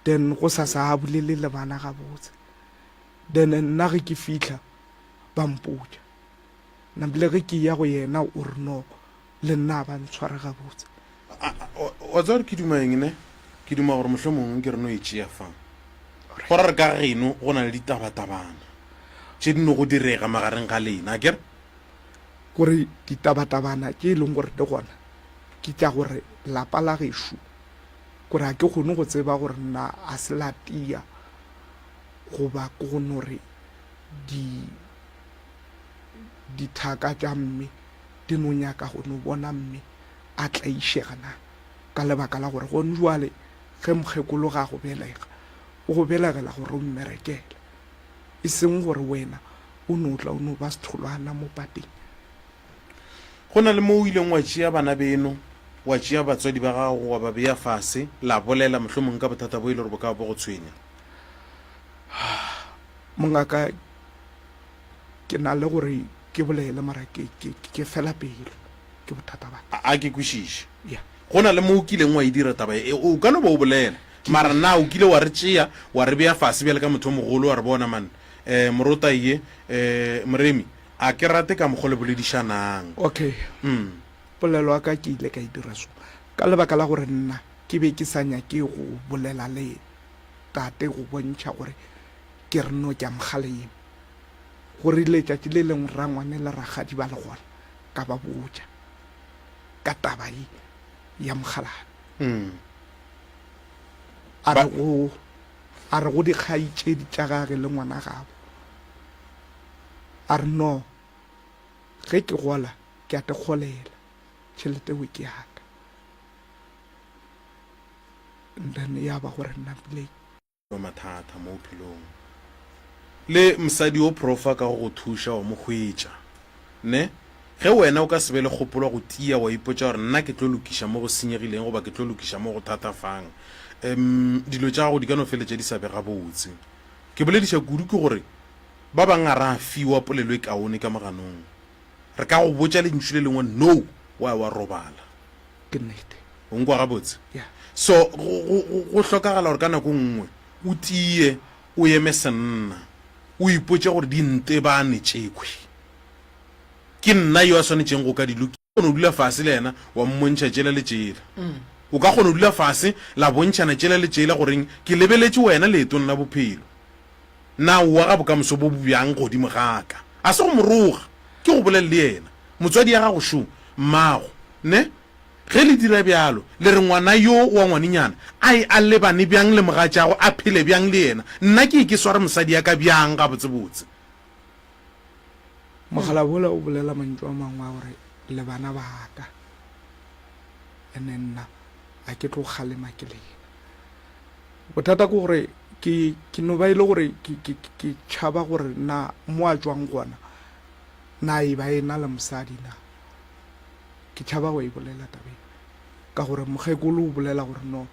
then go sasa ga a bolele le bana gabotse, then nna ge ke fihla ba mpotša. Napile ge ke eya go yena o re no, le nna a ba ntshware gabotse. Wa tseba gore ke duma eng ne? Ke duma gore mohlomongwe ke re no e tšea fa. Go ra re ka geno go na le ditabatabana tše di no go direga magareng ga lena, akere? Gore ditabatabana tše e leng gore di gona ke tša gore lapa la gešo, kore ga ke kgone go tseba gore na a se la tia goba ke go no re di dithaka tša mme di no nyaka go no bona mme a tlaišega na ka lebaka la gore gone jwale ge mokgekolo ga go belega o go belegela gore o mmerekele e seng gore wena o no tla o no ba setholwana mo pateng. Go na le mo o ileng wa tšea bana beno, wa tšea batswadi ba gago wa ba bea fase, la bolela mohlomongwe ka bothata bo e le gore bo ka ba bo go tshwenya? Mongaka, ke na le gore ke bolele mara ke, ke, ke fela pelo ke bothata ba ka. A ke kwešiše. Ya. Go na le mo o kileng wa e dira taba ye, o ka no ba o bolela, mara na o kile wa re tšea wa re bea fase bjale ka motho o mogolo wa re bona man, um morota ye, um Moremi, a ke rate ka mokgo le boledišanang. Okay. Mm. Polelo ya ka ke ile ka e dira so ka lebaka la gore nna ke be ke sa nyake go bolela le tate go bontšha gore ke re no ke a mo kgalema. Go rile tšatši le lengwe rangwane le rakgadi ba le gona, ka ba botša ka taba ye ya mokgalabje. A re go, a re go dikgaetšedi tša gage le ngwana gabo, a re no, ge ke gola ke a te kgolela, tšhelete eo ke ya ka. And then ya ba gore nna pele. Mathata mo bophelong. Le mosadi o profa ka go go thuša wa mo hwetša. Ne? Ge wena o ka se be le kgopolo ya go tia wa ipotša gore nna ke tlo lokiša mo go senyegileng goba ke tlo lokiša mo go thatafang, um dilo tša gago di ka no feletša di sa be gabotse. Ke bolediša kudu ke gore ba bang ga ra fiwa polelo e kaone ka moganong. Re ka go botša lentšu le lengwe no, wa ya wa robala. Ke nnete. O nkwa gabotse? Yeah. So, go, go, go, go hlokagala gore ka nako nngwe o tie, o eme senna, o ipotše gore di ntebane tšekhwi. Ke nna yo a swanetšeng go ka di lokiša. O kgona go dula fase le yena wa mmontšha tšela le tšela. O ka kgona go dula fase la bontšhana tšela le tšela goreng ke lebeletše wena leetong la bophelo. Na o aga bokamoso bo bjang godimo ga ka? A se go mo roga, ke go bolele le yena. Motswadi ya gago šo, mmago, ne? Ge le dira bjalo, le re ngwana yo wa ngwanenyana a ye a lebane bjang le mogatšagwe, a phele bjang le yena? Nna ke ye ke sware mosadi ya ka bjang gabotsebotse? Mogala wola o bolela mantšu a mangwe a gore le bana ba ka, ene nna a ke tlo kgalema ke lena. Bothata ke gore ke ke no ba e le gore ke ke ke tšhaba gore na mo a tšwang gona na e ba e na le mosadi na. Ke tšhaba go e bolela taba e ka gore mokgekolo o bolela gore no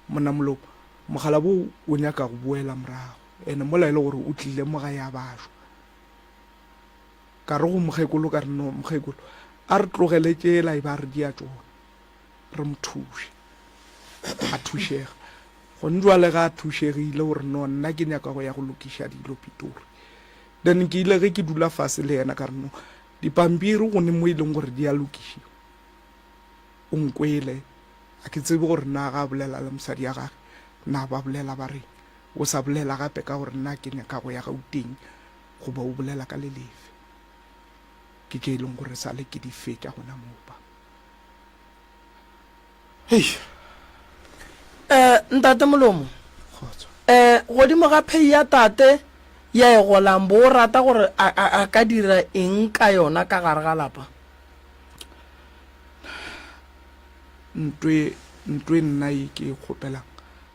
monna Molopo mogala bo o nyaka go boela morago ene mola e le gore o tlile mo gae a ba šwa. Ka re go mokgekolo ka re no mokgekolo a re tlogele tšela e ba re dia tšona re mo thuše a thušega. Gone jwale ga a thušegile o re no nna ke nyaka go ya go lokiša dilo Pitori. Then ke ile ge ke dula fase le yena ka re no dipampiri go ne mo e leng gore di a lokišiwa. O nkwele a ke tsebe gore na ga a bolela le mosadi ya gage na ba bolela ba reng. O sa bolela gape ka gore nna ke nyaka go ya Gauteng goba o bolela ka le lefe. Ke tše e leng gore sa le ke di fetša gona moo pa. Hei. Eh, Ntate Molomo. Kgotso. Eh, godimo ga pay ya tate ya e golang, bo o rata gore a, a, a ka dira eng ka yona ka gare ga lapa? Ntwe, ntwe nna e ke e kgopelang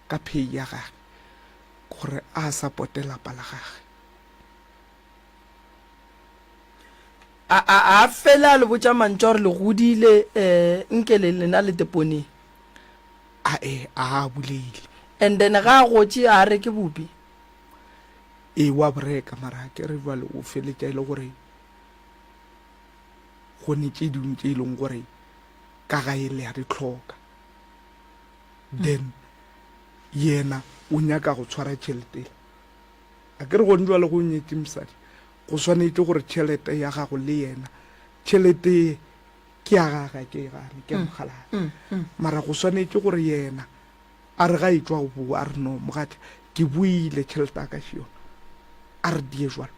ka pay ya gage, gore a supporte lapa la gage. A, a, a fele a le botša mantšu a gore le godile, eh, nke le lena le teponeng. A e, a a buleile. And then ga a gotše a reke bupi. Ee, wa bo reka, mara ke re jwale o feletša e le gore go ne tše dingwe tše e leng gore ka gae le a di hloka. Then yena o nyaka go tshwara tšhelete ele. A ke re gone jwale go nyetše mosadi, go swanetše gore tšhelete ya gago le yena, tšhelete ye ke ya gage, a ke e gane, ke ya mokgalabje. Mara go swanetše gore yena a re ga e tšwa go boa, a re no mogatša, ke boile, tšhelete ya ka še yona, a re die jwalo.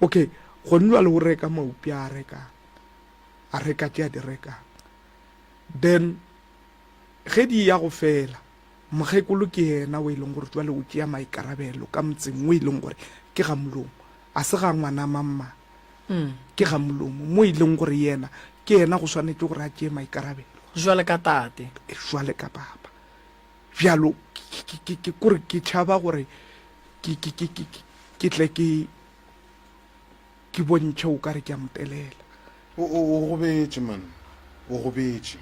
Okay, gone jwale o reka maupi a a rekang, a reka tše a di rekang. Then ge di ya go fela, Mokgekolo ke yena o e leng gore jwale o tšea maikarabelo ka motseng o e leng gore ke ga molomo, a se ga ngwana mang-mang, ke ga molomo, mo e leng gore yena ke yena go swanetše gore a tšee maikarabelo. Jwale ka tate. Jwale ka papa. Bjalo ke, ke, ke, kore ke tšhaba gore ke, ke, ke, ke, ke tle ke, ke bontšhe o ka re ke a mo telela. O, o, o gobetše, man. O gobetše.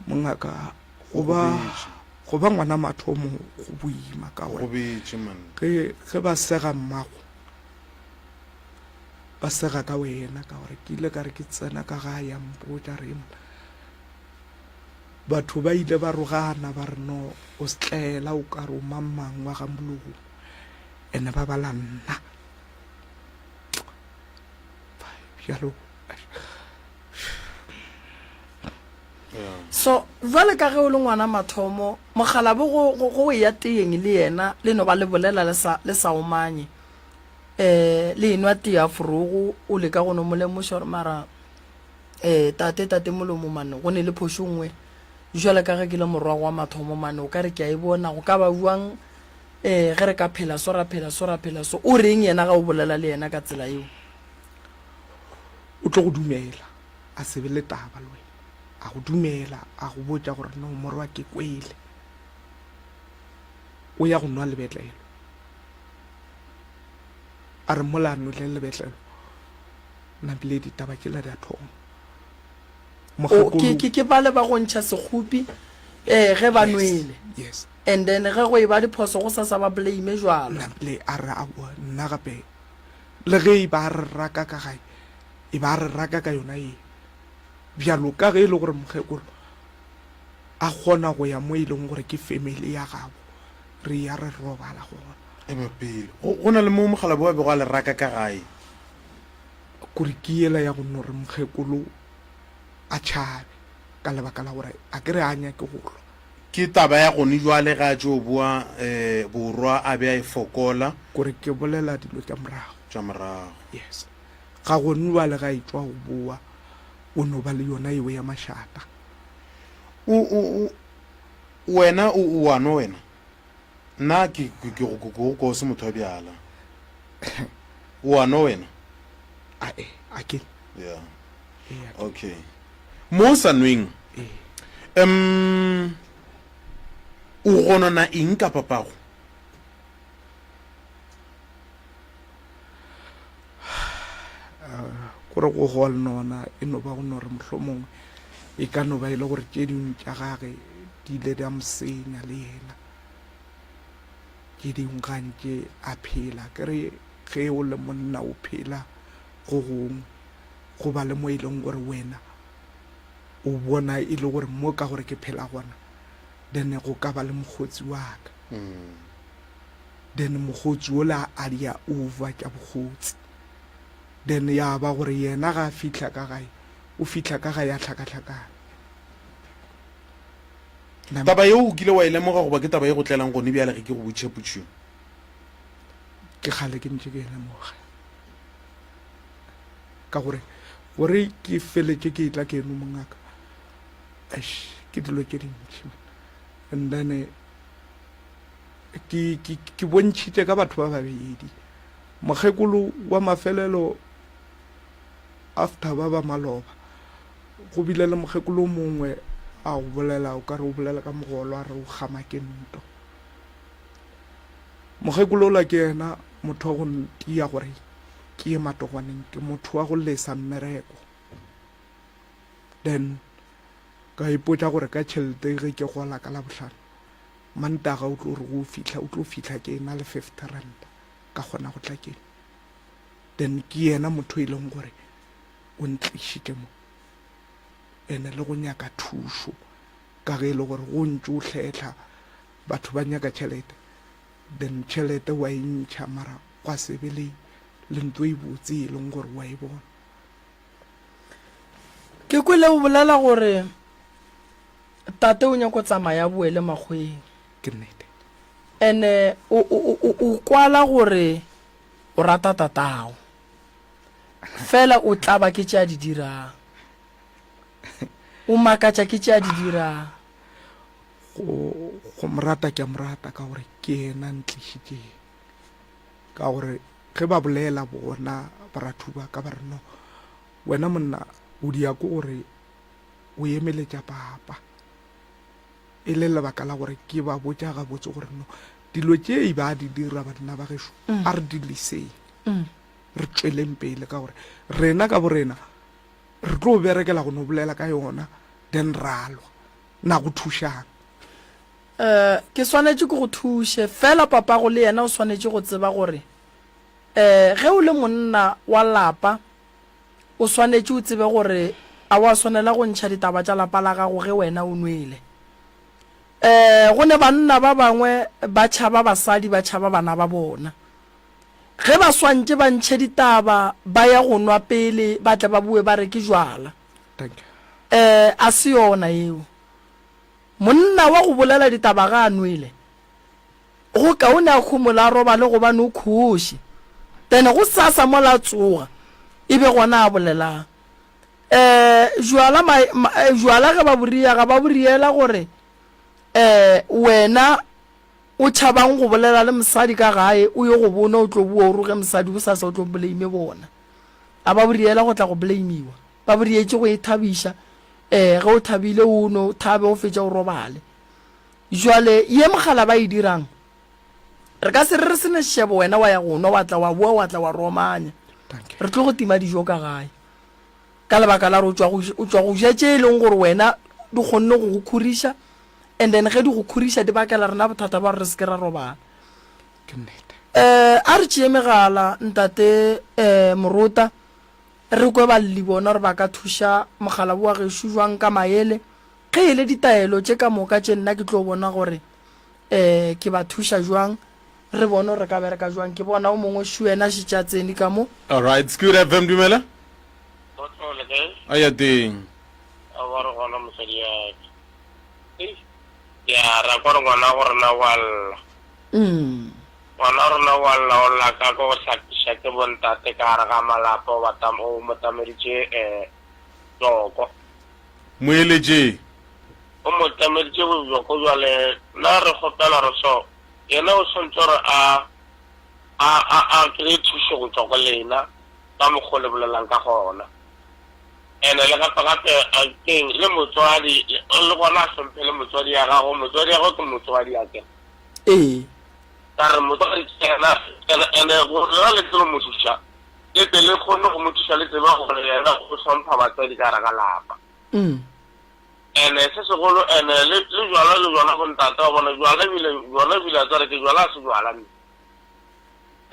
Mongaka, O go ba, gobetše. go ba ngwana mathomo go boima ka O gore gobetše, man. ge, ge ba sega mmago, ba sega ka wena ka gore ke ile ka re ke tsena ka gae a mpotša re monna, batho ba ile ba rogana ba re no o setlela o ka re o mang mang wa ga Molomo, ene ba bala nna. Bjalo. So, bjale ka ge o le ngwana mathomo, mokgalabo go, go, go eya teyeng le yena, le no ba le bolela le sa, le sa omanye. Eh, le enwa tee ya forogo, o leka go no mo lemoša gore mara, eh, tate, tate molomo mane, go ne le phošo nngwe. Bjale ka ge ke le morwa wa mathomo mane, o ka re ke a e bona, go ka ba bjang, eh, ge re ka phela so, ra phela so, ra phela so. O reng yena ga o bolela le yena ka tsela yeo? O tlo go dumela, a se be le taba le wena. A go dumela, a go botša gore no morwa ke kwele. O ya go nwa lebetlelo. A re mola a nwele lebetlelo, napile ditaba tšela di a thoma. O, ke, ke, ke bale ba go ntšha sekgopi, eh, ge ba nwele. Yes. And then ge go e ba diphoso go sasa ba blame jwalo. Napile a re aowa nna gape le ge e ba re raka ka gae, e ba re raka ka yona ye. Bjalo ka ge e le gore mokgekolo a kgona go ya mo e leng gore ke family ya gabo, re ya re robala gona. Ema pele. Go, go na le mo mokgalabje a bego a le raka ka gae. Kore ke yela ya go no re mokgekolo a tšhabe ka lebaka la gore a ke re a nyake go lwa. Ke taba ya gone jwale ge a tšo boa borwa a be a e fokola. Kore ke bolela dilo tša morago. Tša morago. Yes. Ga gone jwale ge a etšwa go boa o no ba le yona yeo ya mašata. O, o, o, wena o, o a nwa wena? Nna ke, ke, ke go, ke go kwa o se motho wa bjala. O a nwa wena? Ae, a ke. Yeah. Ee, a ke. Okay. Mo o sa nweng, um o gonona eng ka papago? Kore go gonona e no ba go no re mohlomongwe e ka no ba e le gore tše dingwe tša gage di ile di a mo senya le yena. Tše dingwe gantše a phela ke re ge o le monna o phela. go gongwe go ba le mo e leng gore wena o bona e le gore mo ka gore ke phela gona then go ka ba le mokgotsi wa ka then mokgotsi ola a dia over tša bokgotsi then ya ba gore yena ga a fihla ka gae o fihla ka gae a hlakahlakane. Taba yeo o kile wa e lemoga goba ke taba ye go tlelang gone bjale ge ke go botšiša potšišo? Ke kgale ke ntše ke e lemoga. Ka gore gore ke feletše ke etla ke eno mongaka, eish, ke dilo tše dintši. And then ke, ke, ke bontšhitše ka batho ba babedi. Mokgekolo wa mafelelo after ba ba maloba, Go bile le mokgekolo o mongwe a go bolela o ka re o bolela ka mogolo a re o kgama ke nto. Mokgekolo ola ke yena motho wa go ntia gore ke ye matogwaneng, ke motho wa go lesa mmereko. Then ka ipotša gore ka tšhelete ge ke gola ka Labohlano, Mantaga o tlo re go fihla, o tlo fihla ke na le 50 ranta ka kgona go tla keng. Then ke yena motho e leng gore o ntlišitše mo ene le go nyaka thušo ka ge e le gore go ntše o hlehla batho ba nyaka tšhelete then tšhelete wa e ntšha mara gwa se be le le ntho e botse e leng gore wa e bona. Ke kwele o bolela gore tate o nyako tsamaya a boele makgweng. Ke nnete. Ene o, o, o, o kwala gore o rata tatago. Fela o tlaba ke tše a di dirang. O makatša ke tše a di dirang. Go, go mo rata ke a mo rata ka gore ke yena ntlišitšeng. Ka gore ge ba bolela bona barathu ba ka ba re no, wena monna o dia ke gore o emeletša papa. E le lebaka la gore ke ba botša gabotse gore no, dilo tše e ba di dira banna ba gešo, a re di leseng. Re tšweleng pele ka gore rena ka borena re tlo berekela go no bolela ka yona then ra lwa. Na go thušang? Um ke swanetše ke go thuše. Fela papago le yena o swanetše go tseba gore um ge o le monna wa lapa o swanetše o tsebe gore a wa swanela go ntšha ditaba tša lapa la gago ge wena o nwele. Um go ne banna ba bangwe ba tšhaba basadi ba tšhaba bana ba bona. Ge ba swantše ba ntšhe ditaba ba ya go nwa pele ba tle ba boe ba re ke jwala. Eh, a se yona yeo. Monna wa go bolela ditaba ga a nwele, go kaone a homole a robale gobane o khoše. Then gosasa mola a tsoga e be gona a bolelang. Eh, jwala ma, ma, jwala ge ba bo ria ga ba bo riela gore eh wena O tšhabang go bolela le mosadi ka gae, o yo go bonwa o tlo boa o roge mosadi gosasa o tlo blame bona. A ba boriela go tla go blamiwa. Ba borietše go ithabiša, eh ge o thabile o no thabe o fetša o robale. Jwale ye mogala ba e dirang, re ka se re re se ne šebo wena wa ya go nwa wa tla wa boa wa tla wa romanya. Re tlo go tima dijo ka gae. Ka lebaka la gore o tšwa go o tšwa go ja tše e leng gore wena di kgonne go go khoriša and then ge di go khoriša di bakela rena bothata ba gore re se ke ra robala. Ke nnete. Eh, a re tšee megala ntate eh, Morota re kwe balli bona gore ba ka thuša mogala wa gešo jwang ka maele. Ge e le ditaelo tše ka moka tše nna ke tlo bona gore eh, ke ba thuša jwang, re bone gore re ka bereka jwang. Ke bona o mongwe šu yena a šetše a tsene ka mo. Alright, Good FM dumela. Kgotso le kae? A ya teng. Aowa re gona mosadi ya ka. Ei, ya ra kwa re ngwana go rena wa lla. Ngwana rena wa lla o lla ka go hlakiša ke bontate ka gare ga malapa o ba tam o mo tameditše eh joko. Moeletše. O mo tameditše bojoko jwale nna re kgopela re so yena o swantse gore a a a a kry-e thušo go tšwa go lena ka mokgwa o le bolelang ka gona. Ene le gape gape keng le motswadi le gona a hlomphe le motswadi ya gago motswadi ya gago ke motswadi a ke ee ka re motswadi ke yena ene gore lena le tsebe mo thuša le tle le kgone go mo thuša le tsebe gore yena o hlompha batswadi ka gare ga lapa mm. ene se segolo ene le le jwala le jwala bontate wa bona jwala ebile jwala ebile a tsare ke jwala a se jwala mme.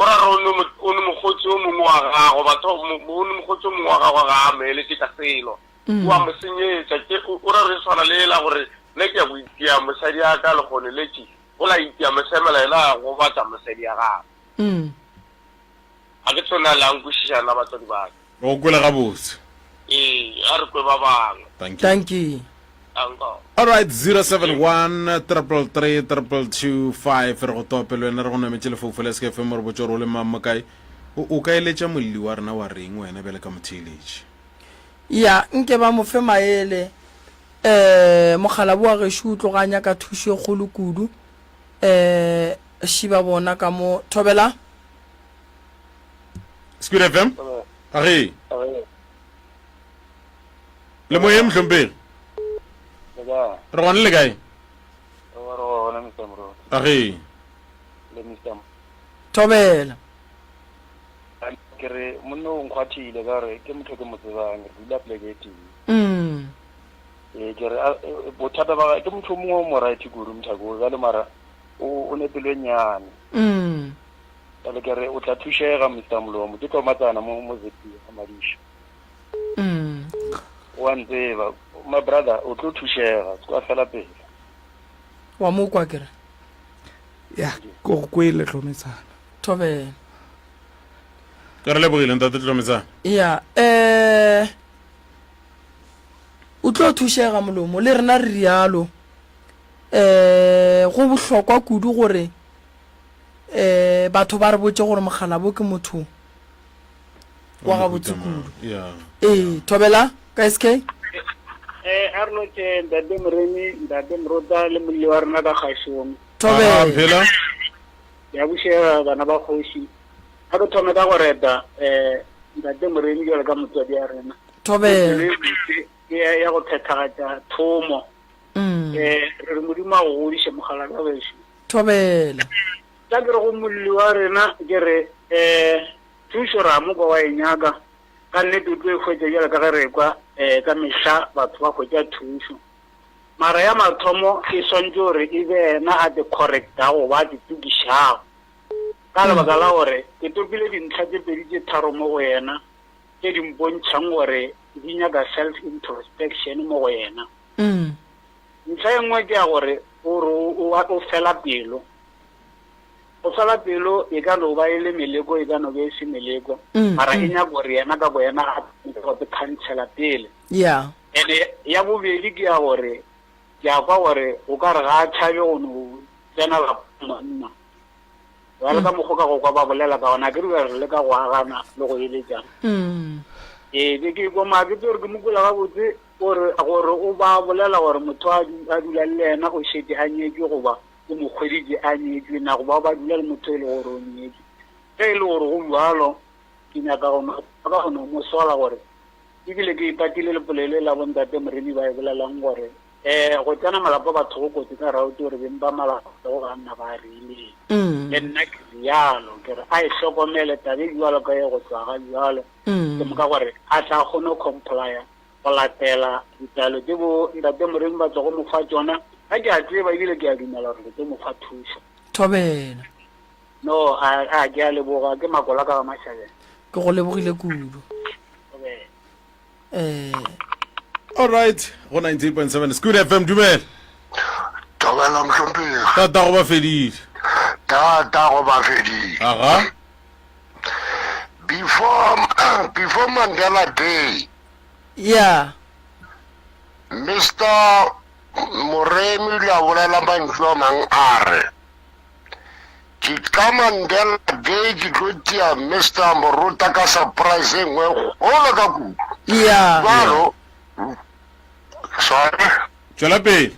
Go ra gore o ne mo- o ne mokgotsi o mongwe wa gago, batho, mo- o ne mokgotsi o mongwe wa gago ga a mo eletše ka selo. O a mo senyetša. Ke, o, o ra re swana le ela gore nna ke ya go itia mosadi ya ka lekgone letše, o la itia mosemela yena a gobatša mosadi ya gagwe. Ga ke tsebe na le a nkwešiša na batswadi ba ka. Re go kwele gabotse. Ee, a re kwe ba bangwe. Thank you. Thank you. Danko. Alright, 071 333 2225 re go tope le wena re go nametše lefoufo la SKFM re botše gore o le mang mo kae. O, o ka eletša molli wa rena wa reng wena bjale ka motheeletši? Ya, nke ba mo fe maele. Um mokgalabo wa gešo o tloga a nyaka thušo e kgolo kudu. Um šiba bona ka mo thobela. Squid FM? Age. Le moyeng mohlomphegi? Re gona le kae? Age. Thobela. Ke re monna o nkgwathile ka gore ke motho ke mo tsebang re dula pleke e tee. Mm. Ee ke re e, bothata ba ke motho o mongwe o mo right kudu mothako bjale mara o ne pelo e nnyane. Mm. Bjale ke re o tla thušega Mister Molomo ke tlomatsana mo mo ZP ga Madiša. Mm. O a ntseba my brother o tlo thušega se kwa fela pele. Wa mo kwa kere? Ya ke go kwele Tlometsana. Thobela. Ke re lebogile ntate Tlometsana. Ya eh o tlo thušega Molomo le rena re rialo. Eh go bohlokwa kudu gore um batho ba re botše gore mokgalabo ke motho wa gabotse kudu ee thobela ka sk Eh, a re lotše ntate Moremi, ntate Morota le molli wa rena ka kgašong. Thobela. Ya bušega bana ba kgoši. A re thome ka go reta eh ntate Moremi jalo ka motswadi ya rena. Thobela. Ya ya go phethagatša thomo. Mm. Eh re re Modimo a go godiše mogala ka bešo. Thobela. Tla ke re go molli wa rena ke re um thušo ra mo kwa wa e nyaka ka nnete o tlo e hwetša bjalo ka ge re kwa um ka mehla batho ba hwetša thušo mara ya mathomo e swantše gore e be yena a te correctago goba a te tukišago ka lebaka la gore ke topile dintlha tše pedi tše tharo mo go yena tše di mpontšhang gore di nyaka self introspection mo go yena. Ntlha e nngwe ke ya gore o re o, o fela pelo. Go fela pelo e ka no ba e le meleko, e ka no be e se meleko, mara e nyaka gore yena ka boyena a go te khansela pele. Yeah. Ene ya bobedi ke ya gore ke a kwa gore o ka re ga a tšhabe go no tsena lapa monna. Bjale ka mokgwa ka go kwa ba bolela ka gona, ke re re leka go agana le go eletšana. Ee, be ke kwa maa ke tse gore ke mo kwela gabotse gore gore o ba bolela gore motho a a dula le yena o šetše a nyetšwe goba o mo hweditše a nyetšwe na goba ba dula le motho e le gore o nyetšwe. Ge e le gore go bjalo, ke nyaka go no ka go no mo sola gore ebile ke ipatile le polelo e la bontate Moremi ba e bolelang gore um go tsena malapa batho go kotsi ka raute gore beng ba malapa go banna ba rileng. Le nna ke rialo ke re a e hlokomele tabe jalo ka ye go tswa ga jalo ke moka gore a tla kgone go complya go latela ditaelo tše bo ntate Moremi ba tlogo mo fa tšona. Ga ke a tseba ebile ke a dumela gore le tlo mo fa thušo. Thobela. No, a, a ke a leboga, ke makola ka ga Mashabela. Ke go lebogile kudu. Thobela. Eh. All right, go 98.7 Scoot FM dumela. Thobela mohlomphegi. Tata go ba fedile. Tata go ba fedile. Aga. Before before Mandela Day. Yeah. Mr. Moremi o ile a bolela mantšu a mang a re ke ka Mandela Day ke tlo tia Mr. Morota ka surprise e nngwe kgolo ka kudu. Yeah. Jalo sorry. Tšwela pele.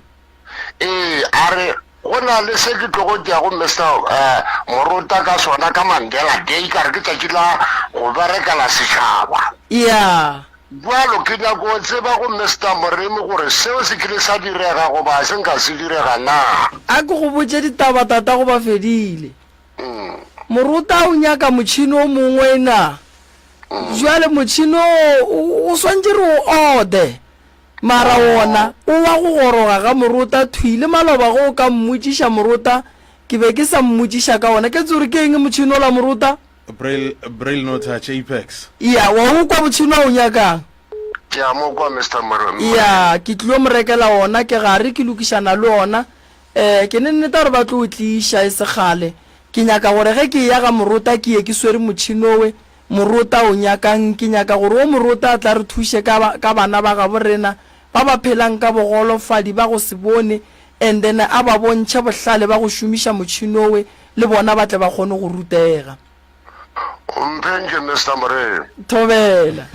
Ee, a re go na le se ke tlogo tšeago Mister eh, Morota ka sona ka Mandela Day, ka re ke tšatši la go berekela setšhaba. Yeah. Bjalo ke nyako go tseba go Mister Moremi gore seo se kile sa direga goba se nka se direga na? A ke go botše ditaba tatago ba fedile. Morota o nyaka motšhini o mongwe na? Bjale motšhini o o swantše re o ode. Mara wona o wa go goroga ga Morota thwi le maloba ge o ka mmotšiša Morota. Ke be ke sa mmotšiša ka wona. Ke tsore ke eng motšhene ola morota? Braille, Braille no touch, Apex. Ya, wa o kwa motšhene wa o nyakang? Ke a mo kwa, Mister Moremi. Ya, ke tlilo mo rekela ona, ke gare ke lokišana le ona. Eh, ke ne nneta gore ba tlo o tliša e se kgale. Ke nyaka gore ge ke eya ga morota ke ye ke swere motšhene owe, morota o nyakang. Ke nyaka gore wo morota a tla re thuše ka, ka bana ba gabo rena ba ba phelang ka bogolofadi ba go se bone, and then a ba bontšhe bohlale ba go šomiša motšhene owe le bona ba tle ba kgone go rutega. O mphentše Mister Moremi. Thobela.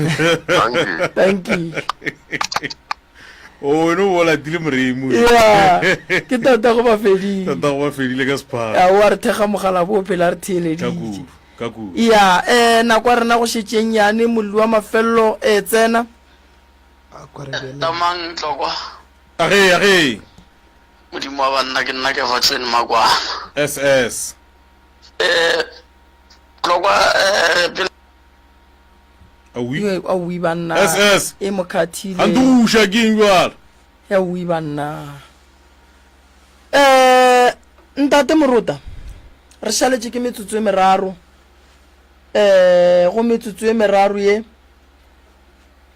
Dankie. Dankie. O wena o bo latile Moremi. Ya, ke tata go ba fedile. Tata go ba fedile ka sephara. Ya, o a re thekga mogala bo phela re Ka theeleditše. kudu, ka kudu. Ya, eh nako ya rena go šetše e nnyane, molli wa mafello eh tsena. Tamang Tlokwa. Age, age. Modimo wa banna ke nna Kevatshweni Makwana. SS. Eh Tlokwa eh pele Awi. Ye, aowi banna. SS. E mo khathile. Gante o uša ke eng bjalo? Aowi banna. Eh ntate Morota, re šaletše ke metsotso e meraro. Eh go metsotso e meraro ye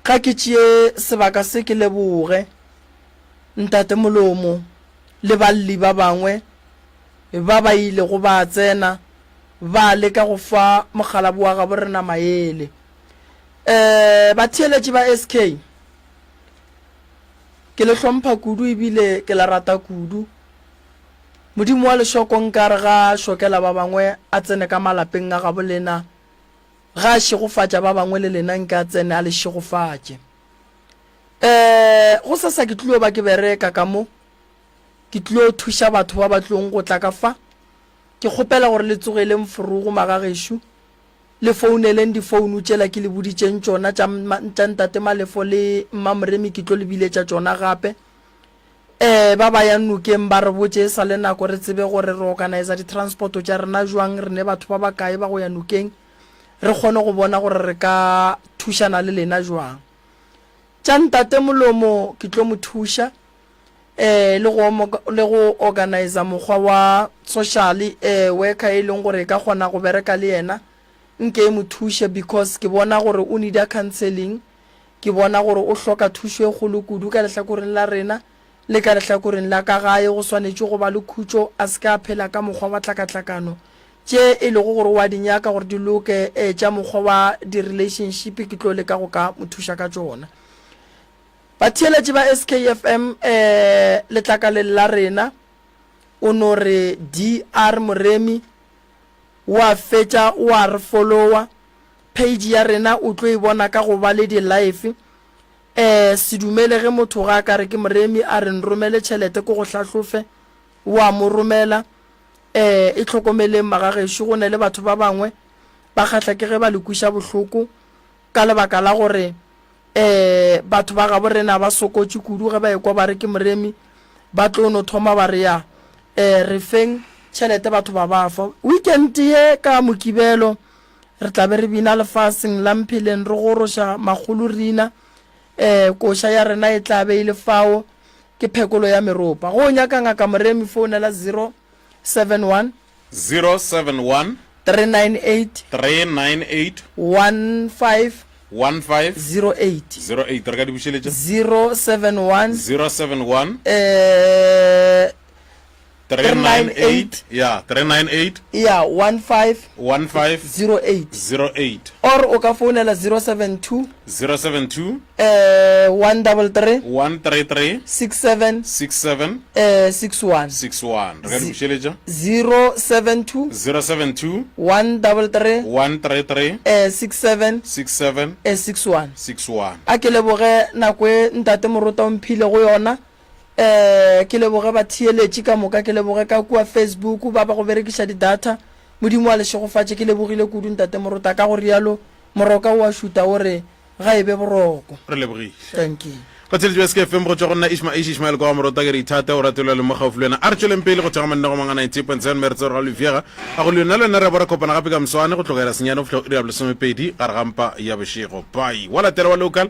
Ga ke tšee sebaka se ke leboge Ntate Molomo le balli ba bangwe ba ba ilego ba tsena ba leka go fa mokgalabo wa gabo rena maele. Um batheeletši ba SK, ke le hlompha kudu ebile ke le rata kudu. Modimo wa lešoko nkare ga a šokela ba bangwe a tsene ka malapeng a gabo lena Ge a šegofatša ba bangwe le lena nke a tsene a le šegofatše. Um gosasa ke tlilo ba ke bereka ka mo, ke tlilo thuša batho ba ba tlilong go tla ka fa. Ke kgopela gore le tsogeleng forogo magagešo, le founeleng difounu tšela ke le boditšeng tšona tša, tša Ntate Malefo le Mma Moremi ke tlo le biletša tšona gape. Um ba ba yang nokeng ba re botše e sa le nako re tsebe gore re organisa di-transport tša rena jwang, re ne batho ba bakae ba go ya nokeng, re kgone go bona gore re ka thušana le lena jwang. Tša Ntate Molomo ke tlo mo thuša um le go le go organisa mokgwa wa social um worker e leng gore e ka kgona go bereka le yena nke e mo thuše because ke bona gore o needa counselling. Ke bona gore o hloka thušo e kgolo kudu ka lehlakoreng la rena le ka lehlakoreng la ka gae. Go swanetše go ba le khutšo, a se ke a phela ka mokgwa wa tlakatlakano. Tše e lego gore o a di nyaka gore di loke, ee, tša mokgwa wa di-relationship ke tlo leka go ka mo thuša ka tšona. Batheeletši ba SKFM, ee, letlakaleng la rena, o no re DR Moremi, o a fetša o a re follower. Page ya rena o tlo e bona ka go ba le di live. Eh se dumele ge motho ga a ka re ke moremi a re nromele tšhelete ko go hlahlofe wa mo romela. Eh e hlokomeleng magagešo go ne le batho ba bangwe ba kgahla ke ge ba le kwiša bohloko ka lebaka la gore eh batho ba gabo rena ba sokotše kudu ge ba ekwa ba re ke moremi ba tlo no thoma ba re ya eh re feng tšhelete batho ba ba fa. Weekend ye ka Mokibelo Re tla be re bina lefaseng la mpheleng re goroša makgolo rina. Ee, koša ya rena e tla be e le fao. Ke phekolo ya meropa. Go o nyaka Ngaka Moremi founela 071. 071. 398. 398. 15. 15. 08. 08. Re ka di bušeletša? 071. 071. Eh, 398 ya 398 ya 15 15 08 08 or o ka founela 072 072 eh 133 133 67 67 eh 61 61 re ka di bušeletša 072 072 133 133 eh 67 67 eh 61 61 a ke leboge nako e ntate morota o mphile go yona Eh, ke leboge batheeletši ka moka, ke leboge ka kua Facebook ba ba go berekiša di-data. Modimo a le šegofatše, ke lebogile kudu Ntate Morota. Ka go rialo, Moroka o a šuta o re, Ga e be boroko. Re lebogile. Thank you. Batheeletši ba SKFM go tšwa go nna Ishma Ish Ishmael kwa ga Morota ke re ithate o rate le mo gaufi le wena. A re tšweleng pele go thekga mannego mang a 98.7 mme re tsebe gore ga le fiega. A go le yona le wena re a bo re kopana gape ka moswane go tlogela senyane go fihla go iri ya bolesomepedi gare ga mpa ya bošego. Bye. Wa latela wa local.